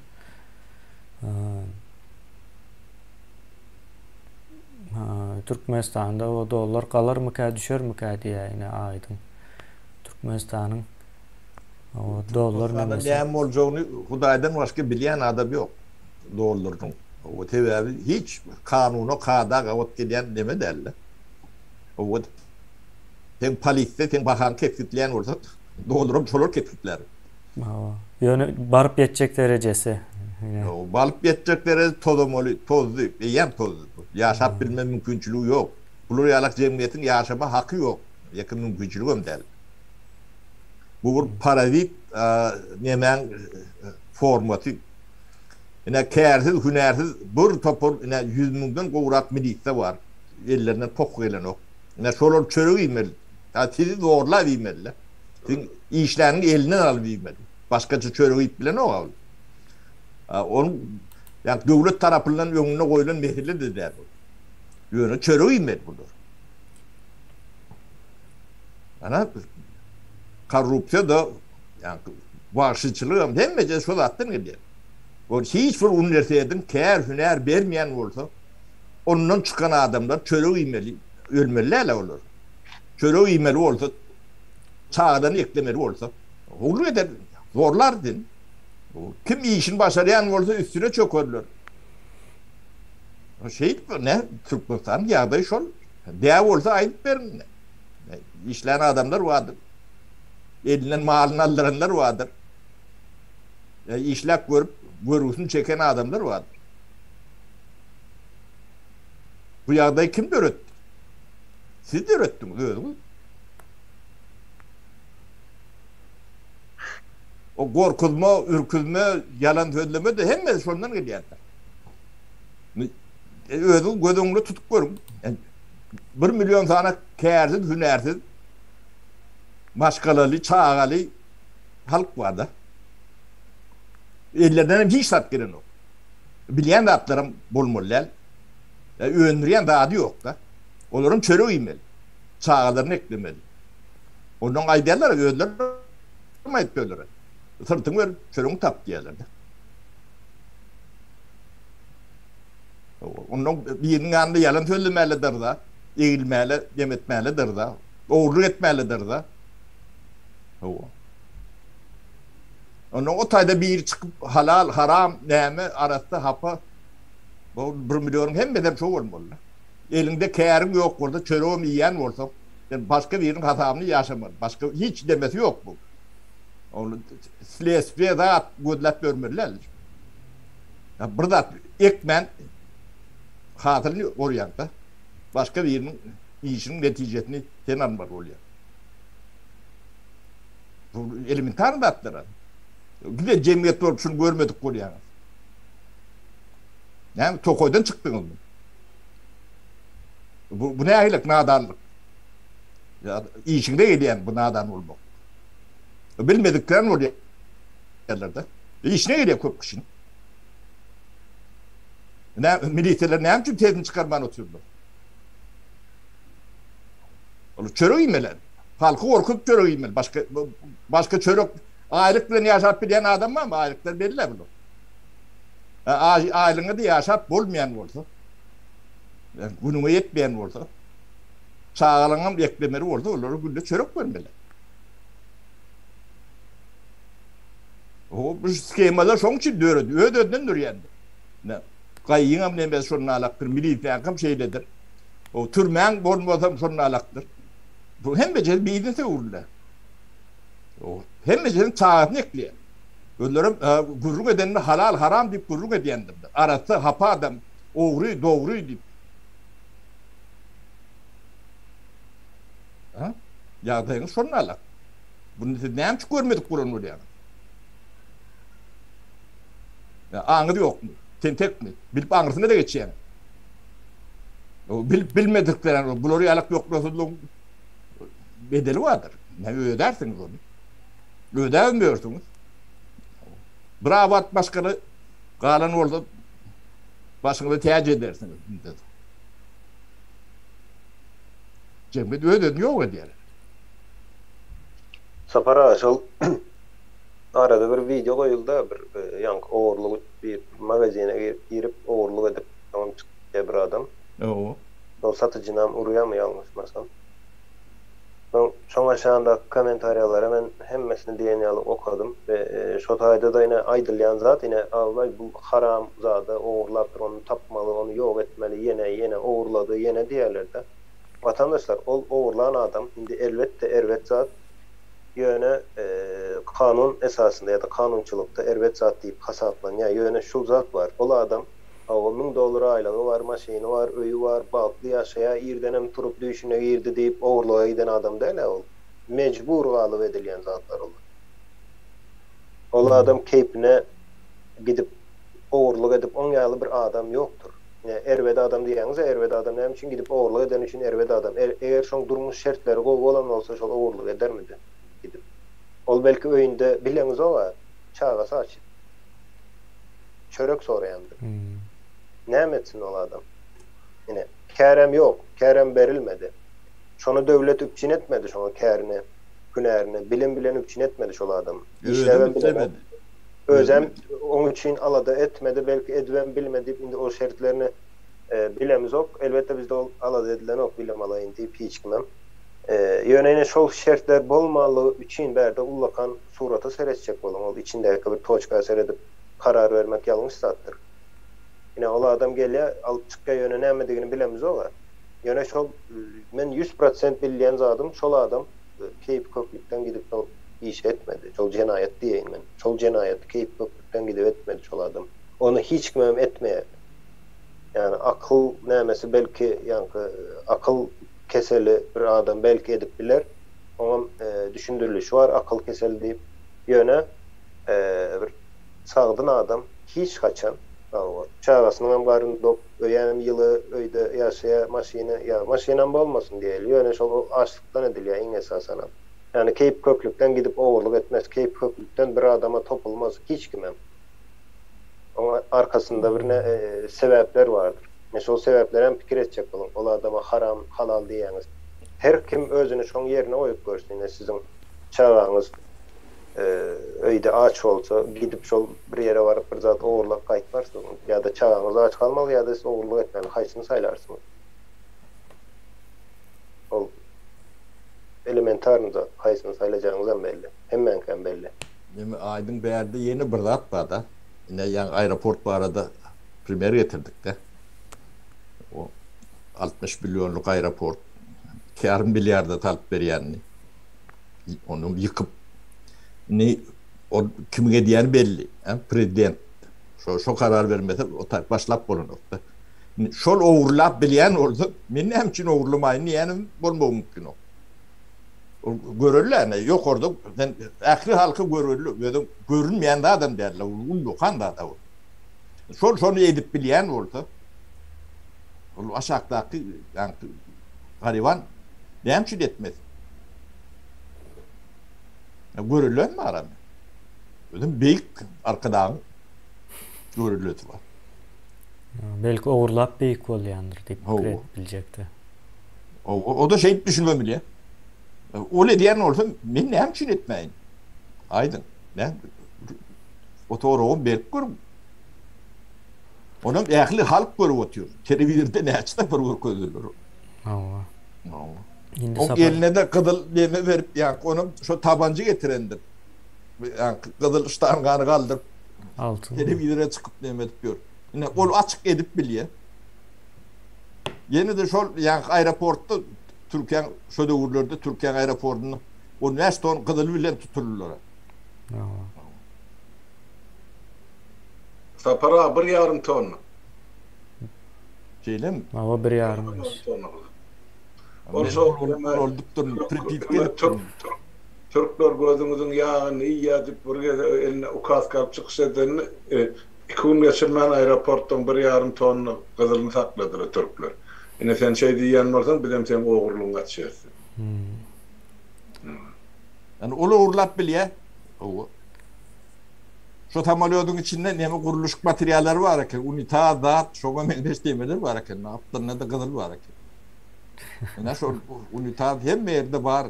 S1: Türkmenistanda o dollar galarmyka düşermikä diýýär ine aýdyň. Türkmenistanyň o dollar
S2: nemesi. Näme boljagyny Hudaýdan başga bilýän adam ýok dollaryň. O sebäbi hiç kanuna kada gabat gelýän neme dälde. O Seň polisiýa seň bahaňy kesgitleýän bolsa, dollaram şolar kesgitlär.
S1: Hawa. Ýöne baryp ýetjek derejesi.
S2: Ýok, baryp ýetjek dereje tozamaly, tozdy, eýýäm tozdy. Ýaşap bilme mümkinçiligi ýok. Bular ýalak jemgyýetiň ýaşama haky ýok, ýeke mümkinçiligem däl. Bu bir parazit nemäň formasy. Ine kärsiz, hünärsiz bir topar ine ýüz müňden gowrak milisiýa bar. Ellerinden poh gelenok. Ine şolar çörek iýmeli. Ha sizi zorlap iýmeli. Siziň işläniň elinden alyp iýmeli. Başgaça çörek iýip bilenok ol. Onuň ýa döwlet tarapyndan öňünde goýlan mesele de däl bu. Ýöne çörek iýmeli bular. Ana korrupsiýa da ýa wagşyçylyk hem hemme şo zatdan gelýär. Ol hiç bir uniwersitetiň kär hünär bermeýän bolsa, Ondan çykan adamlar çörek iýmeli, ölmeli däl-ä olar. Çörek iýmeli bolsa, çagalaryny eklemeli bolsa, ogurlyk eder, zorlar seni. Kim işini başarýan bolsa üstüne çökerler. Şeýdip, ne, Türkmenistanyň ýagdaýy şol. Dä bolsa aýdyp beriň. Işlän adamlar bardyr. Elinden malyny aldyranlar bardyr. Işläp görüp, görgüsini çeken adamlar bardyr. Bu ýagdaýy kim döretdi? Siz döretdiňiz özüňiz. O gorkuzma, ürküzme, ýalan sözleme de hemmesi şondan gelýändir. E, özüňiz göz öňünde tutup görüň. Bir million sany kärsiz, hünärsiz, maşgalaly, çagaly halk bar-da. Ellerinden hem hiç zat gelenok. Bilýän zatlaram bolmaly däl. Öndürýän zady ýok-da. Olaram çörek iýmeli. Çagalaryny eklemeli. Ondan aýdýarlar, özleri aýdyp ýörler. Syrtyňy berip, çöregiňi tap diýýärler-de. Ondan biriniň ýanynda ýalan sözlemälidir-da, egilmäli, dem etmälidir-da, ogurlyk etmälidir-da. Hawa. Onda o taýda biri çykyp halal, haram, näme, arassa, hapa bu bir millionyň hemmesem şo bolmaly. Eliňde käriň ýok bolsa, çöregem iýýän bolsaň, sen başga biriniň hasabyna ýaşamaly. Başga hiç demesi ýok bu. Ol sledstwiýe zat gözläp ýörmeli däl. Bir zat ekmän hasylyny gorýaň-da. Başga biriniň işiniň netijesini sen almaly bolýaň. Bu elementar zatlar. Giden jemgyýet bolup şuny görmedik bolýaňyz. Näme tokaýdan çykdyňyzmy? Bu, bu nähili nadanlyk? Ya işiňde gelýän bu nadan bolmak. Bilmediklerin bolýarlar-da. Işine gelýär köp kişiniň. Ne milisiýalar näme üçin sesini çykarman otyrlar? Olar çörek iýmeli. Halky gorkuzyp çörek iýmeli. Başga başga çörek aýlyk bilen ýaşap bilýän adam barmy? Aýlyklar belli bular. Aýlygyňa-da ýaşap bolmaýan bolsa, günüňe ýetmeýän bolsa, çagalaryňam eklemeli bolsa, olara günde çörek bermeli. O bu skemalar şoň üçin döredi. Öz-özünden dörýändir. Ne gaýyňam nemesi şondan alakdyr, milisiýaňkam şeýledir. O türmäň bolmasam şondan alakdyr. Bu hemmejesi biznese öwrüldi. O hemmejesi çagasyny ekleýär. Özlerem gürrüň edende halal, haram diýip gürrüň edýändirler. Arassa, hapa adam, ogry, dogry diýip. Ha? Ýagdaýyňyz şondan alak. Bunu siz näme üçin görmedik bolan bolýaňyz? Ýa aňyz ýokmy? Tentekmi? Bilip aňyrsyna-da geçýäňiz. O bilip bilmedikler, bular ýalak ýoklasyzlygyň bedeli bardyr. Ne ödärsiňiz ony? Ödäbem ýörsüňiz. Bir abat maşgala galan bolsa başyňyza täç edersiňiz. Jemgyýet öz-özüni ýok edýär.
S4: Sapar aga şol arada bir wideo goýulda bir ýaňky ogurlyk bir magazine girip ogurlyk edip soňam çykýa bir adam.
S2: Hawa.
S4: Şol satyjynam urýamy ýalňyşmasam. Soň şoň aşagyndaky kommentariýalary men hemmesini diýen ýaly okadym we şo taýda-da ine aýdylýan zat ine aý bu haram zada ogurlapdyr ony tapmaly ony ýok etmeli ýene ýene ogurlady ýene diýýärler-de. Watandaşlar ol ogurlan adam indi elbetde erbet zat ýöne kanun esasynda ýa-da kanunçylykda erbet zat diýip hasaplanýar ýöne şul zat bar ol adam hawa 1000 dollar aýlygy bar maşyny bar öýi bar bagtly ýaşaýar irdenem turup düýşüne girdi diýip ogurlyga giden adam däl-ä ol mejbur galyp edilýän zatlar olar ol adam keýpine gidip ogurlyk edip oň ýaly bir adam ýokdur. Ine, erbet adam diýýäňiz-ä, erbet adam näme üçin gidip ogurlyk edeni üçin erbet adam. Eger şoň durmuş şertleri gowy bolan bolsa şol ogurlyk edermidi gidip. Ol belki öýünde bileňizog-a, çagasy aç. Çörek soraýandyr. Näme etsin ol adam? Ine, kärem ýok, kärem berilmedi. Şony döwlet üpjün etmedi şoňa kärini, hünärini, bilim bilen üpjün etmedi şol adamy.
S2: Işläbem bilenok.
S4: Özem oň üçin alada etmedi, belki edibem bilmedi, indi ol şertlerini bilemizok. Elbetde bizde ol alada edilenok, bilim alaýyn diýip hiç kimem. Ýöne ine şol şertler bolmanlygy üçin bärde ullakan surata seretjek boluň, ol içindäki bir toçka seredip karar bermek ýalňyş zatdyr. Ine ol adam gelýär, alyp çykýar ýöne nämedigini bilemizog-a. Ýöne şol men 100% bilýän zadym şol adam keýpi köklükden gidip şol işi etmedi. Şol jenaýat diýeýin men. Şol jenaýaty keýpi köklükden gidip etmedi şol adam. Ony hiç kimem etmeýär. Ýagny akyl nämesi belki ýaňky akyl keseli bir adam belki edip biler. Oňam düşündirilişi bar akyl keseli diýip. Ýöne bir sagdyn adam hiç haçan çagasynyňam garny dok, öýem ýyly öýde ýaşaýar, maşyny ýa maşynam bolmasyn diýeli, ýöne şol açlykdan edilýär iň esasanam. Ýagny keýp köklükden gidip ogurlyk etmez, keýp köklükden bir adama topulmaz hiç kimem. Oň arkasynda bir ne sebäpler bardyr. Ine şol sebäplerem pikir etjek boluň. Ol adama haram, halal diýýäňiz. Her kim özüni şoň ýerine goýup görsün. Ine siziň çagaňyz öýde aç bolsa, gidip şol bir ýere baryp bir zat ogurlap gaýtmarsyňyzmy? Ýa-da çagaňyz aç galmaly ýa-da siz ogurlyk etmeli, haýsyny saýlarsyňyz? Ol elementarny zat, haýsyny saýlajagyňyzam belli. Hemmäňkäm belli.
S2: Neme. Aýdyň bärde ýene bir zat barda. Ine ýaňy aeroport barada primer getirdik-de. O 60 millionlyk aeroport 2,5 milliarda salyp berýänini. Ony ýykyp indi ol kimiň edýäni belli. Prezident. Şo şo karar bermese o taýp başlap bolanok-da. Indi şol ogurlap bilýän bolsa, men näme üçin ogurlamaýyn diýýänim bolmagy mümkin ok. Ol görelde ene ýokarda sen ähli halka görelde özüň görünmeýän zadam däl ol ullakan zat ol. Şol şony edip bilýän bolsa ol aşakdaky ýaňky garyban näme üçin etmez? Görülen bar hem. Özüm beýik arkadagyň görülesi bar.
S1: Belki ogurlap beýik bolýandyr diýip pikir edip biljekdi.
S2: O, o da şeýdip düşünmem bilýär. Ol edýän bolsa men näme üçin etmäýin? Aýdyň. Näme? O soragy berip görüň. Onam ähli halk görüp otyr. Telewizorda näçe sapar görkezdiler.
S1: Hawa.
S2: Hawa. Indi sapar. Eline de gyzyl neme berip, ýa onam şo tabanjy getirendir. Ýa gyzyl ştangany galdyryp
S1: altyn
S2: telewizora çykyp neme edip ýör. Ine ol açyk edip bilýär. Ýene-de şol ýaňky aeroportda Türkiýäň şo döwürlerde Türkiýäň aeroportunda 15 ton gyzyl bilen tutuldylar.
S3: Sapar aga bir ýarym tonna.
S2: Şeýlemi?
S1: Hawa bir ýarym.
S3: Ol şol Türkler gözüňiziň ýagyny iýýär diýip bir gezek eline ukaska alyp çykyş edende Iki gün geçirmän aeroportdan bir ýarym tonna gyzylyny sakladylar türkler. Ine sen şeý diýýän bolsaň bizem seň ogurlygyňy açýarys diýip.
S2: Ýani ol ogurlap bilýä. Hawa. Şo samolýodyň içinde neme gurluşyk materiallary bar eken, unitaz zat, şoňa meňzeş demeler bar eken. Gapdalynda-da gyzyl bar eken. Ine şol unitaz hemme ýerde bar.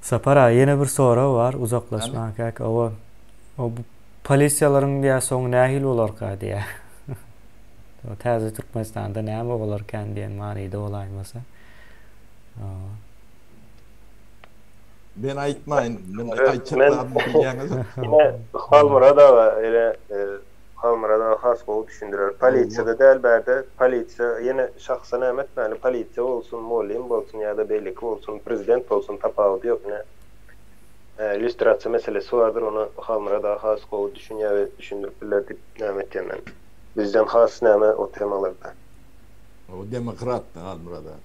S1: Sapar aga ýene bir sorag bar uzaklaşmankäk owa o bu polisiýalaryň diýä soňy nähili bolarka diýä. Täze Türkmenistanda näme bolarkän diýen manyda bolaýmasa.
S2: Men aýtmaýyn, men aýtjak zadymy bilýäňiz.
S4: Ine Halmyrat aga ine Halmyrat aga has gowy düşündirer. Polisiýada däl bärde polisiýa ýene şahsa näme etmäli polisiýa bolsun mugallym bolsun ýa-da beýleki bolsun prezident bolsun tapawudy ýok ine lýustrasiýa meselesi bardyr ony Halmyrat aga has gowy düşünýär we düşündirip biler diýip näme etýän men bizden has näme o temalarda.
S2: O demokrat Halmyrat aga.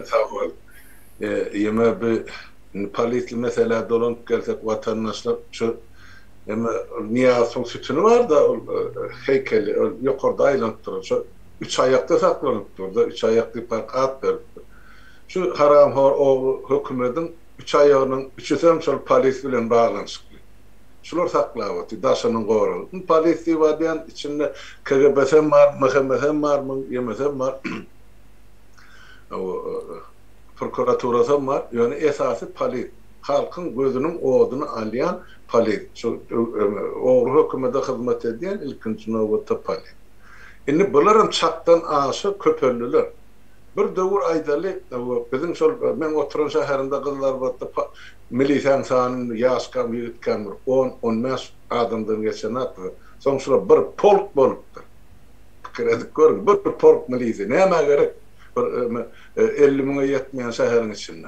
S3: Sag bol. Ýeme bu indi polisli meselä dolanyp gelsek watandaşlar şu Eme ol Nyýazowyň sütüni bar-da, ol heýkeli, ol ýokarda aýlanyp duran, şo üç aýakda saklanyp dur-da, üç aýak diýip halk at beripdir. Şu haramhor ogry hökümediň üç aýagynyň üçüsem şol polis bilen baglanyşykly. Şular saklap otyr, daşynyň goragy. Indi polis diýip adýan, içinde KGB-sem bar, MHM-sem bar, muň ýemesem bar. Prokuraturasam bar, ýöne esasy polis. Halkyň gözüniň oduny alýan polis. Şu ogry hökümede hyzmat edýän ilkinji nobatda polis. Indi bularam çakdan aşa köpeldiler. Bir döwür aýdaly, biziň şol meň oturan şäherimde Gyzylarbatda milisäň sany ýaşkam, ýigitkäm bir on, on bäş adamdan geçenakdy. Soň şular bir polk bolupdyr. Pikir edip görüň, bir polk milise nämä gerek bir 50 müňe ýetmeýän şäheriň içinde.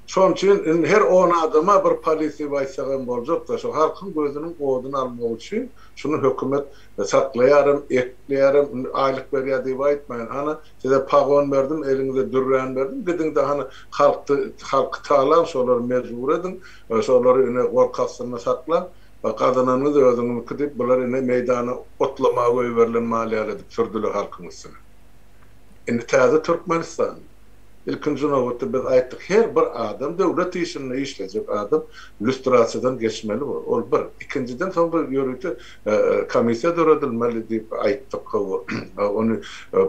S3: Şonuň üçin indi her on adama bir polis diýip aýtsak hem boljak-da, şu halkyň gözüniň oduny almak üçin şuny hökümet saklaýaram, ekleýärem, indi aýlyk berýär diýip aýtmaýyn. Hany, size pagon berdim, eliňize dürräni berdim, gidiň-de hany halkdy, halky talaň, şolary mejbur ediň, şolary ine gorky astynda saklaň, gazananyňyz özüňiziňki diýip, bular ine meýdana otlamaga goýberilen mal ýaly edip sürdüler halkyň üstüne. Indi täze Türkmenistan. Ilkinji nobatda biz aýtdyk, her bir adam döwlet işinde işlejek adam lýustrasiýadan geçmeli bor. Ol bir. Ikinjiden soň bir ýörite komissiýa döredilmeli diýip aýtdyk. Ony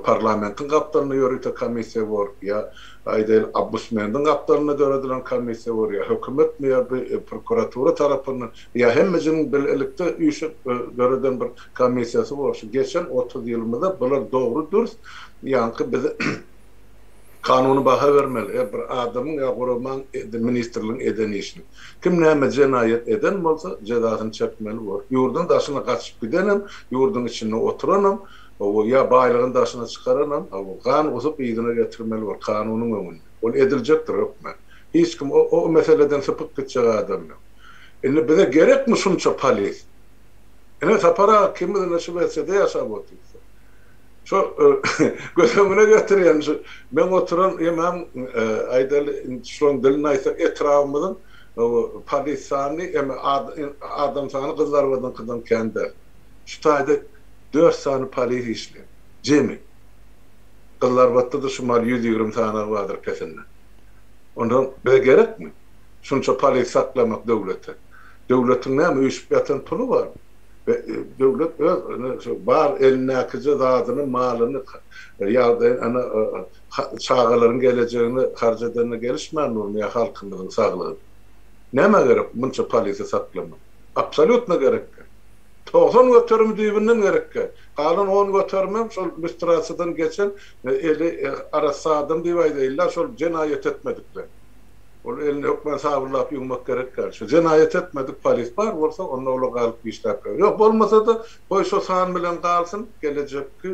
S3: parlamentiň gapdalynda ýörite komissiýa bor, ýa aýdaýly ombudsmeniň gapdalynda döredilen komissiýa bor, ýa hökümetmi ýa bir prokuratura tarapyndan, ýa hemmejiniň birlikde üýşüp döreden bir komissiýasy bor. Şu geçen 30 ýylymyzda bular dogry-dürs ýaňky bizi. Kanuny baha bermeli her bir adamyň ýa guramaň ministrligiň eden işine. Kim näme jenaýat eden bolsa jezasyny çekmeli bor. Ýurduň daşyna gaçyp gidenem, ýurduň içinde oturanam, ýa baýlygyny daşyna çykaranam gan gusup yzyna getirmeli bor kanunyň öňünde. Ol ediljekdir hökmän. Hiç kim o meseleden sypyp gitjek adam ýok. Indi bize gerekmi şunça polis? Ine Sapar aga ikimiz ine Şwesiýada ýaşap otyrys. Şo göz öňüne getirýän şu meň oturan ýemem aýdaly indi şolaň dilinde aýtsak etrabymyzyň polis sany eme adam sany Gyzylarbadyňkydan kän däl. Şu taýda dört sany polis işleýär. Jemi. Gyzylarbatda-da şu mal 120 sanagy bardyr pesinde. Ondan bize gerekmi? Şunça polis saklamak döwlete. Döwletiň näme üýşüp ýatan puly bar. Döwlet öz ine şu bar elindäkije zadyny, malyny, ýagdaýyny ana çagalaryň gelejegine harç edenine gelişmän durmy ýa halkymyzyň saglygyny. Nämä gerek munça polisi saklamak? Absolýutno gerek däl. 90 göterimi düýbünden gerek däl. Galan 10 göterimem şol lýustrasiýadan geçen eli arassa adam diýip aýdaýynlar şol jenaýat etmedikler. Ol elini hökman sabynlap ýuwmak gerek däl. Şu jenaýat etmedik polis bar bolsa, onda olar galyp işläp biler. Ýok, bolmasa-da, goý şo san bilen galsyn, gelejekki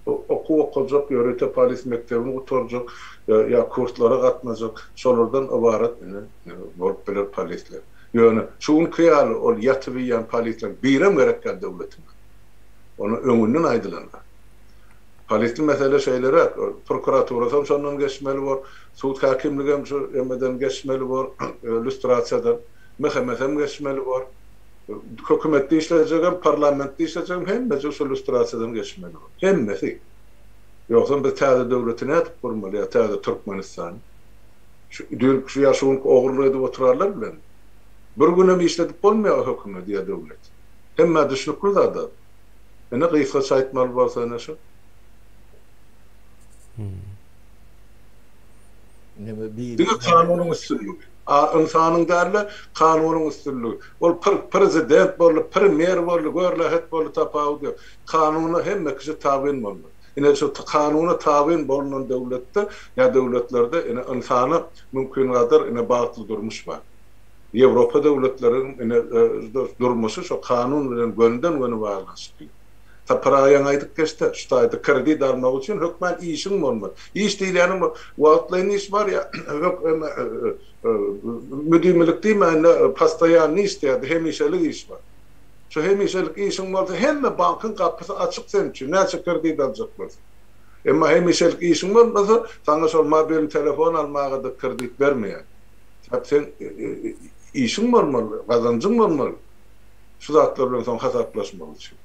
S3: okuw okajak, ýörite polis mekdebini gutarjak ýa kurslara gatnajak, şolardan ybarat ine bolup biler polisler. Ýöne şu günki ýaly ol ýatyp iýýän polisleriň birem gerek däl döwletimize. Ony öňünden aýdylan zat. Polisli mesele şeýleräk, prokuraturasam şondan geçmeli bor, sud häkimligem şu emeden geçmeli bor, lýustrasiýadan, MHM-sem geçmeli bor. Hökümetde işlejegem, parlamentde işlejegem hemmejik şu lýustrasiýadan geçmeli bor. Hemmesi. Ýogsam biz täze döwleti nädip gurmaly ýa täze Türkmenistany? Şu düýnki şu ýa şu günki ogurlyk edip oturarlar bilen. Bir günem işledip bolmaýar hökümeti ýa döwleti. Hemmä düşnükli zat-a. Ine gysgaça aýtmaly bolsa ine şu. Diňe kanunyň üstünligi. A ynsanyň däl-de, kanunyň üstünligi. Ol prezident boldy, premýer boldy, görlähet boldy tapawudy ýok. Kanuna hemme kişi tabyn bolmaly. Ine şu kanuna tabyn bolnan döwletde ýa döwletlerde ine ynsana mümkingadar ine bagtly durmuş bar. Ýewropa döwletleriniň ine durmuşy şo kanun bilen gönüden-göni baglanyşykly. Sapar aga ýaňy aýdyp geçdi, şu taýda kredit almak üçin hökman işiň bolmaly. Iş diýilýäniň bu wagtlaýyn iş bar ýa müdimilik diýmände postoýannyý iş diýýärdi, hemişelik iş bar. Şu hemişelik işiň bolsa hemme bankyň gapysy açyk sen üçin, näçe kredit aljak bolsaň. Emma hemişelik işiň bolmasa, saňa şol mobilny telefon almaga-da kredit bermeýär. Sebäp seň işiň bolmaly, gazanjyň bolmaly. Şu zatlar bilen soň hasaplaşmak üçin.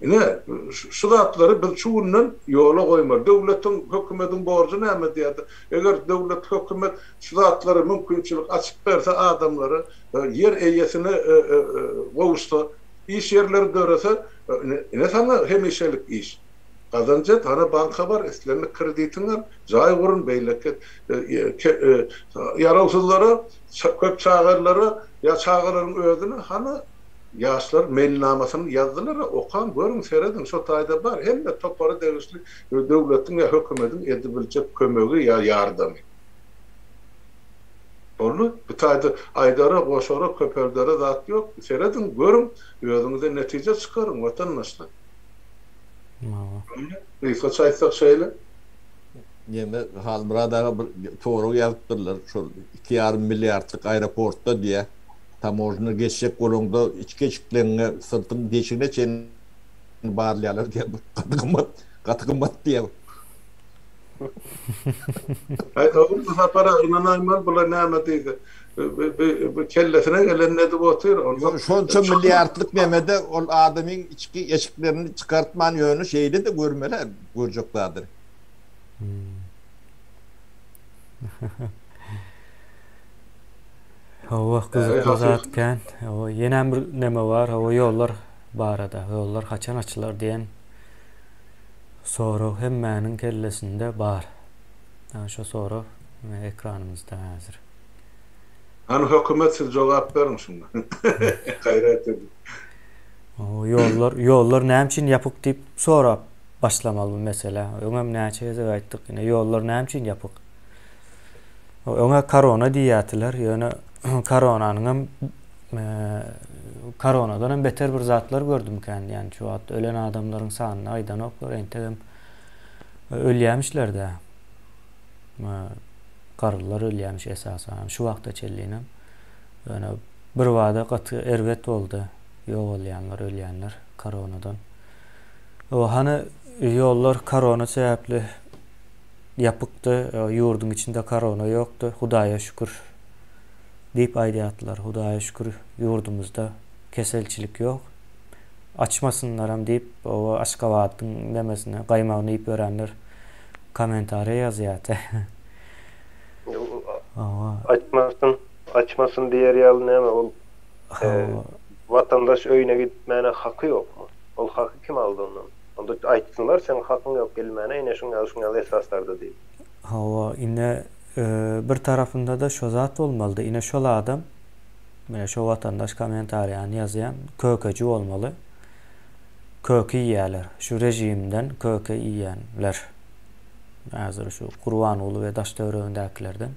S3: Ine, şu zatlary biz şu günden ýola goýmaly. Döwletiň, hökümediň borjy näme diýýärdi? Eger döwlet, hökümet şu zatlary mümkinçilik açyp berse adamlara, ýer eýesine gowuşsa, iş ýerleri dörese, ine saňa hemişelik iş. Gazanç et, hana banka bar, islendik kreditiňi al, jaý gurun, beýleki et. Ýarawsyzlara, köp çagalylara ýa çagalaryň özüne hana ýaşlar meýilnamasyny ýazdylar-a, okaň, görüň, serediň, şo taýda bar, hemme topara degişli döwletiň ýa hökümediň edibiljek kömegi ýa ýardamy. Boldy. Bu taýda aýdara, goşara, köpeldere zat ýok. Serediň, görüň, özüňize netije çykaryň, watandaşlar. Gysgaça aýtsak şeýle.
S2: Ýene Halmyrat aga bir sorag ýazypdyrlar, şol 2,5 milliardlyk aeroportda diýýär, tamožna geçjek bolaňda içki eşikleňňe syrtyň deşigine çenli barlaýarlar diýýär, gaty gymmat, gaty gymmat diýýär.
S3: Aý dogry bu sapar ynanaýman bular näme diýdi. Bu kellesine gelenini edip otyr.
S2: Ýok şonça milliardlyk nemede ol adamyň içki eşiklerini çykartman ýöne şeýle-de görmeli görjek zadyny.
S1: Hawa gyzykly zat kän. Hawa ýenem bir neme bar hawa ýollar barada ýollar haçan açylar diýen sorag hemmäniň kellesinde bar. Ana şo sorag ekranymyzda häzir.
S3: Hany hökümet siz jogap beriň şuňa. Gaýrat ediň.
S1: O ýollar ýollar näme üçin ýapyk diýip sorap. başlamaly bu mesele. Öňem näçe gezek aýtdyk, ine ýollar näme üçin ýapyk? Öňe korona diýýärdiler, ýöne koronanyň hem koronadan hem beter bir zatlar gördümkän diýýän. Şu wagt ölen adamlaryň sanyny aýdanoklar, entegem ölýämişler-dä. Garrylar ölýämiş esasan, şu wagta çenlinem. Ýöne birbada gaty erbet boldy. Ýogalýanlar, ölýänler koronadan. O hany ýollar korona sebäpli ýapykdy, ýurduň içinde korona ýokdy, Hudaýa şükür diýip aýdýardylar. Hudaýa şükür ýurdumyzda keselçilik ýok. Açmasynlaram diýip, o Aşgabadyň nemesine gaýmagyny iýip ýörenler kommentariýa ýazýardy.
S4: Açmasyn, açmasyn diýer ýaly näme ol Watandaş öýüne gitmäne haky ýokmy? Ol haky kim aldy ondan? Onda aýtsynlar seň hakyň ýok gelmäne ine şuň ýaly şuň ýaly esaslarda diýip.
S1: Hawa ine bir tarapynda-da şo zat bolmalydy ine şol adam mine şo watandaş komentariýany ýazýan kökeji bolmaly köke iýýäler şu režimden köke iýýänler häzir şu Gurbanguly we daş töweregindäkilerden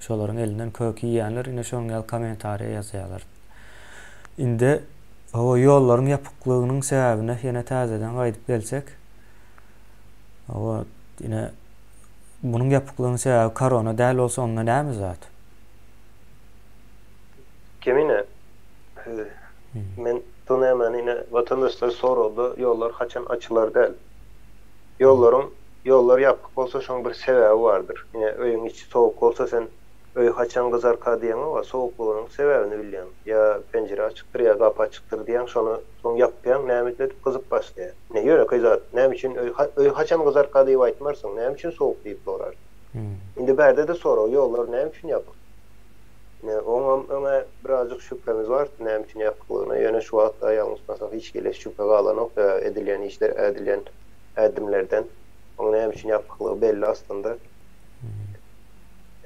S1: Şolaryň elinden kök iýýänler ine şonuň ýaly kommentariýa ýazýarlar. Indi hawa ýollaryň ýapyklygynyň sebäbine ýene täzeden gaýdyp gelsek, hawa ine munuň ýapyklygynyň sebäbi korona däl bolsa onda näme zat?
S4: Kemine, men bu nämäni ine watandaşlar soragda ýollar haçan açylar däl. Ýollaryň Ýollar ýapyk bolsa şoň bir sebäbi bardyr. Ine öýüň içi sowuk bolsa sen öý haçan gyzarka diýeňoga sowuklygynyň sebäbini bilýäň. Ýa penjire açykdyr ýa gapy açykdyr diýýäň şony soň ýapýaň näme edip gyzyp başlaýar. Ine ýönekeý zat näme üçin öý öý haçan gyzarka diýip aýtmarsyň näme üçin sowuk diýip sorarsyň. Indi bärde-de sorag ýollar näme üçin ýapyk? Ine oňam öňä birazjyk şübhemiz bardy näme üçin ýapyklygyna ýöne şu wagt ýalňyşmasak hiç hili şübhe galanok sebäbi edilýän işler ädilýän ädimlerden oň näme üçin ýapyklygy belli aslynda.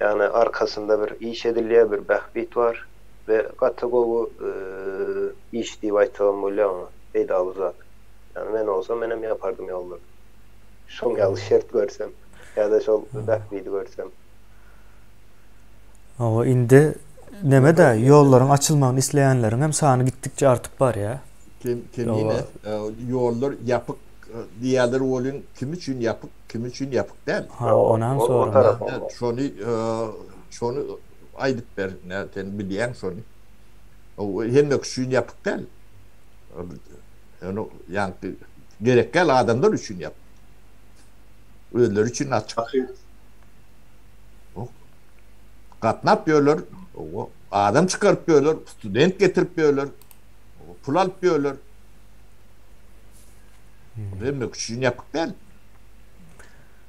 S4: Ýagny arkasynda bir iş edilýär, bir bähbit bar we gaty gowy iş diýip aýtsagam bolýar oňa, peýdaly zat. Ýagny men bolsam menem ýapardym ýollary. Şoň ýaly şert görsem ýa-da şol bähbidi görsem.
S1: Hawa indi neme-de ýollaryň açylmagyny isleýänleriň hem sany gitdikçe artyp barýar.
S2: Kemine ýollar ýapyk diýýärler welin kim üçin ýapyk, kim üçin ýapyk däl.
S1: Ha, onam soramaly.
S2: Şony şony aýdyp ber, sen bilýäň şony. Hemme üçin ýapyk däl. Ýöne ýaňky gerek däl adamlar üçin ýapyk. Özleri üçin açyk. Gatnap ýörler, adam çykaryp ýörler, student getirip ýörler. Pul alyp ýörler. Hemme üçin ýapyk däl.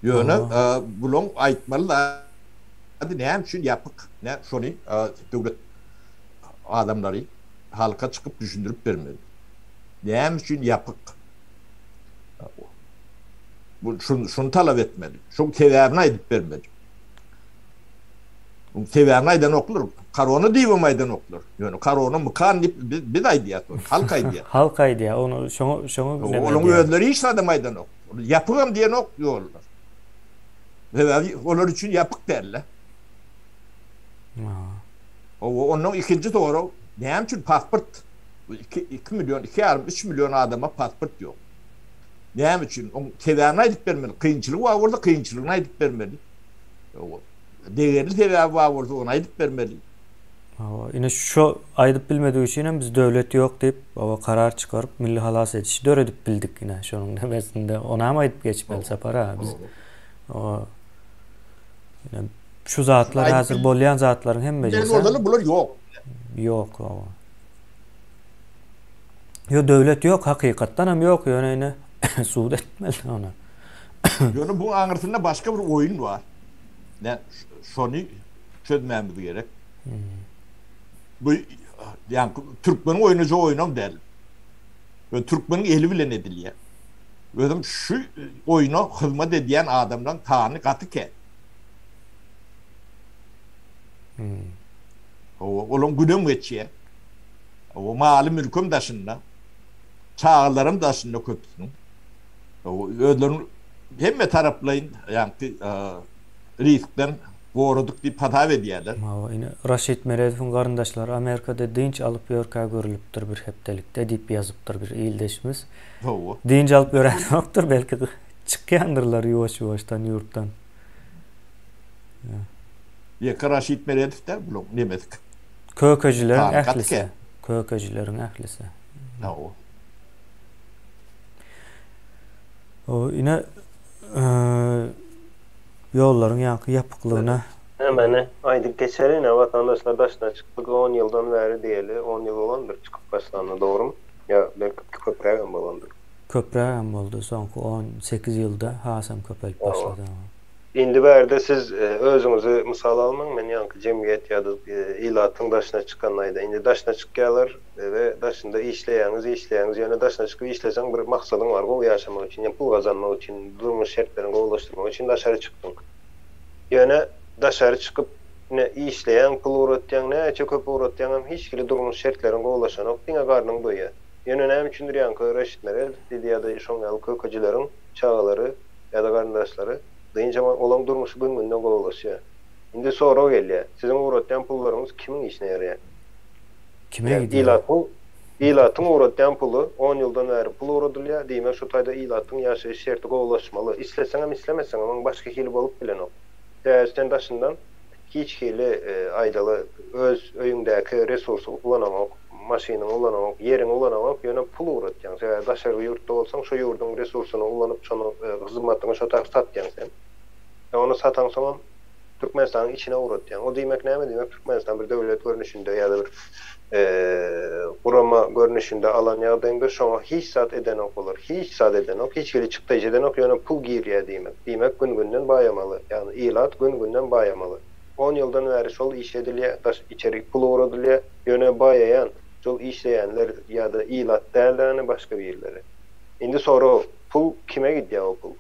S2: Ýöne bulaň aýtmaly zady näme üçin ýapyk? Nä şony döwlet adamlary halka çykyp düşündirip bermeli. Näme üçin ýapyk? Bu şuny talap etmeli. Şoň sebäbini aýdyp bermeli. Sebäbini aýdanoklar. Korona diýibem aýdanoklar. Ýöne korona mykan diýip biz, biz aýdýas ony. Halk aýdýar.
S1: Halk aýdýar. Ony şoňa şoňa
S2: näme Olaryň özleri hiç zadam aýdanok. Ýapygam diýenok ýollar. Sebäbi olar üçin ýapyk däl-de. Hawa, ondan ikinji sorag, näme üçin pasport? 2 2 million, 2,5, 3 million adama pasport ýok. Näme üçin? Oň sebäbini aýdyp bermeli. Kynçylygy bar bolsa kynçylygyny aýdyp bermeli. Degerli sebäbi bar bolsa ony aýdyp bermeli.
S1: Hawa, ine şo aýdyp bilmedigi üçin hem biz döwlet ýok diýip, hawa karar çykaryp milli halas edişi döredip bildik ine şonuň nemesinde. Onam aýdyp geçmeli Sapar aga biz. Hawa. Ine şu zatlar häzir bolýan zatlaryň hemmesi.
S2: Bolsa bular ýok.
S1: Ýok, hawa. Ýok, döwlet ýok, hakykatdan hem ýok, ýöne ine sud etmeli ony.
S2: Ýöne bu aňyrsynda başga bir oýun bar. Ne şony çözmämiz gerek. Bu ýa türkmeniň oýnaja oýnam däl. We türkmeniň eli bilen edilýär. Özüm şu oýuna hyzmat edýän adamlaryň sany gaty kän. Hmm. Hawa, olaň günem geçýär. Hawa, maly mülkem daşynda. Çagalaram daşynda köpüsiniň. Özlerini hemme taraplaýyn ýaňky riskden goradyk diýip hasap edýärler.
S1: Hawa, ine, Raşid Meredowyň garyndaşlary Amerikada dynç alyp ýörkä görülipdir bir hepdelikde diýip ýazypdyr bir ildeşimiz.
S2: Hawa.
S1: Dynç alyp ýörenokdyr, belki çykýandyrlar ýuwaş-ýuwaşdan ýurtdan.
S2: Ýeke Raşid Meredow däl bulaň nemesi.
S1: Kökejileriň ählisi. Kökejileriň ählisi.
S2: Hawa.
S1: O ine ýollaryň ýaňky ýapyklygyna.
S4: Hemmäni aýdyp geçeli ine watandaşlar daşyna çykdyk on ýyldan bäri diýeli on ýyl bolandyr çykyp başlanyna dogrymy ýa belki köprägem bolandyr.
S1: Köprägem boldy soňky 18 ýylda hasam köpelip başlady.
S4: Indi bärde siz özüňizi mysal almaň, men ýaňky jemgyýet ýa-da ilatyň daşyna çykanyny aýdaýyn. Indi daşyna çykýarlar we daşynda işleýäňiz, işleýäňiz, ýöne daşyna çykyp işleseň bir maksadyň bar, gowy ýaşamak üçin, ýa pul gazanmak üçin, durmuş şertlerini gowulaşdyrmak üçin daşary çykdyň. Ýöne daşary çykyp ine işleýäň, pul ugratýaň, näçe köp ugratýaňam hiç hili durmuş şertleriň gowulaşanok, diňe garnyň doýýar. Ýöne näme üçindir ýaňky Reşit Meredow diýdi ýa-da şoň ýaly kökejileriň çagalary ýa-da garyndaşlary dynç alman olaň durmuşy gün-günden gowulaşýar. Indi sorag gelýär, siziň ugratýan pullaryňyz kimiň işine ýaraýar?
S1: Kime gidýär?
S4: Ilatyň ilatyň ugratýan puly on ýyldan bäri pul ugradylýar, diýmek şu taýda ilatyň ýaşaýyş şerti gowulaşmaly. Isleseňem islemeseňem oň başga hili bolup bilenok. Sebäbi sen daşyndan hiç hili aýdaly öz öýüňdäki resursy ulanaňok, maşynyňy ulanaňok, ýeriňi ulanaňok, ýöne pul ugratýaň. Sebäbi daşary ýurtda bolsaň şo ýurduň resursyny ulanyp şony hyzmatyňy şo tarap satýaň sen. E ony sataňsoňam Türkmenistanyň içine ugratýaň. O diýmek näme diýmek Türkmenistan bir döwlet görnüşinde ýa-da bir gurama görnüşinde alan ýagdaýyňda şoňa hiç zat edenok olar. Hiç zat edenok, hiç hili çykdaýjy edenok, ýöne pul girýär diýmek. Diýmek gün-günden baýamaly. Ýagny ilat gün-günden baýamaly. On ýyldan bäri şol iş edilýär, daş içerik pul ugradylýar. Ýöne baýaýan şol işleýänler ýa-da ilat däl-de ýagny başga birleri. Indi sorag, pul kime gidýär o pul?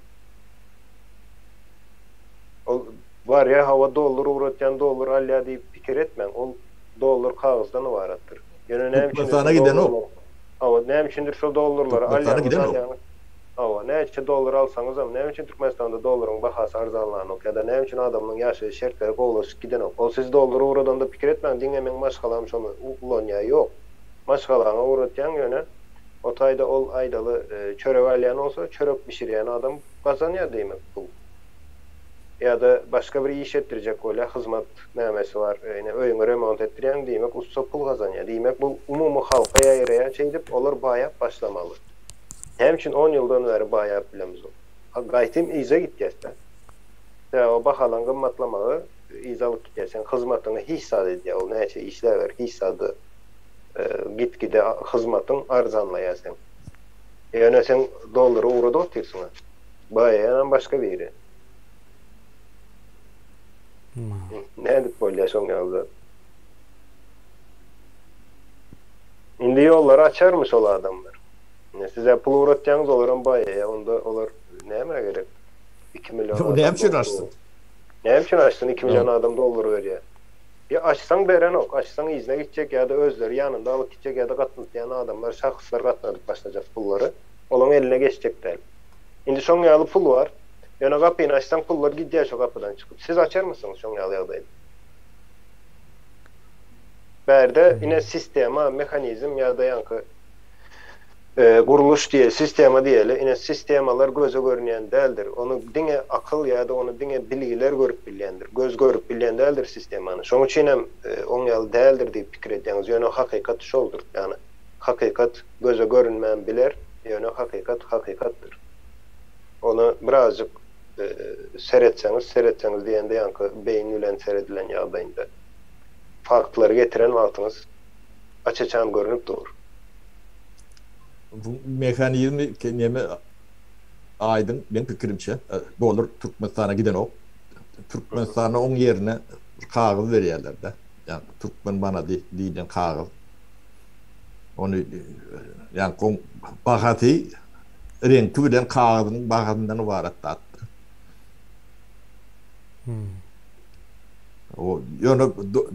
S4: Ol barýa hawa dollar ugratýan dollar alýar diýip pikir etmäň. Ol dollar kagyzdan ybaratdyr. Ýöne näme üçindir
S2: Türkmenistana
S4: şol
S2: gidenok.
S4: dollarlary hawa näme üçindir şol dollarlary
S2: Türkmenistana
S4: alýaňyz
S2: gidenok.
S4: alýaňyz hawa näçe dollar alsaňyzam näme üçin Türkmenistanda dollaryň bahasy arzanlanok ýa-da näme üçin adamlaryň ýaşaýyş şertleri gowulaşyp gidenok. Ol siz dollar ugradanda pikir etmäň diňe meň maşgalam şony ulanýar ýok. Maşgalaňa ugratýaň ýöne o taýda ol aýdaly çörek alýan bolsa çörek bişirýän adam gazanýar diýmek pul. Ýa-da başga bir iş etdirjek bolýar, hyzmat nämesi bar, ine öýüňi remont etdirýäň, diýmek ussa pul gazanýar. Diýmek bu umumy halka ýaýraýar, şeýdip olar baýap başlamaly. Näme üçin on ýyldan bäri baýap bilemizok? Gaýtym yza gitýäs-dä. Sebäbi o bahalaryň gymmatlamagy yza alyp gitýär. Seň hyzmatyňy hiç zat edýär, ol näçe işläber hiç zady git-gide hyzmatyň arzanlaýar seň. Ýöne sen dollary ugradyp otyrsyň-a. Baýaýanam başga biri. Nädip bolýar şoň ýaly zat? Indi ýollary açarmy şol adamlar? Ine siz-ä pul ugratýaňyz, olaram baýaýar. Onda olar nämä gerek? 2 million
S2: O
S4: adam
S2: näme üçin
S4: dollar.
S2: açsyn?
S4: Näme üçin açsyn 2 million adam dollar berýär? Ýa açsaň berenok, açsaň yzyna gitjek ýa-da özleri ýanynda alyp gitjek ýa-da gatnatýan adamlar, şahslar gatnadyp başlajak pullary. Olaň eline geçjek däl. Indi şoň ýaly pul bar. Ýöne gapyny açsaň pullar gidýär şo gapydan çykyp. Siz açarmysyňyz şoň ýaly ýagdaýda? Bärde ine sistema, mehanizm ýa-da ýaňky gurluş diýeli, sistema diýeli. Ine sistemalar göze görünýän däldir. Ony diňe akyl ýa-da ony diňe bilgiler görüp bilýändir. Göz görüp bilýän däldir sistemany. Şoň üçin hem oň ýaly däldir diýip pikir edýäňiz. Ýöne hakykat şoldur. Ýagny hakykat göze görünmän biler, ýöne hakykat hakykatdyr. Ony birazjyk seretseňiz, seretseňiz diýende ýaňky beýin bilen seredilen ýagdaýynda faktlary getiren wagtyňyz aç-açan görnüp dur.
S2: Bu mehanizmi neme aýdyň meň pikirimçe dollar Türkmenistana gidenok. Türkmenistana oň ýerine bir kagyz berýärler-de. Ýagny türkmen manady diýlen kagyz. Ony ýagny bahasy reňki bilen kagyzynyň bahasyndan ybarat zatdyr.
S1: Hmm.
S2: O ýöne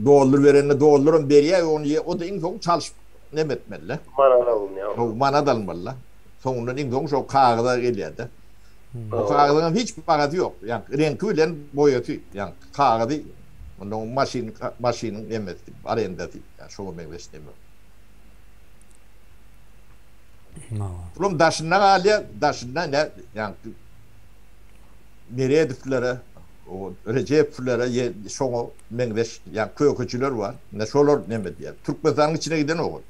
S2: dollar berende dollaram berýär, ony o-da iň soň çalşyp neme etmeli-de.
S4: Manat alynýar.
S2: Manat alynmaly-da. Soňundan iň soň şo kagyza gelýär-de. O kagyzyň hem hiç bagasy ýok. Ýa reňki bilen boýasy, ýa kagyzy, ondan maşyn maşynyň nemesi, arendasy, ýa şoňa meňzeş neme. Puluň daşynda galýar, daşynda ne, ýa Meredowlere, o Rejepowlere şoňa meňzeş, ýa kökeçiler bar. Ine şolar neme diýýär. Türkmenistanyň içine giden ogul.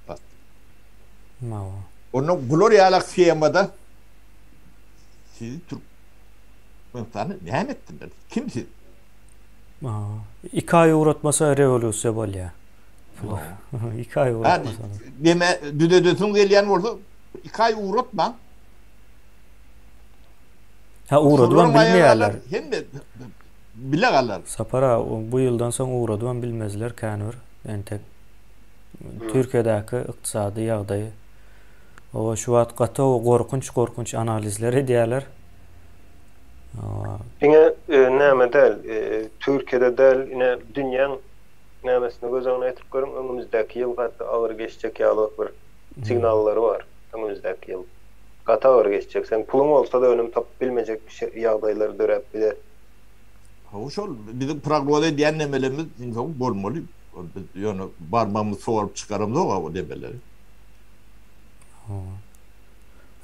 S2: Onda bular ýalak shemada sizi Türkmenistana näme etdiler? Kim siz?
S1: Iki aý ugratmasa rewolýusiýa bolýar. Iki aý ugratmasa.
S2: Neme düzedesiň gelýän bolsa iki aý ugratmaň.
S1: Ha ugradybam bilmeýärler.
S2: Hemme bile galar.
S1: Sapar aga bu ýyldan soň ugradybam bilmezler känbir entek. Türkiýedäki ykdysady ýagdaýy oba şu wagt gaty gorkunç gorkunç analizler edýärler.
S4: Diňe näme däl, Türkiýede däl, ine dünýäň nämesini göz öňüne getirip görüň, öňümizdäki ýyl gaty agyr geçjek ýaly bir signallary bar, öňümizdäki ýyl. Gaty agyr geçjek. Sen puluň bolsa-da önüm tapyp bilmejek ýagdaýlar döräp biler.
S2: Hawa şol biziň prognoz edýän nemelerimiz soň bolmaly. Biz ýöne barmagymyzy sogaryp çykaramzok-a o nemeleri.
S1: Hawa.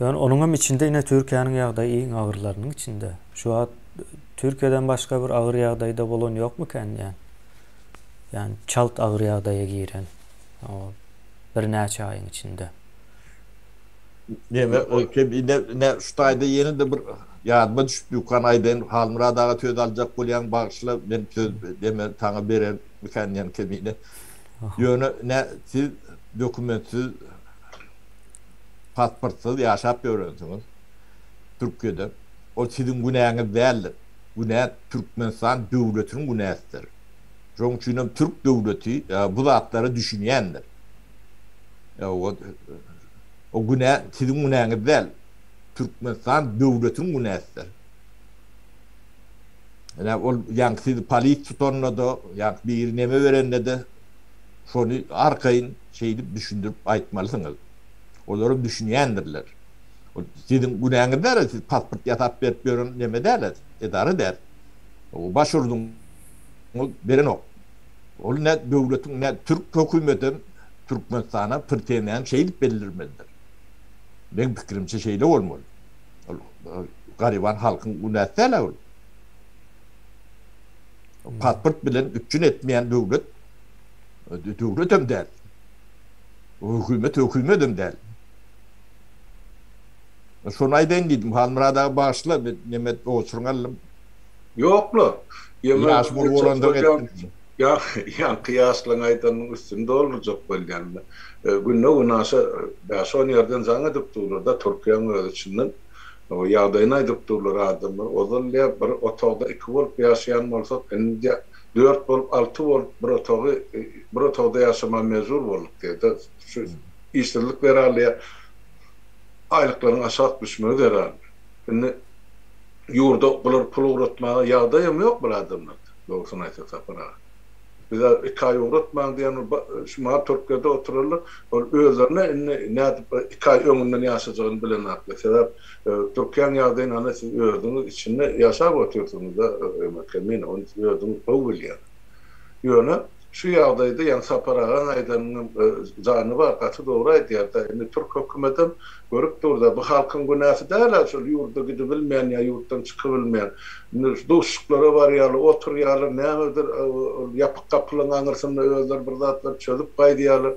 S1: Ýöne onuň hem içinde ine Türkiýäniň ýagdaýy iň agyrlarynyň içinde. Şu wagt Türkiýeden başga bir agyr ýagdaýda bolan ýokmykan diýýän. Ýani çalt agyr ýagdaýa giren. Hawa. Birnäçe aýyň içinde.
S2: Neme ol ine ine şu taýda ýene-de bir ýadyma düşüp Dükkan aýdaýyn Halmyrat aga söz aljak bolýaň bagyşla men söz neme saňa berermikän diýen kemine. Ýöne ne siz dokumentsiz pasportsyz ýaşap ýörensiňiz Türkiýede. Ol siziň günäňiz däldir. Günä Türkmenistan döwletiniň günäsidir. Şonuň üçinem türk döwleti bu zatlara düşünýändir. O günä siziň günäňiz däl. Türkmenistan döwletiniň günäsidir. Ine ol ýaňky sizi polis tutanda-da, ýaňky biri neme berende-de şony arkaýyn şeýdip düşündirip aýtmalysyňyz. Olaram düşünýändirler. Ol siziň günäňiz däl, siz pasport ýasap berip ýören neme däl, edara däl. O baş urduňyz berenok. Ol ne döwletiň ne türk hökümetem Türkmenistana pretenziýany şeýdip bildirmelidir. Meň pikirimçe şeýle bolmaly. Ol garyban halkyň günäsi däl-ä ol. Pasport bilen üpjün etmeýän döwlet döwletem däl. Hökümet hökümetem däl. Şony aýdaýyn diýdim. Halmyrat aga bagyşla, men neme oçuryňy aldym.
S3: Ýok-la.
S2: Ýaş bol bolandyr etdim.
S3: Ýa ýaňky ýaşlaň aýdanynyň üstüni doldurjak bolýan. Günde-günaşa bäş-on ýerden jaň edip durlar-da, Türkiýäň öz içinden. Ýagdaýyny aýdyp durlar adamlar. Ozal diýýär, bir otagda iki bolup ýaşaýan bolsak, indi diýýär, dört bolup, alty bolup bir otagy, bir otagda ýaşamaga mejbur bolduk diýýär-de. Şu işsizlik zerarly ýa aýlyklaryň aşak düşmegi zerarly. Indi ýurda bular pul ugratmaga ýagdaýam ýok bir adamlarda, dogrusyny aýtsak Sapar aga. Bize iki aý ugratmaň diýen şu mahal Türkiýede oturanlar ol özlerine indi nädip iki aý öňünden ýaşajagyny bilenaklar. Sebäp Türkiýäň ýagdaýyny ana siz özüňiz içinde ýaşap otyrsyňyzda Ömer Keminow ony siz özüňiz gowy bilýäňiz. Ýöne Şu ýagdaýda ýaňy Sapar agaň aýdanynyň jany bar, gaty dogry aýdýar-da. Indi türk hökümetem görüp dur-da, bu halkyň günäsi däl-ä şol ýurda gidibilmeýän ýa ýurtdan çykybilmeýän. Indi şu duşuşyklara barýarlar, oturýarlar, nämedir ol ýapyk gapylaryň aňyrsynda özleri bir zatlar çözüp gaýdýarlar.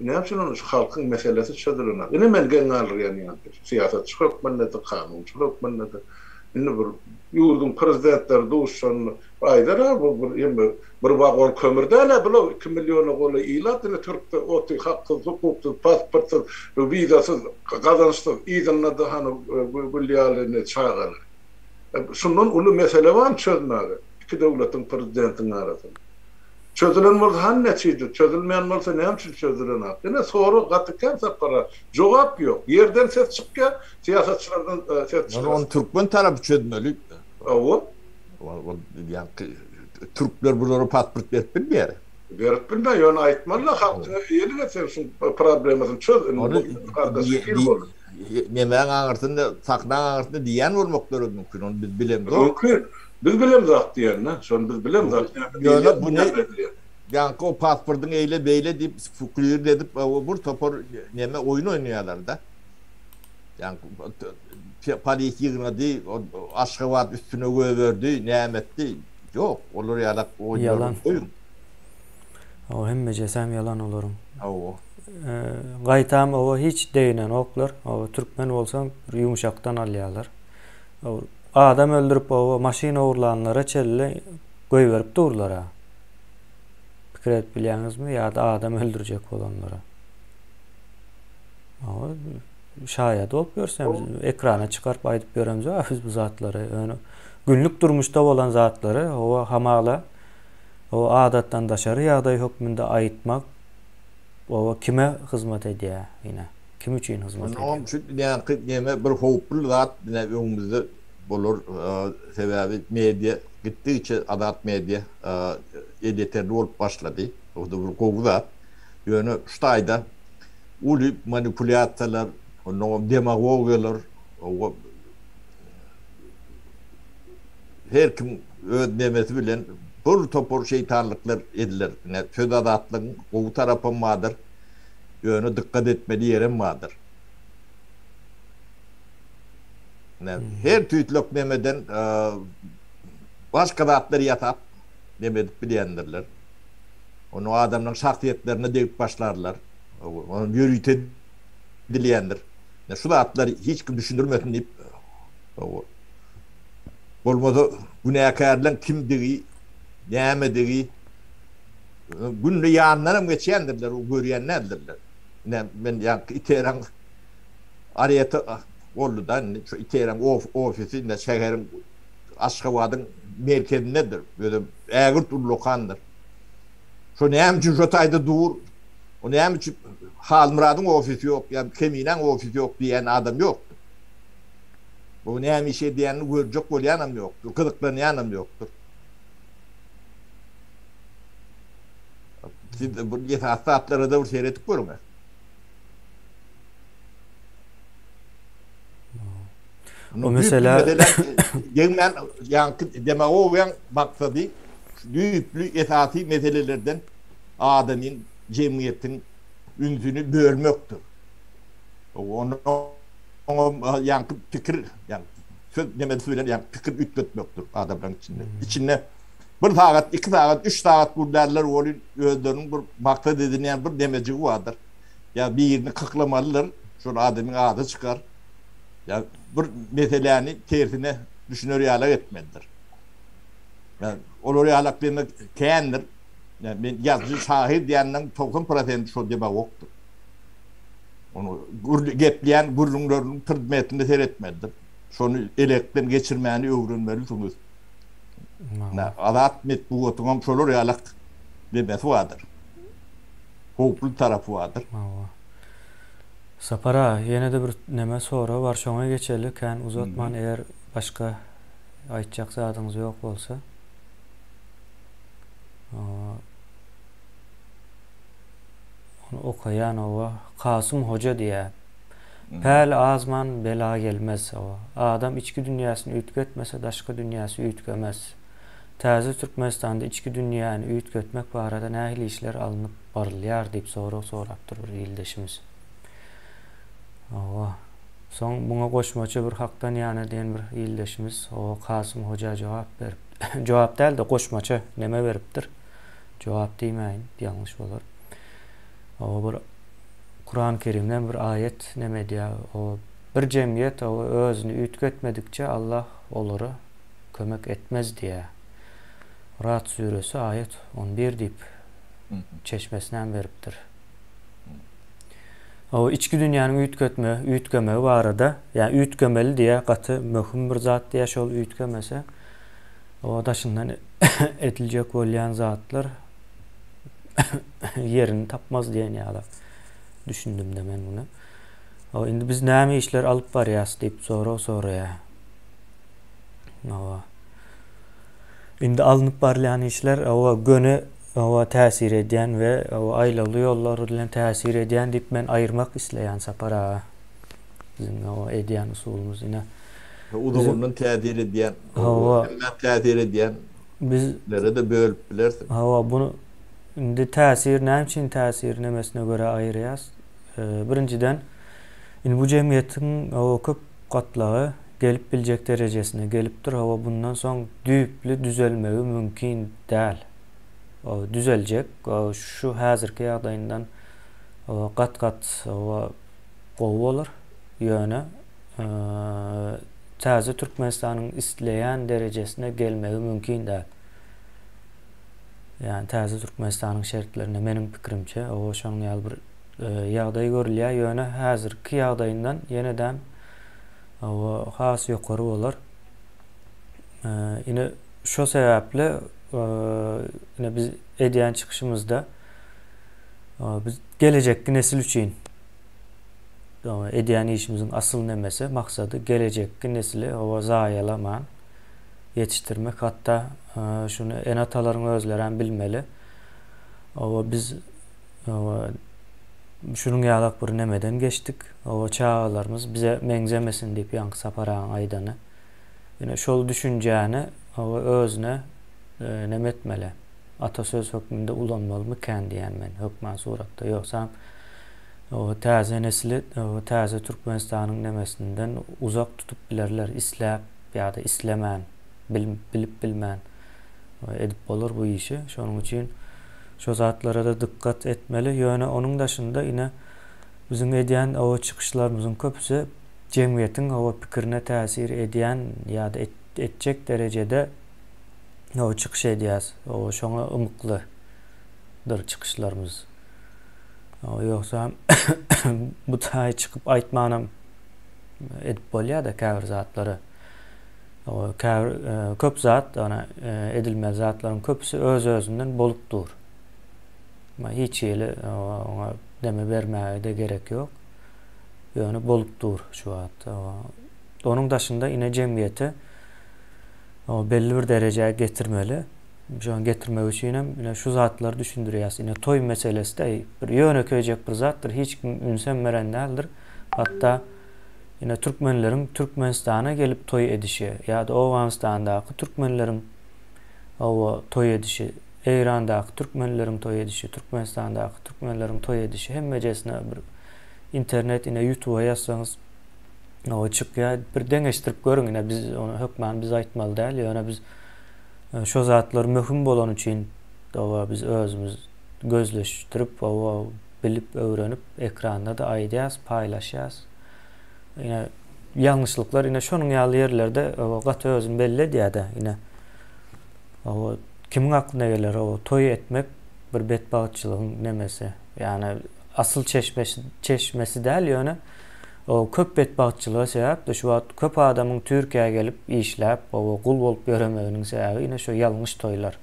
S3: Näme üçin onda şu halkyň meselesi çözülenok? Ine meni geň galdyrýan ýagdaý. Syýasatçy hökmünde-de, kanunçy hökmünde-de. Indi bir ýurduň prezidentleri duşuşanda aýdar-a bu bir emme Bir wagon kömür däl-ä bul-ow, iki milliona golaý ilat ine türkde oty haksyz, hukuksyz, pasportsyz, wizasyz, gazançsyz, yzynda-da hany gül ýaly ine çagalary. Şundan uly mesele barmy çözmäge iki döwletiň prezidentiniň arasynda? Çözülen bolsa hany netije, çözülmeýän bolsa näme üçin çözülenok? Ine sorag gaty kän Sapar-a, jogap ýok. Ýerden ses çykýar, syýasatçylardan ses çykarsa.
S2: Ony türkmen tarapy çözmeli.
S3: Hawa.
S2: Ol ýaňky türkler bulara pasport berip bilmeýär.
S3: Berip bilmeýär, ýöne aýtmaly-da halkyňa eýelik et sen şu problemasyny çöz indi bu gardaş hil boldy.
S2: nemäň aňyrsynda, sahnaň aňyrsynda diýýän bolmaklary mümkin, ony biz bilemzok.
S3: Mümkin. Biz bilemzok diýende, şony biz bilemzok.
S2: Ýöne buny ýaňky o pasportyň eýle beýle diýip spekulirt edip bir topar neme oýun oýnaýarlar-da. Ýaňky polis ýygnady, Aşgabat üstüne göberdi, näme etdi. Ýok, olar ýalak oýunlary goýuň.
S1: Hawa, hemmejesem ýalan olaryň. Hawa. Gaýtam oba hiç deginenoklar. Oba türkmen bolsaň bir ýumşakdan alýarlar. Adam öldürip oba maşyn ogurlanlara çenli goýberip durlar-a. Pikir edip bilýäňizmi ýa-da adam öldürjek bolanlara. Hawa, şaýat bolup ýörsem, ekrana çykaryp aýdyp ýöremzok biz bu zatlary. Ýöne günlük durmuşda bolan zatlary hawa hamala O adatdan daşary ýagdaý hökmünde aýtmak oba kime hyzmat edýär ine? Kim üçin hyzmat edýär?
S2: Onuň üçin ýaňky neme bir howply zat ine öňümizde bolar. Sebäbi media gitdigiçe azat media elýeterli bolup başlady. O-da bir gowy zat. Ýöne şu taýda uly manipulýasiýalar, onnoňam demagogiýalar, her kim öz nemesi bilen bir topar şeýtanlyklar ediler. Ine, söz azatlygyň gowy tarapam bardyr, ýöne dykgat etmeli ýerem bardyr. Ine, her tüýtlek nemeden başga zatlar ýasap neme edip bilýändirler. Onuň adamlaryň şahsyýetlerine degip başlarlar. Onuň ýörite edilýändir. Ine, şu zatlary hiç kim düşündirmesin diýip, Bolmasa günäkärleň kimdigi, nämedigi günde ýanyndanam geçýändirler, görýän däldirler. Ine, men ýaňky Iteraň areta boldy-da indi şu Iteraň ofisi indi şäheriň Aşgabadyň merkezindedir. Özem ägirt ullakandyr. Şo näme üçin şo taýda dur? O näme üçin Halmyradyň ofisi ýok ýa Keminäň ofisi ýok diýýän adam ýokdur. Bu näme iş edýänini görjek bolýanam ýokdur, gyzyklanýanam ýokdur. Siz bu esasy zatlara-da bir seredip görüň.
S1: O mesele
S2: degmän ýaňky demagogiýaň maksady düýpli esasy meselelerden adamyň, jemgyýetiň ünsüni bölmekdir. Onda Oňa ýaňky pikir, ýagny söz nemesi bilen ýagny pikir üýtgetmekdir adamlaryň içinde. Içinde bir sagat, iki sagat, üç sagat gürlärler welin özleriniň bir maksat edinýän bir nemejigi bardyr. Ýa birini kyklamalydyr, şol adamyň ady çykar. Ýa bir meseläni tersine düşüner ýalak etmelidir. Ýa olar ýalak diýmek kändir. Ýa men ýazyjy, şahyr diýenleriň 90 prosenti şol demagogdyr. Ony gepleýän gürrüňleriniň predmetine seretmelidir. Şony elekden geçirmäni öwrenmelisiňiz. Azat metbugatyňam şolar ýalak nemesi bardyr. Howply tarapy bardyr.
S1: Hawa. Sapar aga, ýene-de bir neme sorag bar, şoňa geçeli, kän uzatman, eger başga aýtjak zadyňyz ýok bolsa. Hawa. Ony okaýan oba Kasym hoja diýýär. Päl azman bela gelmez oba. Adam içki dünýäsini üýtgetmese daşky dünýäsi üýtgemez. Täze Türkmenistanda içki dünýäni üýtgetmek barada nähili işler alnyp barylýar diýip sorag sorapdyr bir ildeşimiz. Oba. Soň muňa goşmaça bir Hakdan ýana diýen bir ildeşimiz oba Kasym hoja jogap berip, jogap däl-de goşmaça neme beripdir. Jogap diýmäýin, ýalňyş bolar. O bir Kuran Kerimden bir aýat neme edýär. O bir jemgyýet o özüni üýtgetmedikçe Allah olara kömek etmez diýýär. Rad süresi aýat 11 diýip çeşmesini hem beripdir. O içki dünýäniň üýtgetme, üýtgemegi barada, ýa üýtgemeli diýýär, gaty möhüm bir zat diýýär, şol üýtgemese o daşyndan ediljek bolýan zatlar ýerini tapmaz diýen ýaly düşündimde men muny. O indi biz näme işler alyp barýas diýip sorag soraýar. Hawa. Indi alnyp barylýan işler hawa göni hawa täsir edýän we hawa aýlawly ýollar bilen täsir edýän diýip men aýyrmak isleýän Sapar aga. Biziň o edýän usulymyz ine.
S2: Uzagyndan täsir edýän, hawa, hemmä täsir edýän
S1: biz
S2: lere-de bölüp bilersiň.
S1: Hawa, bunu indi täsir näme üçin täsir nemesine görä aýyrýas? Birinjiden, indi bu jemgyýetiň hawa köp gatlagy gelip biljek derejesine gelipdir, hawa bundan soň düýpli düzelmegi mümkin däl. Düzeljek, şu häzirki ýagdaýyndan gat-gat hawa gowy bolar. Ýöne täze Türkmenistanyň isleýän derejesine gelmegi mümkin däl. Ýani täze Türkmenistanyň şertlerinde meniň pikirimçe o şonuň ýaly bir ýagdaý görülýär. Ýöne häzirki ýagdaýyndan ýenedem has ýokary bolar. Ine şo sebäpli ine biz edýän çykyşymyzda biz gelejekki nesil üçin edýän işimiziň asyl nemesi, maksady gelejekki nesli oba zaýalaman ýetişdirmek. Hatda şuny ene-atalaryň özlerem bilmeli. Oba biz oba şunuň ýalak bir nemeden geçdik. Oba çagalarymyz bize meňzemesin diýip ýaňky Sapar agaň aýdany. Ine şol düşünjäni oba özüne neme etmeli. Atasöz hökmünde ulanmalymykän diýýän men hökman suratda. Ýogsam O täze nesli täze Türkmenistanyň nemesinden uzak tutup bilerler isläp ýa-da islemän bilip bilmän edip bolar bu işi. Şonuň üçin şo zatlara-da dykgat etmeli. Ýöne onuň daşynda ine biziň edýän o çykyşlarymyzyň köpüsi jemgyýetiň o pikirine täsir edýän ýa-da etjek derejede o çykyş edýäs. O şoňa ymyklydyr çykyşlarymyz. Ýogsa bu taýy çykyp aýtmanam edip bolýar-da käbir zatlary. Käbir köp zat, ana edilmeli zatlaryň köpüsi öz-özünden bolup dur. Hiç hili oňa neme bermäge-de gerek ýok. Ýöne bolup dur şu wagt. Onuň daşynda ine jemgyýeti belli bir derejä getirmeli. Şony getirmek üçin hem ine şu zatlary düşündirýäs. Ine toý meselesi-de bir ýönekeýjek bir zatdyr, hiç kim ünsem beren däldir. Hatda ine türkmenleriň Türkmenistana gelip toý edişi ýa-da Owganystandaky türkmenleriň hawa toý edişi, Eýrandaky türkmenleriň toý edişi, Türkmenistandaky türkmenleriň toý edişi hemmejesine bir internet ine ýutuba ýazsaňyz hawa çykýar. Bir deňeşdirip görüň ine biz ony hökman biz aýtmaly däl, ýöne biz Şo zatlar möhüm bolany üçin oba biz özümiz gözleşdirip oba bilip öwrenip ekranda-da aýdýas, paýlaşýas. Ine ýalňyşlyklar ine şonuň ýaly ýerlerde oba gaty özüni belli edýär-de ine. Oba kimiň aklyna geler oba toý etmek bir betbagtçylygyň nemesi. Ýagny asyl çeşmesi çeşmesi däl ýöne O köp betbagtçylyga sebäpdi. Şu wagt köp adamyň Türkiýä gelip işläp, oba gul bolup ýöremeginiň sebäbi ine şu ýalňyş toýlar.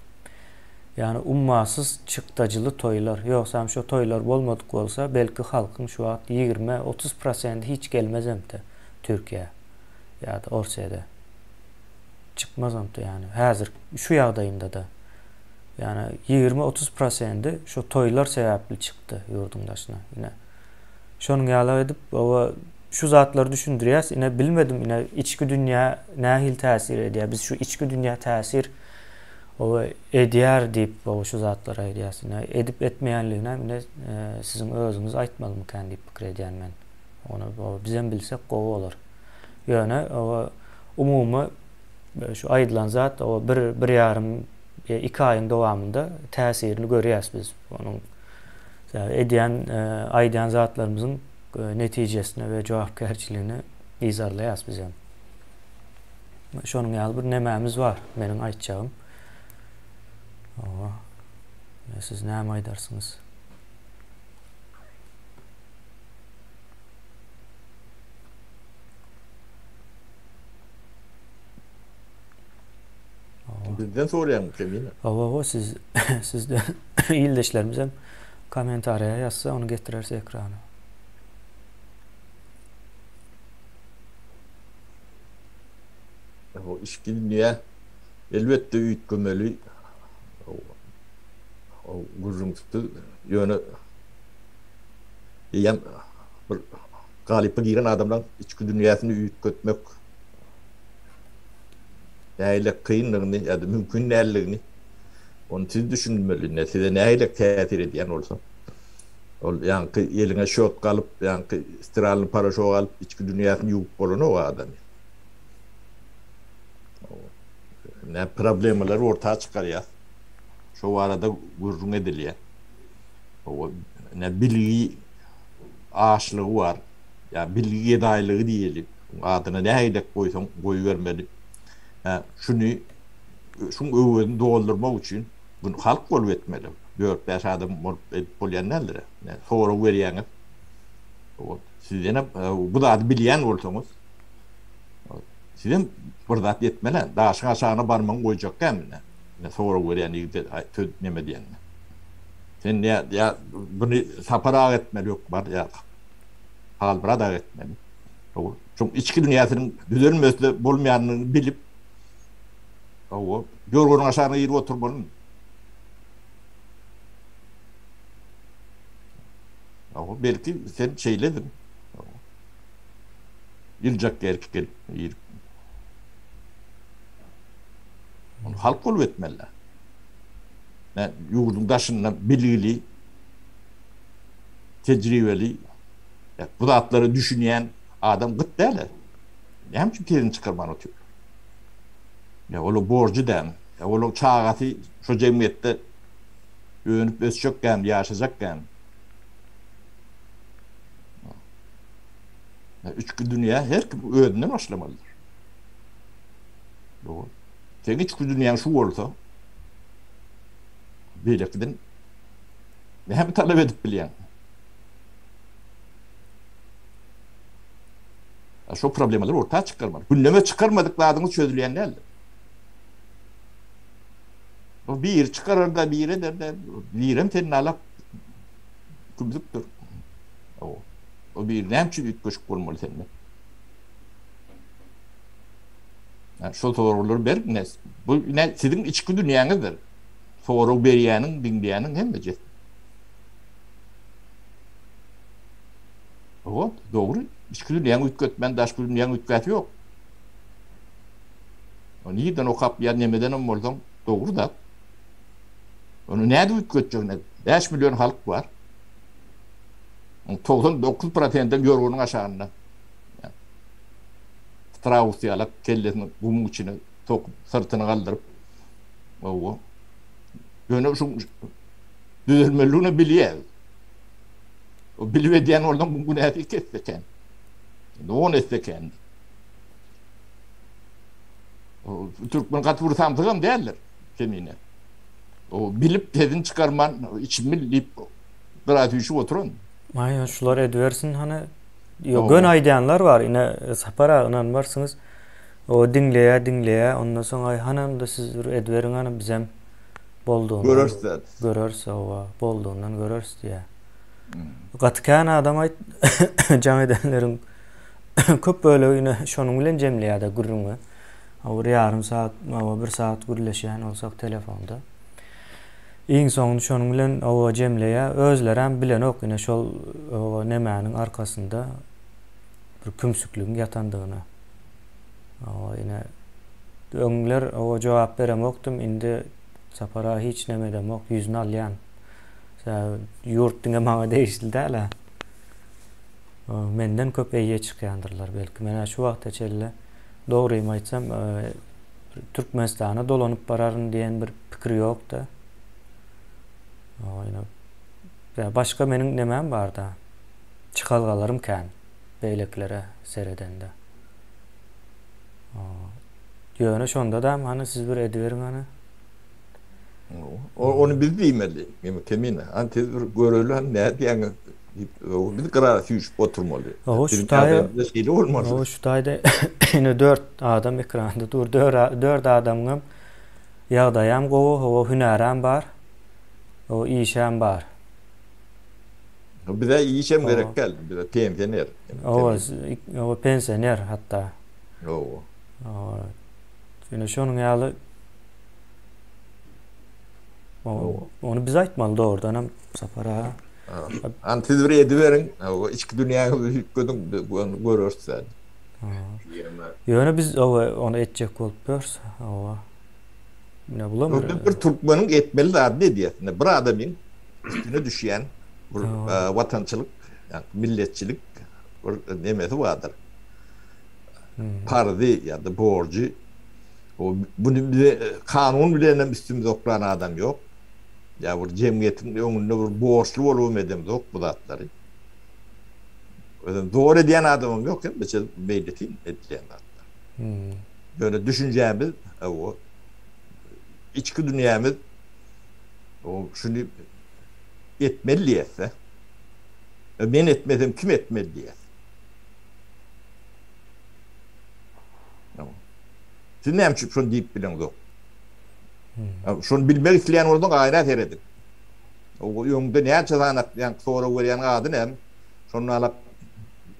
S1: Ýagny ummasyz çykdajyly toýlar. Ýogsam şo toýlar bolmadyk bolsa, belki halkyň şu wagt 20, 30 prosendi hiç gelmezemdi Türkiýä ýa-da Orsýede. Çykmazamdy ýagny häzir şu ýagdaýynda-da. Ýagny 20-30 prosendi şo toýlar sebäpli çykdy ýurduň daşyna. Ine. Şonuň ýaly edip, oba şu zatlary düşündirýäs. Ine bilmedim, ine içki dünýä nähili täsir edýär. Biz şu içki dünýä täsir oba edýär diýip, oba şu zatlary aýdýas. Ine edip etmeýänligine ine e, siziň özüňiz aýtmalymykan diýip pikir edýän men. Ony oba bizem bilsek gowy bolar. Ýöne oba umumy e, şu aýdylan zat oba bir bir ýarym e, iki aýyň dowamynda täsirini görýäs biz. Onuň Edýän, aýdýan zatlarymyzyň netijesini we jogapkärçiligini yzarlaýarys biz hem. Şonuň ýaly bir nemämiz bar, meniň aýtjagym. Owa. Siz näme aýdarsyňyz?
S2: Bizden soraýaňmy Kemine?
S1: Hawa, hawa, siz sizden ildeşlerimiz hem kommentariýa ýazsa, ony getireris ekrana.
S2: O içki dünýä elbetde üýtgemeli. O gürrüňsiz. Ýöne eýýäm bir. Galypa giren adamlaryň içki dünýäsini üýtgetmek nähili kyndygyny ýa-da mümkin däldigini ony siz düşünmeli. Ine, size nähili täsir edýän bolsa, ol ýaňky eliňe şotka alyp, ýaňky stiralnyý poroşok alyp, içki dünýäsini ýuwup bolanok adamy. Näme problemalary orta çykarýar. Şo barada gürrüň edilýär. Ine, bilgi açlygy bar. Ýa bilgi gedaýlygy diýeli. Adyna nähilek goýsaň goýubermeli. Hä, şuny şuň öwezini doldurmak üçin bunu halk bolup etmeli. Dört-bäş adam bolup edip bolýan däldir. Ine, sorag berýäňiz. Sizdenem bu zady bilýän bolsaňyz, sizem bir zat etmeli. Daşyň aşagyna barmagyňy goýjak däl ine. Ine, sorag berýän ýigide söz neme diýende. Sen ýa ýa buny Sapar aga etmeli hökman ýa Halmyrat aga etmeli. Dogry. Şoň içki dünýäsiniň düzelmese bolmaýanyny bilip hawa, ýorganyň aşagyna girip oturmalymy? Hawa, belki sen şeýlediň. Ýyljak erkek gelip girip. Ony halk bolup etmeliler. Ýurduň daşynda bilgili, tejribeli, bu zatlara düşünýän adam gyt däl. Näme üçin sesini çykarman otyrlar? Ýa olar borjy dälmi? Ýa olaryň çagasy şo jemgyýetde önüp ösjek dälmi, ýaşajak dälmi? Içki dünýä her kim özünden başlamalydyr. Dogry. Seň içki dünýäň şu bolsa, beýlekiden näme talap edip bilýäň? Şo problemalary orta çykarmaly. Gündeme çykarmadyk zadyňyz çözülýän däldir. O biri çykarar da, biri eder de, birem senin alak kümsükdir. O, o biri näme üçin üýtgeşik bolmaly senden? Yani şol soraglary berip ne? Bu ne siziň içki dünýäňizdir. Sorag berýäniň, diňleýäniň hemmesi. Owa, dogry. Içki dünýäňi üýtgetmän daşky dünýäň üýtgäsi ýok. O nirden okap ýa nemedenem bolsaň, dogry zat. Ony nädip üýtgetjegine 5 million halk bar. 99 prosentem ýorganyň aşagynda. Straus ýalak kellesini gumuň içine sokup, syrtyny galdyryp, hawa. Ýöne şu düzelmelidigini bilýär. O bilip edýän bolsaň bu günäsi iki esse kän. On esse kän. O türkmen gaty bir samsygam däldir kemine. O bilip sesini çykarman içim bil diýip gyra süýşüp oturan.
S1: Aý, şular edibersin hany Ýok, göni aýdýanlar bar. Ine, Sapar aga ynanmarsyňyz. O diňleýär, diňleýär. Ondan soň aý hany onda siz bir ediberiň hany bizem boldugyndan
S2: göreris.
S1: Göreris, hawa, boldugyndan göreris diýýär. Gaty kän adam aýt jaň edenleriň köp bölegi ine şonuň bilen jemleýär-de gürrüňi. Bir ýarym saat, hawa, bir saat gürleşýän bolsak telefonda. Iň soňuny şonuň bilen oba jemleýär. Özlerem bilenok ine şol oba nemäniň arkasynda bir kümsükligiň ýatandygyny. Oba ine öňler oba jogap beremokdym, indi Sapar aga hiç neme edemok, ýüzüni alýan. Sebäbi ýurt diňe maňa degişli däl-ä. Menden köp eýe çykýandyrlar belki. Men-ä şu wagta çenli dogrymy aýtsam Türkmenistana dolanyp bararyn diýen bir pikir ýokdy. Ýa başga meniň nemäm barda? Çykalgalarym kän beýlekilere seredende. Ýöne şonda-da hany siz bir ediberiň hany.
S2: Ony biz diýmeli. Ýa Kemine. Hany siz bir göreli hany nädýäňiz diýip, biz gyra süýşüp oturmaly.
S1: Oho şu taýa şeýle bolmaly. Oho şu taýda ine 4 adam ekranda dur. 4 adamyň ýagdaýam gowy, hawa hünärem bar. O işem bar.
S2: Bize işem gerek däl, bize pensioner.
S1: Owa, owa pensioner hatda.
S2: Owa.
S1: Owa. Ine şonuň ýaly Ony biz aýtmaly dogrudanam Sapar aga.
S2: Hany siz bir ediberiň, içki dünýäňizi üýtgediň, göreris sen.
S1: Ýöne biz ony etjek bolup ýörüs. Hawa.
S2: Ne bulam bir türkmeniň etmeli zadyny edýäs. Bir adamyň üstüne düşýän bir watançylyk, milletçilik bir nemesi bardyr. Parzy ýa-da borjy. O bunu bize kanun bilen hem üstümize oklan adam ýok. Ýa bir jemgyýetiň öňünde bir borçly bolubam edemzok bu zatlary. Özem zor edýän adamam ýok hem bize meýletin edilýän zatlar. Ýöne düşünjämiz o içki dünýämiz o şuny etmeli diýese. Men etmesem kim etmeli diýýär. Siz näme üçin şony diýip bileňzok? Şony bilmek isleýän bolsaň aýna serediň. O öňde näçe sany ýaňky sorag berýän ady näme? Şonda alak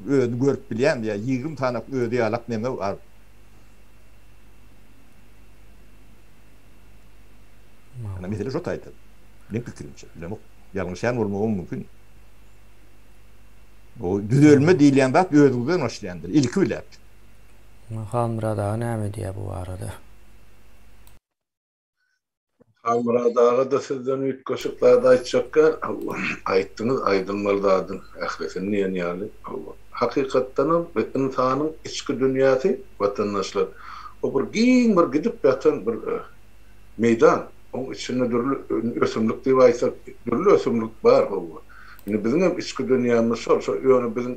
S2: özüni görüp bilýän ýa 20 sany özi ýalak neme bar. Ana mesele şo taýda. Meň pikirimçe, bilemok. Ýalňyşýan bolmagym mümkin. O düzelme diýilýän zat özüňizden başlaýandyr, ilki bilen.
S1: Halmyrat aga näme diýýär bu barada?
S3: Halmyrat aga-da sizden üýtgeşik zat aýtjakka, aýtdyňyz aýdylmaly zadyň ählisini diýen ýaly. Hakykatdanam ynsanyň içki dünýäsi, watandaşlar, o bir giň bir gidip ýatan bir meýdan. Oň içinde dürli ösümlik diýip aýtsak, dürli ösümlik bar, hawa. Indi biziň hem içki dünýämiz şol, şo ýöne biziň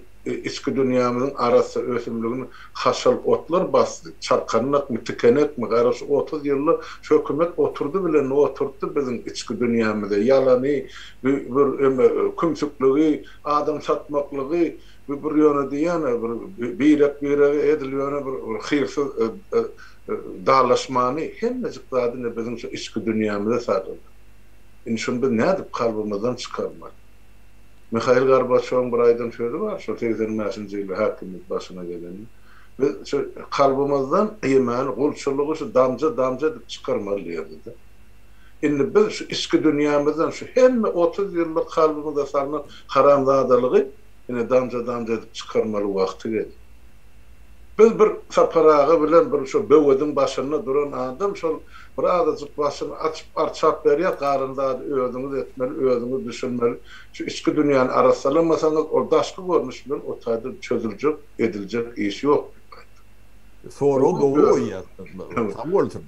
S3: içki dünýämiziň arassa ösümligini haşal otlar basdy. Çarkandakmy, tikenekmi, gara şu 30 ýylda şu hökümet oturdy bilenini oturtdy biziň içki dünýämize. Ýalany, bir eme kümsükligi, adam satmaklygy, bu bir ýöne diýýän-ä, bir birek-birege edil ýöne bir hyrsyz dalaşmany, hemmejik zady indi biziň şu içki dünýämize saryldy. Indi şuny biz nädip kalbymyzdan çykarmaly? Mihail Gorbaçýowyň bir aýdan sözi bar, şol 85-nji ýylda häkimiýet başyna gelende, Biz şu kalbymyzdan ýemäni, gulçulygy şu damja-damja edip çykarmaly diýerdi-de. Indi biz şu içki dünýämizden şu hemme 30 ýyllyk kalbymyza salnan haramzadalygy ine damja-damja edip çykarmaly wagty geldi. Biz bir Sapar aga bilen bir şo böwediň başynda duran adam şol bir azajyk başyny açyp arçap berýär, galan zady özüňiz etmeli, özüňiz düşünmeli. Şu içki dünýäni arassalamasaňyz ol daşky görnüş bilen o taýda çözüljek, ediljek iş ýok diýip aýtdy.
S2: Soragy dogry goýýar. Sag bolsun.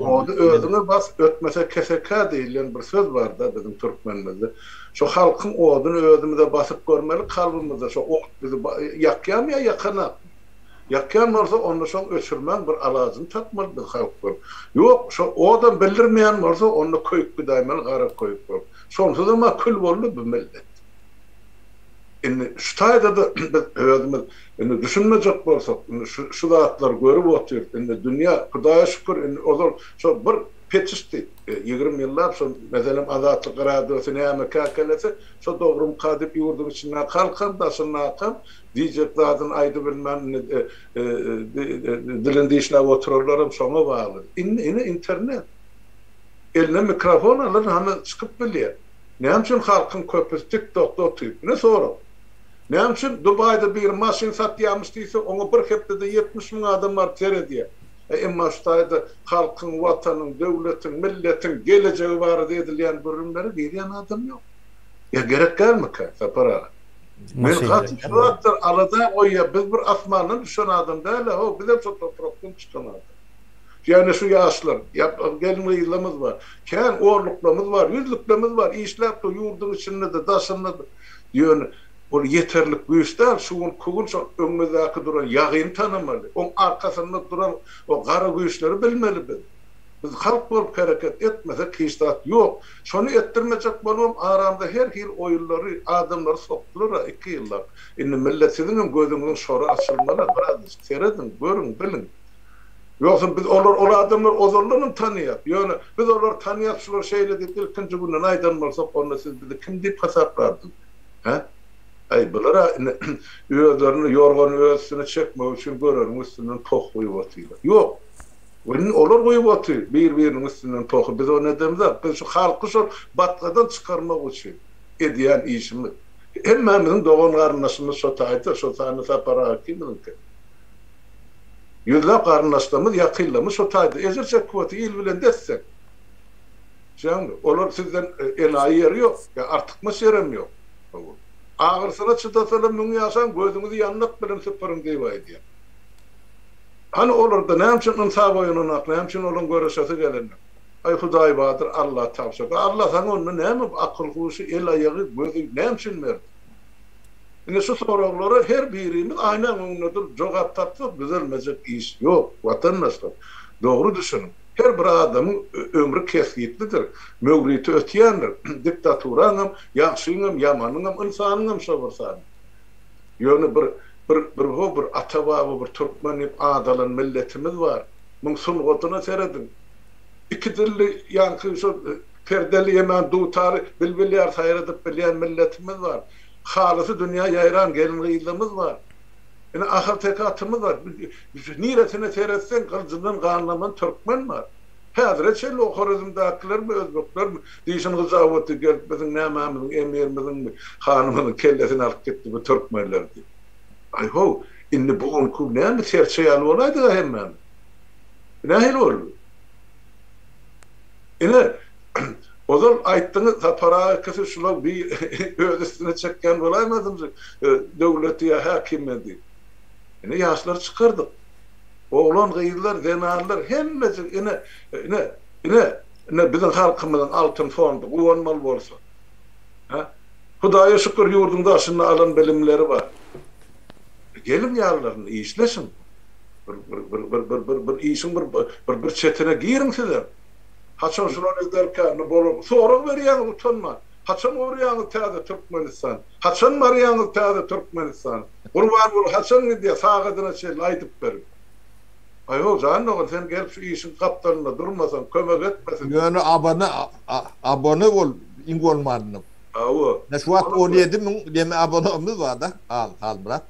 S3: Ody özüňe bas, ötmese kesekä diýilýän bir söz bar-da biziň türkmenimizde. Şo halkyň oduny özümize basyp görmeli kalbymyzda şo ot bizi ýakýarmy ýa ýakanakmy? Ýakýan bolsa onda şoň öçürmäň bir alajyny tapmaly biz halk bolup. Ýok şo odam bildirmeýän bolsa onda köýüp gidäýmeli gara köýük bolup. Şonsuzam-a kül boldy bu millet. Indi şu taýda-da biz özümiz indi düşünmejek bolsak indi şu şu zatlary görüp otyrys indi dünýä Hudaýa şükür indi ozal şo bir Petişdi. 20 ýyllap şo, meselem, Azatlyk Radiosy näme käkelese, şo dogrumyka diýip ýurduň içindäki halkam, daşyndakam diýjek zadyny aýdybilmän indi dilini dişläp oturanlaram şoňa bagly. Indi ine internet. Eline mikrofon alan hany çykyp bilýär. Näme üçin halkyň köpüsi TikTokda otyr? Ine sorag. Näme üçin Dubaýda biri maşyn satýarmyş diýse, oňa bir hepdede 70 müň adam baryp seredýär. Emma şu taýda halkyň, watanyň, döwletiň, milletiň gelejegi barada edilýän gürrüňlere girýän adam ýok. Ýa gerek dälmikä, Sapar aga? Men gaty şu zatlar alada goýýar. Biz bir asmandan düşen adam däl-ä, how, bizem şo toprakdan çykan adam. Ýöne şu ýaşlar, ýa gelin-gyzlarymyz bar, kän orluklarymyz bar, ýüzlüklerimiz bar, işläp dur ýurduň içinde-de, daşynda-da. Ýöne Ol ýeterlik güýç däl, şu günki gün şol öňümizdäki duran ýagyny tanamaly, oň arkasynda duran o gara güýçleri bilmeli biz. Biz halk bolup hereket etmesek hiç zat ýok. Şony etdirmejek bolubam aramyza her hili oýunlary, adamlary sokdular-a iki ýyllap. Indi millet siziňem gözüňiziň şory açylmaly-a, birazajyk serediň, görüň, biliň. Ýogsam biz olar ol adamlary ozaldanam tanaýas. Ýöne biz olary tanaýas şular şeýle diýip ilkinji günden aýdan bolsak onda siz bizi kim diýip hasaplardyňyz? Hä? Aý, bular-a indi özlerini ýorgany öz üstüne çekmek üçin göreniň üstünden poh guýup otyrlar. Ýok. Indi olar guýup otyr bir-biriniň üstünden pohy. Biz ony edemzok. Biz şu halky şol batgadan çykarmak üçin. edýän işimiz. Hemmämiziň dogan-garyndaşymyz şo taýda, şo sanda Sapar aga ikimiziňki. Ýüzläp garyndaşlarymyz, ýakynlarymyz şo taýda. Ejir çekip otyr, il bilen des-deň. Düşýäňmi? Olar sizden enaýy ýeri ýok, ýa artykmaç ýerem ýok. Hawa. Agyrsyna çydasalar müň ýaşaň, gözüňizi ýandak bilen süpüriň diýip aýdýar. Hany olarda näme üçin ynsap oýananok, näme üçin olaň göreşesi gelenok? Aý Hudaý bardyr, Alla tabşyrdy. Alla saňa onda näme bu akyl-huşy, el-aýagy, gözi näme üçin berdi? Ine şu soraglara her birimiz aýnaň öňünde durup jogap tapsak düzelmejek iş ýok, watandaşlar. Dogry düşüniň. Her bir adamyň ömri kesgitlidir, möwriti ötýändir. Diktaturaňam, ýagşyňam, ýamanyňam, ynsanyňam şo bir sany. Ýöne bir bir bir ho bir ata-baba bir türkmen diýip ad alan milletimiz bar. Muň sungatyna serediň. Iki dilli ýaňky şo perdeli ýemen dutary bilbil ýaly saýradyp bilýän milletimiz bar. Halysy dünýä ýaýran gelin-gyzlarymyz bar. Ine ahalteke atymyz bar. Niresine seretseň gyljyndan ganlaman türkmen bar. Häzire çenli o Horezmdäkilermi, özbeklermi dişini gyjap otyr gelip biziň nämämiziň emirimiziňmi, hanymyzyň kellesini alyp gitdi bu türkmenler diýip. Aý how, indi bu günki näme serçe ýaly bolaýdyga hemmämiz. Nähili boldy? Ine, ozal aýtdyňyz Sapar aga ikisi şular bir öz üstüne çekýän bolaýmasyn döwleti ýa häkimiýeti. Ine ýaşlary çykardyk. Oglan, gyzlar, zenanlar hemmesi ine, ine, ine, ine biziň halkymyzyň altyn fondy, guwanmaly bolsa. Hä? Hudaýa şükür ýurduň daşynda alan bilimleri bar. Geliň ýanlarynda işleşiň. Bir bir bir bir bir bir bir işiň bir bir bir çetine giriň sizem. Haçan şular ederkä, indi bolar. Sorag berýäňiz utanman. Haçan gurýaňyz täze Türkmenistan? Haçan barýaňyz täze Türkmenistan? Gurbanguly haçan gidýär sagadyna çenli aýdyp beriň. Aýow jan dogan sen gelip şu işiň gapdalynda durmasaň kömek etmeseň.
S2: Ýöne abone abone bol iň bolmanda.
S3: Hawa.
S2: Ine şu wagt 17 müň demi abonemmiz barda al Halmyrat.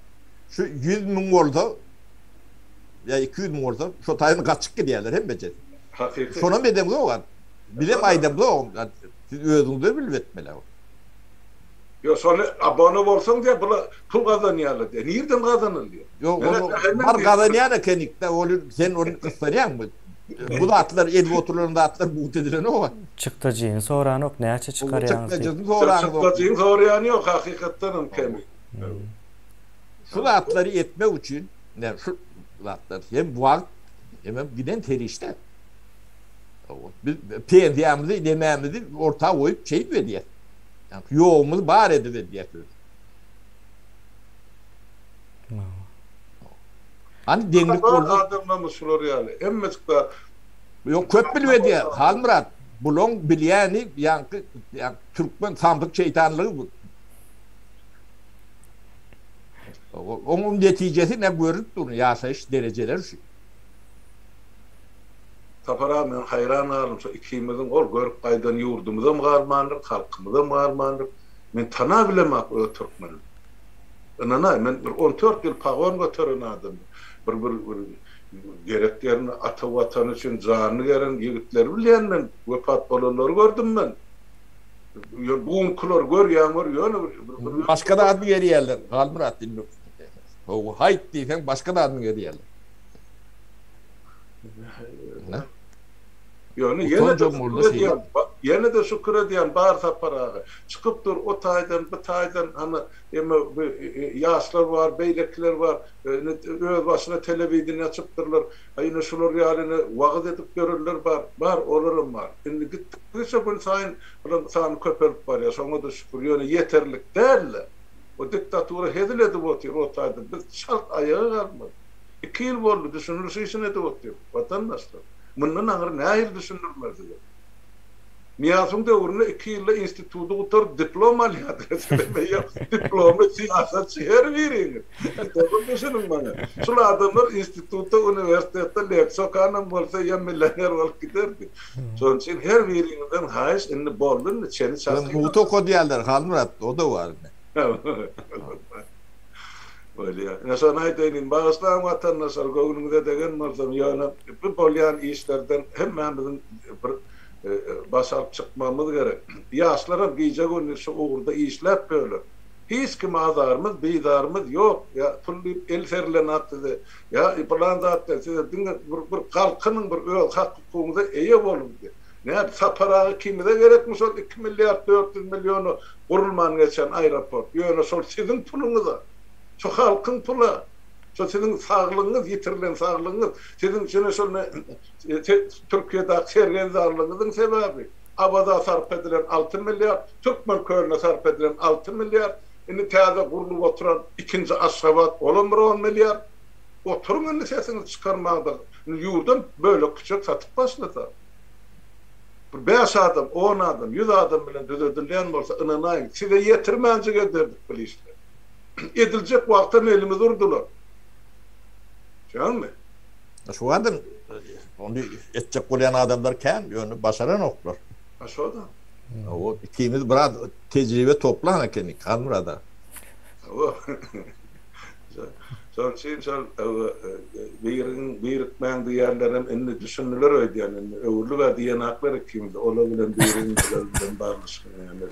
S2: Şu 100 müň bolsa ýa 200 müň bolsa şo taýdan gaçyp gidýärler hemmejesi.
S3: Hakyky.
S2: Şonam edemzok a. Bizem aýdamzok. Siz özüňize bilip etmeli.
S3: Ýok şony abone bolsaň diýä bula pul gazanýarlar diýä. Nirden gazanylýar?
S2: Ýok ony bar gazanýan ekenikde ony sen ony gyssanýaňmy? Bu zatlar edip oturylan zatlar mugt edilenok.
S1: Çykdajyny soranok näçe çykarýaňyz
S2: diýip. Çykdajyny soranok.
S3: Çykdajyny soraýany ýok hakykatdan hem kemi.
S2: Şu zatlary etmek üçin ne şu zatlar hem wagt hemem giden serişde. Biz pensiýamyzy nemämizi orta goýup şeýdip edýäs. Ýogumyzy bar edip edýäs biz. Hany deňlik
S3: bolsa. Adamlarymyz şular ýaly. Hemmesi bar.
S2: Ýok köp bilip edýär. Halmyrat bulaň bilýäni ýaňky türkmen samsyk şeýtanlygy bu. Onuň netijesi ne görüp dur ýaşaýyş derejeleri şu.
S3: Sapar aga men haýran galdym şo ikimiziň ol görüp gaýdan ýurdumyzam galmandyr halkymyzam galmandyr men tanabilemak öz türkmenimi ynanaý men bir on tört ýyl pagon göteren adam bir bir bir gerek ýerinde ata watany üçin janyny beren ýigitleri bilýän men wepat bolanlary gördüm men ýöne bu günkileri görýäň gör ýöne
S2: bir Başga zadyny gerýärler Halmyrat indi hawa haýt diýseň başga zadyny gerýärler.
S3: Ýöne ýene-de şükür edýän, ýene-de şükür edýän bar Sapar aga. Çykyp dur o taýdan, bu taýdan, hany emme bu ýaşlar bar, beýlekiler bar. Ine öz başyna telewideniýe açypdyrlar. A ine şular ýaly ine wagyz edip ýörenler bar. Bar, olaram bar. Indi gitdigiçe gün saýyn bularyň sany köpelip barýar. Şoňa-da şükür. Ýöne ýeterlik däl-de. O diktatura hezil edip otyr o taýda. Biz çalt aýaga galmaly. Iki ýyl boldy, düşündiriş işini edip otyrys, watandaşlar. Mundan aňry nähili düşündirmeli size? Nyýazowyň döwründe iki ýylda instituty gutaryp diplom alýardylar, sizem eýýäm diplomly syýasatçy her biriňiz. Dogry düşüniň maňa. Şul adamlar institutda, uniwersitetde leksiýa okanam bolsa eýýäm millioner bolup giderdi. Şonuň üçin her biriňizden haýyş, indi boldy indi, çeni çaky.
S2: Mugt okadýarlar Halmyrat, o-da bar indi.
S3: Bolýar. Ine şony aýdaýyn indi. Bagyşlaň watandaşlar, göwnüňize degen bolsam, ýöne bu bolýan işlerden hemmämiziň bir. baş alyp çykmagymyz gerek. Ýaşlaram gije-gündiz şu ugurda işläp ýörler. Hiç kime azarymyz, bizarymyz ýok. Ýa pul diýip el serilenok size. Ýa pylan zat diýip size diňe bir bir galkynyň bir öz hak-hukugyňyza eýe boluň diýip. Nädip Sapar aga ikimize gerekmi şol iki milliard 400 milliona gurulman geçen aeroport. Ýöne şol siziň puluňyza. Şu halkyň pula. Şol siziň saglygyňyz, ýitirilen saglygyňyz, siziň şine şol Türkiýedäki sergezdanlygyňyzyň sebäbi. Awaza sarp edilen 6 milliard, Türkmen kölüne sarp edilen 6 milliard, indi täze gurlup oturan ikinji Aşgabat olam bir 10 milliard. Oturyň indi sesiňizi çykarmaňda, indi ýurdam bölek-küçek satyp başlasa. Bir 5 adam, 10 adam, 100 adam bilen düzedilýän bolsa ynanaýyň, size ýetirmänjik ederdik bil işleri. Ediljek wagtam elimizi urdular. Düşýäňmi?
S2: Şu adam ony etjek bolýan adamlar kän, ýöne başaranoklar.
S3: Ha şo-da.
S2: O ikimiz biraz tejribe toplan ekenik, Halmyrat aga.
S3: Hawa. Şonuň üçin şol birigiň, birikmäň diýýänlerem indi düşündiler öýdýän indi. Öwrülib-ä diýenaklar ikimize, olar bilen birigiň, bular bilen barlyşyň näme.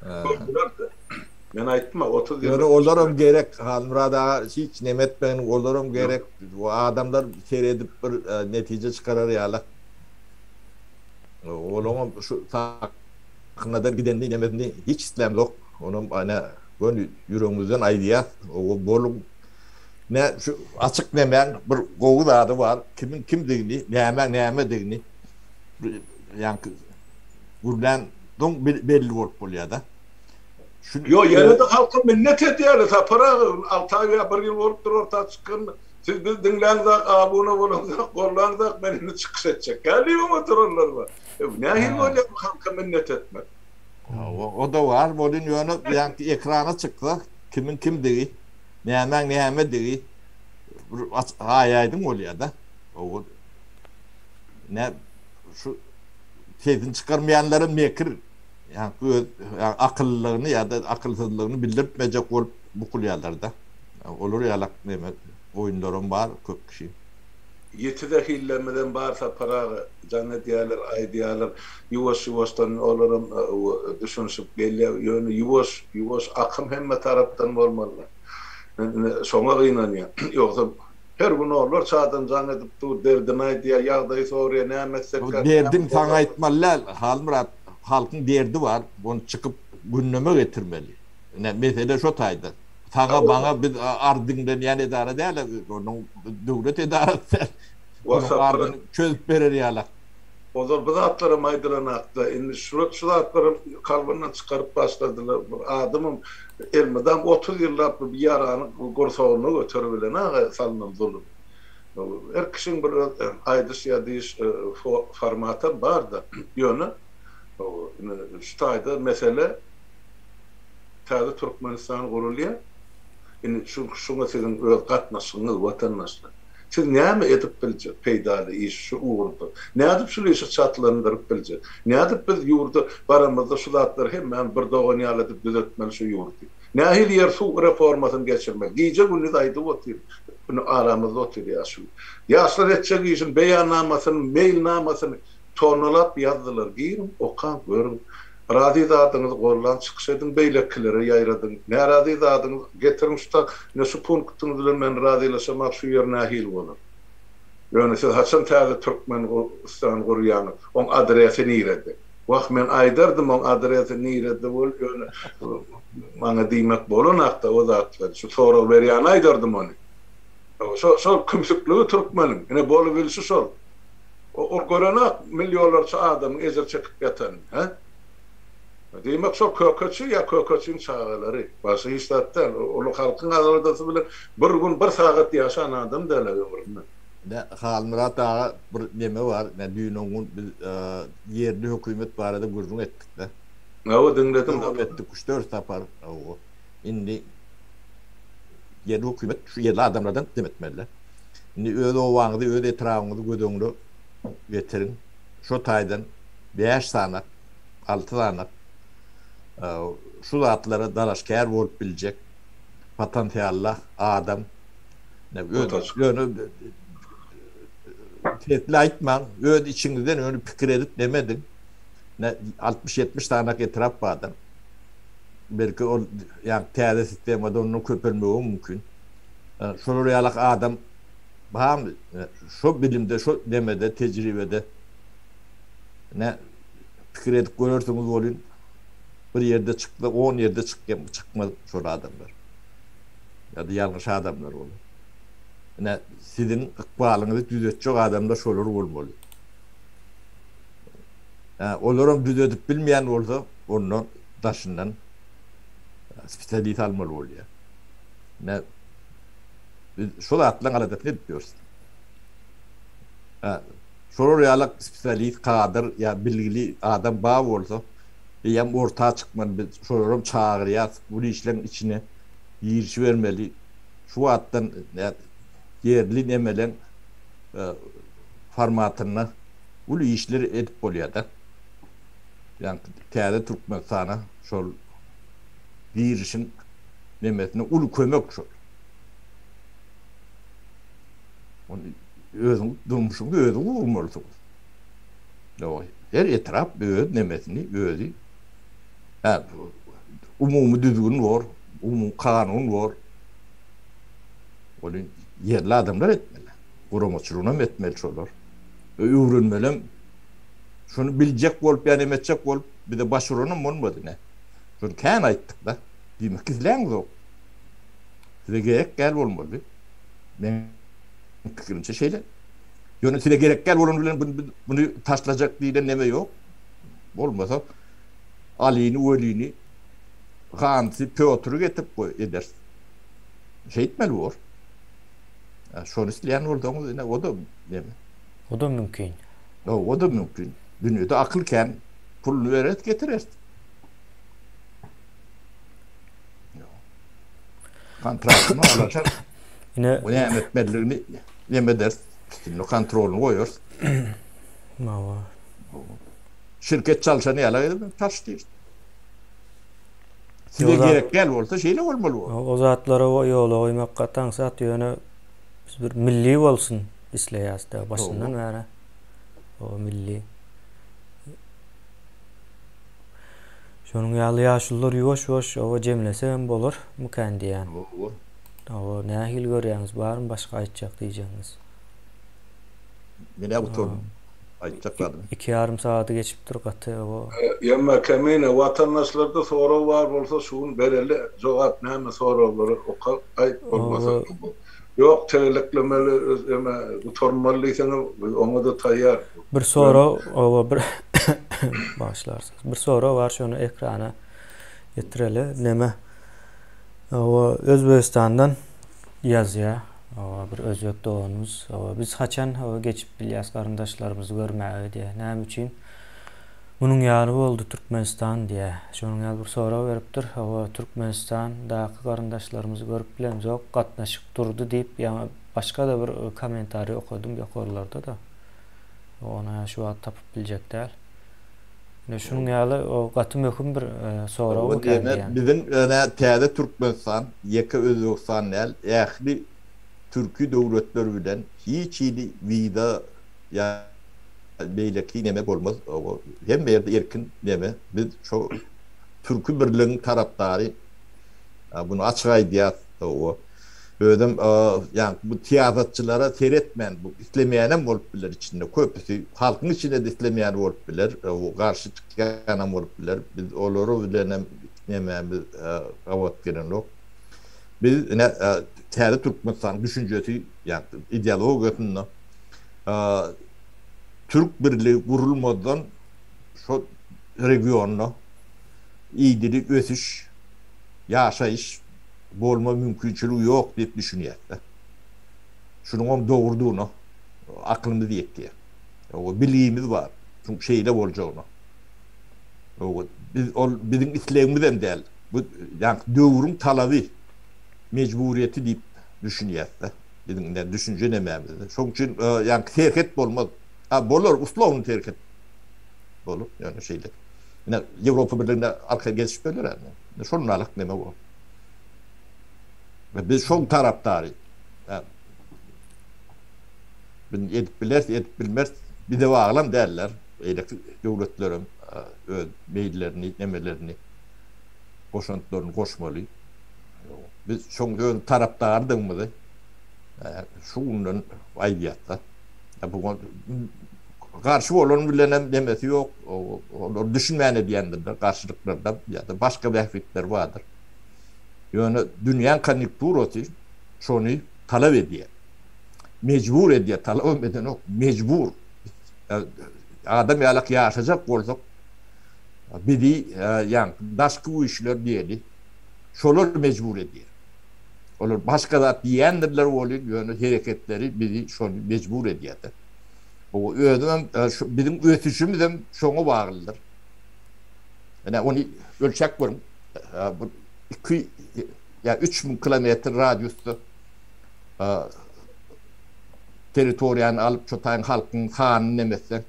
S3: Gördüler-de. Men aýtdym-a, 30 ýyl.
S2: Ýöne olaram gerek, Halmyrat aga, hiç neme etmegin, olaram gerek. Bu adamlar seredip bir netije çykarar ýaly. Olaňam şu sahnada gidenini, nemesini hiç islämzok. Onam ana göni ýüregimizden aýdýas. Owa boluň. Ne şu açyk nemäň bir gowy zady bar. Kimiň kimdigini, nämäň nämedigini ýaňky gürlän soň belli bolup bolýar-da.
S3: Ýok, ýene-de halka minnet edýärler, Sapar aga, alty aý ýa bir ýyl bolupdyr orta çykanyna. Siz bizi diňläňzak, abuna bolaňzak, gollaňzak, men indi çykyş etjek däl diýibem oturanlar bar. Nähili bolýar bu halka minnet etmek?
S2: Hawa, o-da bar, welin ýöne ýaňky ekrana çyksa, kimiň kimdigi, nämäň nämedigi bir aý-aýdyň bolýar-da. Hawa, nä şu sesini çykarmaýanlaram mekir. Ýaňky öz akyllylygyny ýa-da akylsyzlygyny bildirtmejek bolup bukulýarlar-da. Olar ýalak neme oýunlaram bar köp kişi.
S3: Ýiti zehinlerimizem bar Sapar aga, jaň edýärler, aýdýarlar. Ýuwaş-ýuwaşdan olaram düşünişip gelýär. Ýöne ýuwaş, ýuwaş akym hemme tarapdan bolmaly. Men ine şoňa gynanýan. Ýogsam Her gün onlarça adam jaň edip dur, derdini aýdýar, ýagdaýy soraýar, näme etsek,
S2: Bu derdini saňa aýtmaly däl, Halmyrat, halkyň derdi bar, ony çykyp gündeme getirmeli. Ine, mesele şo taýda. Saňa, maňa biz arz diňlenýän edara däl, onuň döwlet edarasy däl. Onuň arzyny çözüp berer ýalak.
S3: Ozal bu zatlaram aýdylanakda, indi şu şu zatlaram kalbyndan çykaryp başladylar. Bir adamam elmydam 30 ýyllap bu ýarany gursagynda göteribilen-aga salnan zulum. Her kişiň bir öz aýdyş ýa diýiş formatam bar-da. Ýöne indi şu taýda mesele täze Türkmenistan gurulýar. Indi şu şuňa siziň öz gatnaşygyňyz watandaşlar. Siz näme edip biljek peýdaly iş şu ugurda? Nädip şul işi çaltlandyryp biljek? Nädip biz ýurda baramyzda şu zatlary hemmämiz bir dogan ýaly edip düzetmeli şu ýurdy? Nähili ýer suw reformasyny geçirmeli? Gije gündiz aýdyp otyr. Indi aramyzda otyr ýaşuly. Ýaşlar etjek işiň beýannamasyny, meýilnamasyny tonnalap ýazdylar. Giriň, okaň, görüň. Razy zadyňyzy gollaň çykyş ediň beýlekilere ýaýradyň. Närazy zadyňyz getiriň şu tak ine şu punktyňyz bilen men razylaşamak şu ýer nähili bolar. Ýöne siz haçan täze Türkmenistany gurýaňyz oň adresi nirede. Wah men aýdardym oň adresi nirede bol ýöne maňa diýmek bolanakda o zatlary şu sorag berýäne aýdardym ony. Şo şol kümsükligi türkmeniň ine bolubilşi şol. Ol görenok millionlarça adamyň ejir çekip ýatanyny, hä? Diýmek şol kökeçi ýa kökeçiň çagalary, başga hiç zat däl. Ol halkyň aladasy bilen bir gün, bir sagat ýaşan adam däl ömründe.
S2: Ine, Halmyrat aga bir neme bar, ine düýn-öňňun biz ýerli hökümet barada gürrüň etdik-de.
S3: Hawa, diňledim.
S2: Gürrüň etdik üç-dört sapar, hawa. Indi ýerli hökümet şu ýerli adamlardan dem etmeli-de. Indi öz obaňyzy, öz etrabyňyzy göz öňüne getiriň. Şo taýdan bäş sanak, alty sanak şu zatlara dalaşgär bolup biljek potensially adam. Ýöne sesli aýtmaň, öz içiňizden ýöne pikir edip neme ediň. Ne 60-70 sany etrap bardyr. Belki ol ýa täze sistemada ondan köpelmegi mümkin. Şolar ýaly adam barmy? Şo bilimde, şo demede, tejribede ne pikir edip görersiňiz bolyn bir ýerde çyksa, 10 ýerde çykýan çykmaz şol adamlar. Ýa-da ýalňyş adamlar bolar. Ine siziň ykbalyňyzy düzetjek adamlar şolar bolmaly. Hä, olaram düzedip bilmeýän bolsa, onda daşyndan spesialist almaly bolýar. Ine, biz şol zatlaryň aladasyny edip ýörüs. Hä, şolar ýaly spesialist, kadr ýa bilgili adam bar bolsa, eýýäm orta çykmaly. Biz şolaram çagyrýas, bu işleň içine girişibermeli. Şu wagtdan ýerli nemeleň formatynda uly işler edip bolýar-da. Ýagny täze Türkmenistana şol girişiň nemesine uly kömek şol. Ony özüň durmuşyňy özüň gurmalysyňyz. Ýok, her etrap öz nemesini özi hä umumy düzgün bor, umumy kanun bor. Ony ýerli adamlar etmeli. Guramaçylygynam etmeli şolar. Öwrenmelem. Şony biljek bolup ýa neme etjek bolup bize baş uranam bolmady ne. Şony kän aýtdyk-da. Diýmek isläňzok. Size gerek däl bolmaly. Meň pikirimçe şeýle. Ýöne size gerek däl bolany bilen buny taşlajak diýlen neme ýok. Bolmasa Alyny, Welini, Hansy, Pýotry getirip goý ederis. Şeýtmeli bor. Şony isleýän bolsaňyz ine o-da neme.
S1: O-da mümkin.
S2: O-da mümkin. Dünýede akyl kän. Puluny bereris, getireris. Kontraktyny alaşar. Ine o näme etmelidigini neme ederis. Üstünde kontrolyny goýarys.
S1: Hawa.
S2: Şirket çalşan ýaly edip taşlaýarys. Size gerek däl bolsa şeýle bolmaly bor.
S1: O zatlary ýola goýmak gaty aňsat, ýöne biz bir milli bolsun isleýäs-de başyndan bäri. O milli. Şonuň ýaly ýaşulular ýuwaş-ýuwaş oba jemlesegem bolar mykän diýýän.
S2: Hawa.
S1: Hawa, nähili görýäňiz, barmy başga aýtjak diýjegiňiz?
S2: Men-ä gutardym. Aýtjak zadym.
S1: Iki ýarym sagady geçipdir gaty o.
S3: Ýöne Kemine watandaşlarda sorag bar bolsa şu gün bereli jogap näme soraglary oka aýt bolmasa ýok tegeleklemeli eme gutarmaly diýseňiz biz oňada taýýar.
S1: Bir sorag oba bir bagyşlarsyňyz. Bir sorag bar şony ekrana getireli. Neme oba Özbegistandan ýazýar. Hawa bir özbek doganymyz. Hawa biz haçan hawa geçip bilýäs garyndaşlarymyzy görmäge diýýär. Näme üçin munuň ýaly boldy Türkmenistan diýýär. Şonuň ýaly bir sorag beripdir. Hawa Türkmenistandaky garyndaşlarymyzy görüp bilemzok, gatnaşyk durdy diýip ýaňy başga-da bir kommentariý okadym ýokarlarda-da. Ony şu wagt tapyp biljek däl. Ine şunuň ýaly o gaty möhüm bir sorag
S2: bu diýýän. Biziň ine täze Türkmenistan ýeke Özbegistan däl ähli türki döwletler bilen hiç hili wiza ýa beýleki neme bolmaz hemme ýerde erkin neme biz şo türki birligiň tarapdary buny açyk aýdýas Özem ýa bu syýasatçylara seretmän, bu islemeýänem bolup biler içinde köpüsi, halkyň içinde-de islemeýän bolup biler, garşy çykýanam bolup biler. Biz olary bilenem nemämiz gabat gelenok. Biz ine täze Türkmenistanyň düşünjesi, ýa ideologiýasynda türk birligi gurulmazdan şo regionda idili ösüş, ýaşaýyş bolma mümkinçiligi ýok diýip düşünýäs-de. Şunuňam dogrudygyna akylymyz ýetýär. Hawa, bilgimiz bar, şuň şeýle boljagyna. Hawa, biz ol biziň islegimizem däl. Bu ýaňky döwrüň talaby, mejburyýeti diýip düşünýäs-de. Biziň indi düşünje nemämizde. Şonuň üçin ýaňky serhet bolmaz. A bolar, uslowny serhet bolar, ýöne şeýle. Ine, Ýewropa Birligine arkaýyn gezişip berler indi. Şondalyk neme bor. Biz şoň tarapdary. Biz edip bileris, edip bilmeris. Bize baglam däller. Beýleki döwletlerem. Öz meýillerini, nemelerini, goşantlaryny goşmaly. Biz şoň öz tarapdarydygymyzy şu günden aýdýas-da. Bu garşy bolan bilen hem nemesi ýok. Olar düşünmän edýändirler garşylyklarda ýa-da başga bähbitleri bardyr. Ýöne dünýäň konýunkturasy şony talap edýär. Mejbur edýär, talabam edenok, mejbur. Adam ýalak ýaşajak bolsak, bizi ýaňky daşky güýçler diýeli, şolar mejbur edýär. Olar başga zat diýýändirler welin, ýöne hereketleri bizi şony mejbur edýär-de. Bu özümem şu biziň ösüşimizem şoňa baglydyr. Ine ony ölçäp görüň. Bu 2 ýa 3000 kilometr radiusda territoriýany alyp şo taýyň halkyň sanyny neme etseň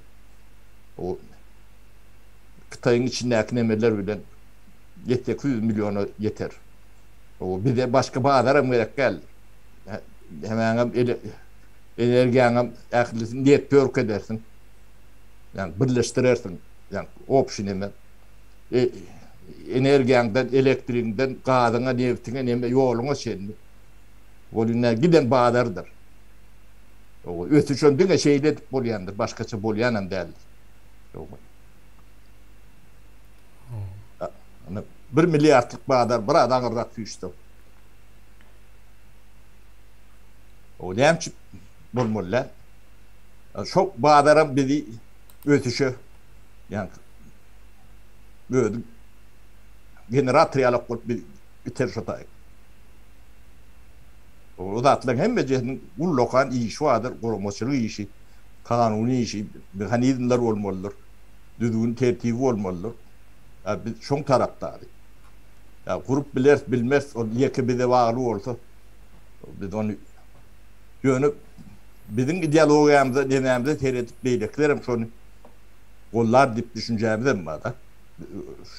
S2: o Hytaýyň içindäki nemeler bilen 7-800 milliona ýeter. O bize başga bazaram gerek däl. Hemäňem energiýaňam ählisini network edersiň. Ýagny birleşdirersiň. Ýagny obşi neme. E, energiýaňdan, elektrigiňden, gazyňa, nebtiňe, neme ýoluňa çenli. Ol indi giden bazardyr. O ösüşem diňe şeýle edip bolýandyr, başgaça bolýanam däldir. Bir milliardlyk bazar biraz aňyrrak süýşse. O näme üçin bolmaly däl? Şo bazaram bizi ösüşe ýa özü generator ýalak bolup bir biter şo taý. O zatlaryň hemmejesiniň ullakan işi bardyr, guramaçylyk işi, kanuny işi, mehanizmler bolmalydyr, düzgün tertibi bolmalydyr. Ýa biz şoň tarapdary. Ýa gurup bileris, bilmeris, ol ýeke bize bagly bolsa, biz ony ýöne biziň ideologiýamyza, nemämize seredip beýlekilerem şony gollar diýip düşünjämizem bar-da.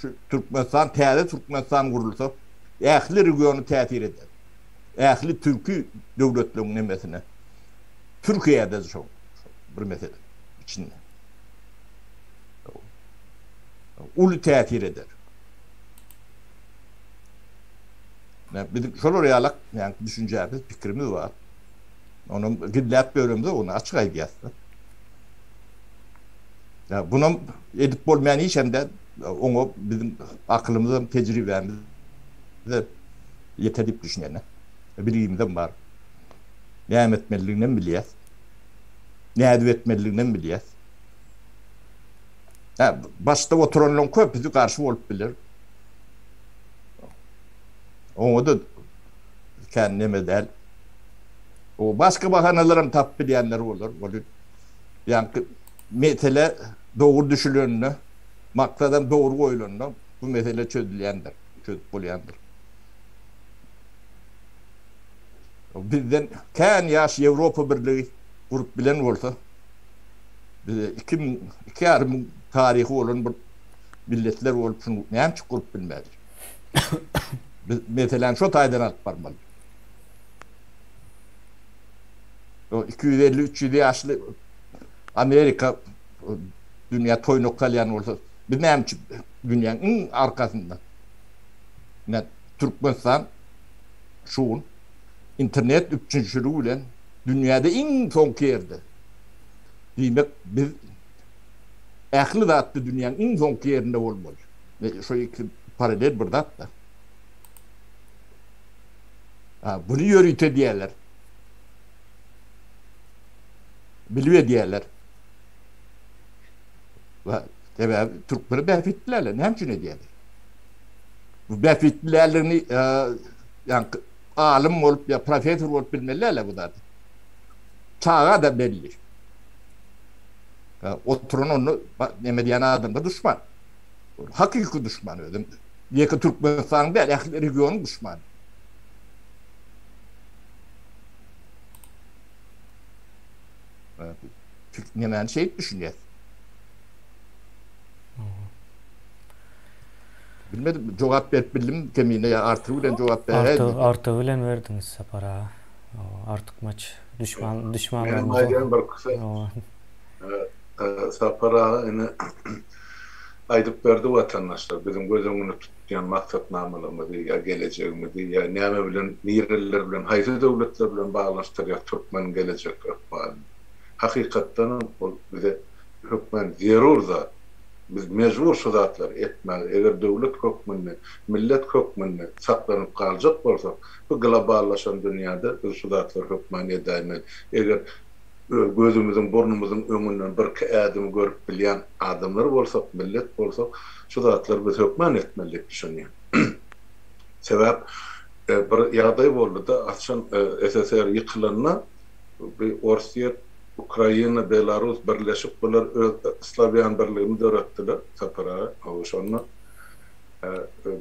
S2: Şu Türkmenistan, täze Türkmenistan gurulsa, ähli regiona täsir eder. Ähli türki döwletleriň nemesine. Türkiýede şo bir mesele içinde. Uly täsir eder. Biziň şolar ýalak ýa düşünjämiz, pikrimiz bar. Onam gizläp ýöremizok, ony açyk aýdýas. Ýa bunam edip bolmaýan iş hem däl. Oňa biziň akylymyzam, tejribämiz de ýeter diýip düşünýän. Bilgimizem bar. Näme etmelidigini hem bilýäs. Nädip etmelidigini hem bilýäs. Hä, başda oturanlaryň köpüsi garşy bolup biler. Oňa-da kän neme däl. O başga bahanalaram tapyp bilýänler bolar. Ol ýaňky mesele dogry düşülende, maksadam dogry goýlanda bu mesele çözülýändir, çözüp bolýandyr. Bizden kän ýaş Ýewropa Birligi gurup bilen bolsa, bize 2000, 2,5 müň taryhy bolan bir milletler bolup şuny näme üçin gurup bilmädi? Biz meseläni şo taýdan alyp barmaly. O 250-300 ýaşly Amerika dünýä toýnak salýan bolsa, biz näme üçin dünýäň iň arkasynda? Ine, Türkmenistan şu gün internet üpjünçiligi bilen dünýäde iň soňky ýerde. Diýmek, biz ähli zatda dünýäň iň soňky ýerinde bolmaly. Şu ikisi paralel bir zat-da. Ha, buny ýörite edýärler. Bilip edýärler. We sebäbi türkmene bähbitlilerler. Näme üçin edýärler? Bu bähbitlilerligini e, ýa alym bolup ýa professor bolup bilmeliler bu zady. Çaga da belli. Oturan onda neme diýen adamda duşman. Hakyky duşman özüm. Ýeke Türkmenistanyň däl, ähli regionyň duşmany. Nemäni şeýdip düşünýäs. Bilmedim, jogap berip bildim kemine ýa artygy bilen jogap beräýdim.
S1: Artygy, artygy bilen berdiňiz Sapar aga. Artykmaç düşman düşmanlarymyz.
S3: Meniň aýdýan bir kysy. Sapar aga ine. Aýdyp berdi watandaşlar, biziň göz öňünde tutýan maksatnamalarymyzy ýa gelejegimizi ýa näme bilen, nireler bilen, haýsy döwletler bilen baglanyşdyrýas türkmeniň gelejekki ykbalyny. Hakykatdanam ol bize hökmän zerur zat. Biz mejbur şu zatlary etmäge, eger döwlet hökmünde, millet hökmünde saklanyp galjak bolsak, bu globallaşan dünýäde biz şu zatlary hökmän edäýmeli. Eger öz gözümiziň, burnumyzyň öňünden birki ädimi görüp bilýän adamlar bolsak, millet bolsak, şu zatlary biz hökman etmeli diýip düşünýän. Sebäp bir ýagdaý boldy-da, haçan SSR ýykylanda, bu Orsýet, Ukraina, Belarus birleşip bular öz slawýan birligini döretdiler, Sapar aga. Hawa, şonda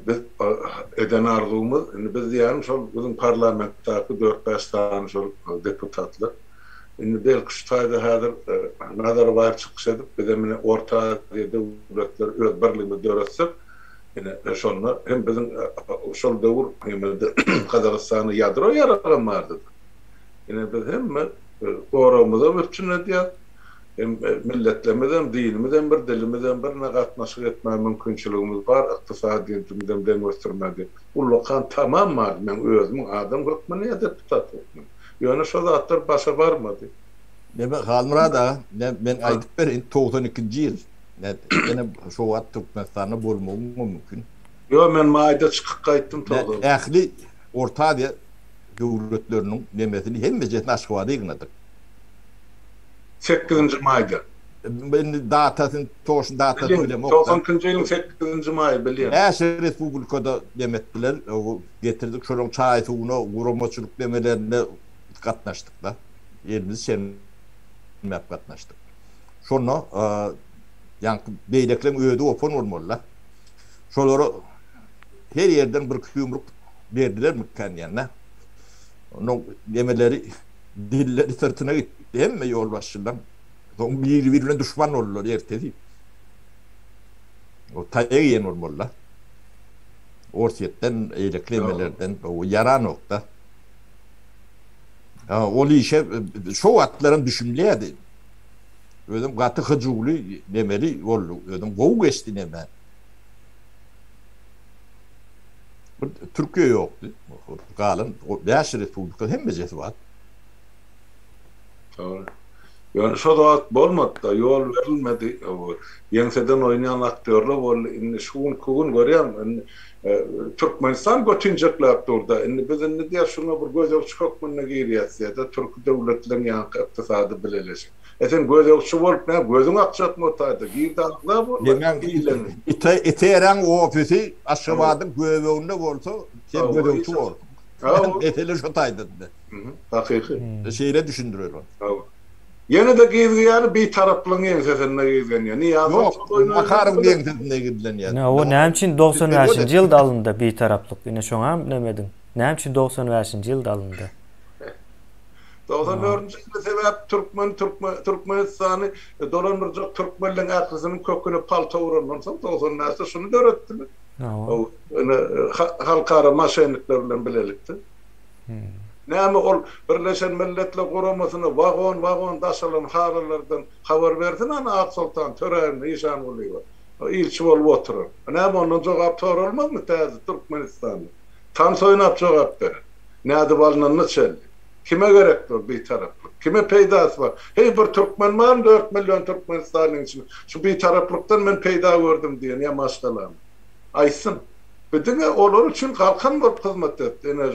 S3: biz eden arzuwymyz, indi biz diýýänim şol biziň parlamentdäki dört-bäş sany şol deputatlar. Indi belki şu taýda häzir Nazarbaýew çykyş edip, bizem ine Orta Aziýa döwletleri öz birligimizi döretsek, ine şonda hem biziň şol döwür hemede Gazagystanda ýadro ýaragam bardy-da. Ine biz hemme goragymyzam üpjün edýäs, hem milletlerimizem, dinimizem bir, dilimizem bir, ine gatnaşyk etmäge mümkinçiligimiz bar, ykdysadyýetimizem deň ösdürmäge ullakan tamam bardy meň özümiň adam hökmünde ýa deputat hökmünde. Ýöne şo zatlar başa barmady.
S2: Neme Halmyrat aga, men aýdyp bereýin, 92-nji ýyl, ýene şo wagt Türkmenistanda bolmagyň mümkin.
S3: Ýok, men maýda çykyp gaýtdym
S2: 90. Ähli Orta Aziýa döwletleriniň nemesini hemmejesini Aşgabada ýygnadyk.
S3: Sekizinji maýda.
S2: Indi datasyny, toşny datasyny
S3: bilemok. Bilýän, 92-nji ýylyň sekizinji maýy bilýän.
S2: Bäş respublikada neme etdiler, getirdik, şolaryň çaý-suwuna, guramaçylyk nemelerine gatnaşdyk-da. Elimizi çermäp gatnaşdyk. Şonda ýaňky beýlekileriň özi gopan bolmaly-da. Şolara her ýerden birki ýumruk berdilermikän diýende, onuň nemeleri, dilleri syrtyna gitdi hemme ýolbaşçylaryň. Soň biri-biri bilen duşman boldular ertesi. O taýak iýen bolmaly-da. Orsýetden, eýleki nemelerden o ýaranok-da. Ol işe şo wagtlaram düşünilýärdi. Özem gaty hyjuwly nemeli boldy. Özem gowy geçdi neme. Bir Türkiýe ýokdy. Galan 5 respublika hemmejesi bar.
S3: Dogry. Ýöne şo zat bolmady-da, ýol berilmedi. Ýeňseden oýnaýan aktýorlar boldy. Indi şu günki gün görýäňmi, indi Türkmenistan götinjekläp dur-da. Indi biz indi diýýär, şuňa bir gözegçi hökmünde girýäs diýýär-de, türki döwletleriň ýaňky ykdysady bileleşigi. E sen gözegçi bolup näme, gözüň akjakmy o taýda? Gir-de agza bol.
S2: Diýmän, ITR-iň ofisi Aşgabadyň göbeginde bolsa, sen gözegçi borsuň. Mesele şo taýda-da.
S3: Hakyky.
S2: Şeýle düşündireli.
S3: Ýene-de gizleýäni bitaraplygyň ýeňsesinde gizlenýär.
S2: Nyýazow Ýok, Makarowyň ýeňsesinde gizlenýär.
S1: Ine, o näme üçin 95-nji ýylda alyndy bitaraplyk? Ine şoňa näme ediň? Näme üçin 95-nji ýylda alyndy?
S3: 94-nji ýylda sebäp türkmen Türkmenistany dolandyrjak türkmenleň ählisiniň köküne palta urandan soň 95-de şuny döretdiler. Ine halkara maşennikler bilen bilelikde. Näme ol Birleşen Milletler Guramasyna wagon-wagon daşalan halylardan habar bersin ana Aksoltan Töräýewna Işangulyýewa ilçi bolup oturan. Näme ondan jogap soralmazmy täze Türkmenistanda? Tans oýnap jogap berer. Nädip alnanyna çenli. Kime gerek ol bitaraplyk? Kime peýdasy bar? Heý bir türkmen barmy 4 million türkmenistanlyň içinde şu bitaraplykdan men peýda gördüm diýen ýa maşgalam? Aýtsyn. Bu diňe olar üçin galkan bolup hyzmat etdi, ine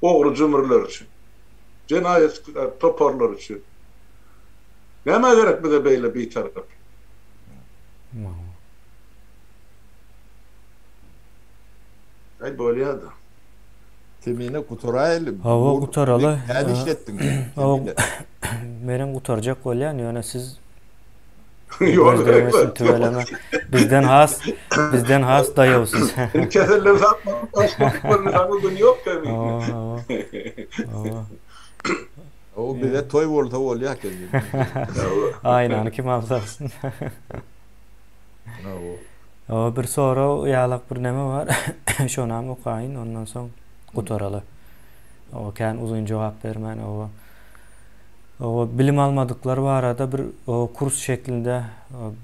S3: ogry-jümrüler üçin. Jenaýatçy toparlar üçin. Nämä gerek bize beýle bitaraplyk? Aý bolýa-da.
S2: Kemine gutaraýaly.
S1: Hawa gutaraly.
S2: Näme işletdiň?
S1: Menem gutarjak bolýan, ýöne siz Göz degmesin tüweleme. Bizden has bizden has daýaw siz.
S3: Indi keselden saklanyp başladyk boldy, saňa gün ýok kemi.
S2: O bize toý bolsa bolýar kemi.
S1: Aýnany kim alsa alsyn. O bir sorag ýalak bir neme bar. Şonam okaýyn, ondan soň gutaraly. O kän uzyn jogap bermän oba. O bilim almadyklar barada bir kurs şeklinde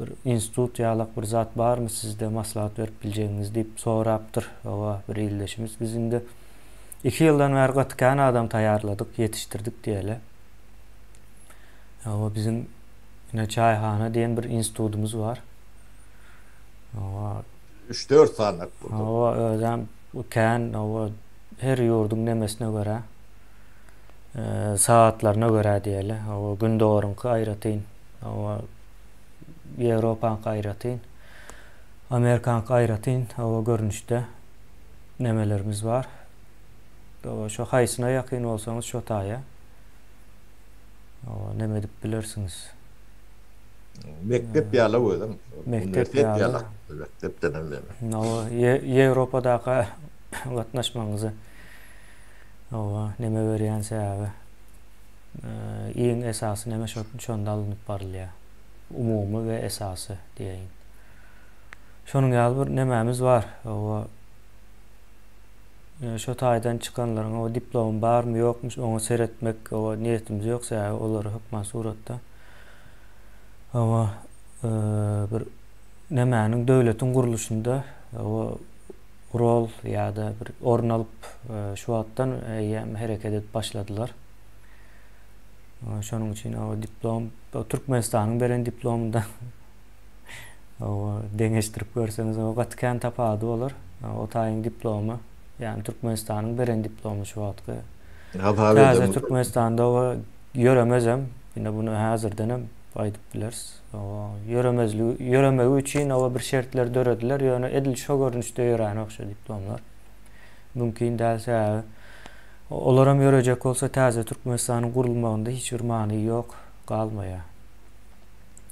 S1: bir institut ýalak bir zat barmy sizde maslahat berip biljegiňiz diýip sorapdyr oba bir ildeşimiz. Biz indi 2 ýyldan bäri gaty kän adam taýýarladyk, ýetişdirdik diýeli. Oba biziň ine çaýhana diýen bir institutymyz bar. Oba
S2: 3-4 sany
S1: burada. Oba özem kän oba her ýurduň nemesine görä sagatlaryna görä diýeli. Oba gündogaryňky aýratyn, oba Ýewropaňky aýratyn, Amerikaňky aýratyn oba görnüşde nemelerimiz bar. Oba şo haýsyna ýakyn bolsaňyz şo taýa oba neme edip bilersiňiz.
S2: Mekdep ýaly özem.
S1: Mekdep ýaly.
S2: Mekdepden hem ýaly.
S1: Oba Ýewropadaky gatnaşmagyňyzy Oba, neme berýän sebäbi iň esasy neme şonda alnyp barylýar. Umumy we esasy diýeýin. Şonuň ýaly bir nemämiz bar. Oba, şo taýdan çykanlaryň o diplomy barmy ýokmy oňa seretmek oba niýetimiz ýok sebäbi olary hökman suratda oba bir nemäniň döwletiň gurluşynda oba rol ýa-da bir orun alyp şu wagtdan eýýäm hereket edip başladylar. Şonuň üçin o diplom Türkmenistanyň beren diplomynda o deňeşdirip görseňiz o gaty kän tapawudy bolar. O taýyň diplomy, ýagny Türkmenistanyň beren diplomy şu wagtky. Täze Türkmenistanda o ýöremezem. Ine bunu häzirdenem aýdyp bileris. Ýöremezligi, ýöremegi üçin oba bir şertler dörediler, ýöne edil şo görnüşde ýöränok şo diplomlar. Mümkin däl sebäbi olaram ýörejek bolsa täze Türkmenistanyň gurulmagynda hiç bir many ýok, galmaýar.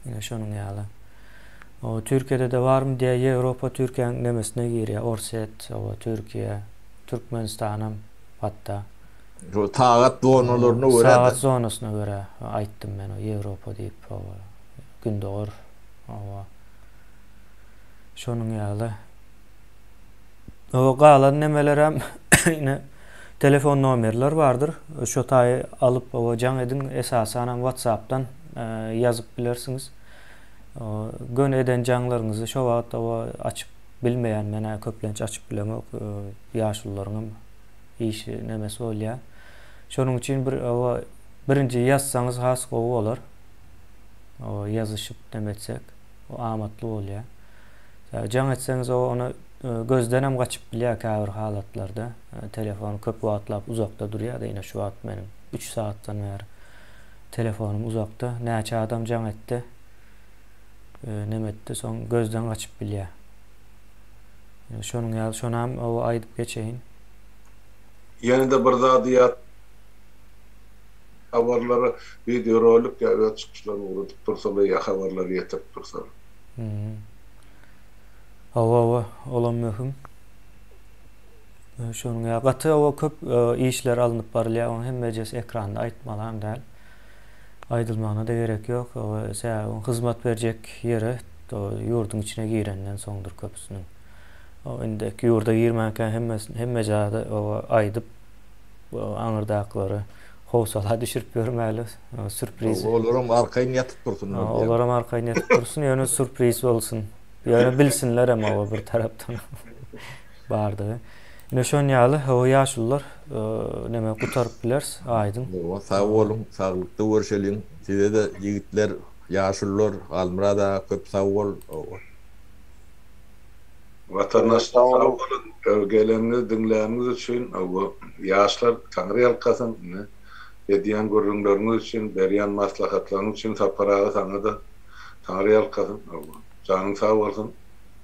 S1: Ine şonuň ýaly. O Türkiýede-de barmy diýä Ýewropa Türkiýäniň nemesine girýär, Orsýet, oba Türkiýe, Türkmenistanam hatda.
S2: Şu sagat zonalaryna görä.
S1: Sagat zonasyna görä aýtdym men o Ýewropa diýip, hawa, Gündogar, hawa. Şonuň ýaly. Hawa, galan nemelerem ine telefon nomerler bardyr. Şo taýy alyp, hawa, jaň ediň, esasanam WhatsApp-dan ýazyp bilersiňiz. Göni eden jaňlaryňyzy şo wagt, hawa, açyp bilmeýän, men-ä köplenç açyp bilemok, ýaşulularyňam işi nemesi bolýar. Şonuň üçin bir oba birinji ýazsaňyz has gowy bolar. O ýazyşyp neme etsek, o amatly bolýar. Jaň etseňiz o ony gözden hem gaçyp bilýär käbir halatlarda. Telefon köp wagtlap uzakda durýar-da, ine şu wagt meniň 3 sagatdan bäri telefonym uzakda. Näçe adam jaň etdi, neme etdi, soň gözden gaçyp bilýär. Şonuň ýaly şonam oba aýdyp geçeýin.
S3: Ýene-de bir zady ýat habarlary wideorolik ýa öz çykyşlaryny ugradyp dursalar ýa habarlary ýetirip dursalar.
S1: Hawa hawa olam möhüm. Şonuň ýaly gaty hawa köp işler alnyp barylýar oň hemmejesi ekranda aýtmalam däl. Aýdylmagyna-da gerek ýok. Sebäbi oň hyzmat berjek ýeri ýurduň içine girenden soňdur köpüsiniň. O indiki ýurda girmänkä hemmesini hemme zady aýdyp aňyrdakylary howsala düşürip ýörmäli. Sürpriz.
S2: Olaram arkaýyn ýatyp dursunlar
S1: diýýän. Olaram arkaýyn ýatyp dursun, ýöne sürpriz bolsun. Ýöne bilsinler hem oba bir tarapdan bardygy. Ine şon ýaly, o ýaşulular neme gutaryp bileris, aýdyň.
S2: Hawa, sag boluň, saglykda görşeliň. Size-de ýigitler, ýaşulular, Halmyrat aga köp sag bol.
S3: Watandaşlar sag boluň geleniňiz diňläniňiz üçin bu ýaşlar Taňry ýalkasyn indi edýän gürrüňleriňiz üçin berýän maslahatlaryňyz üçin Sapar aga saňada Taňry ýalkasyn janyň sag bolsun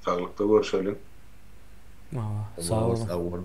S3: saglykda görşeliň.
S1: Sag boluň.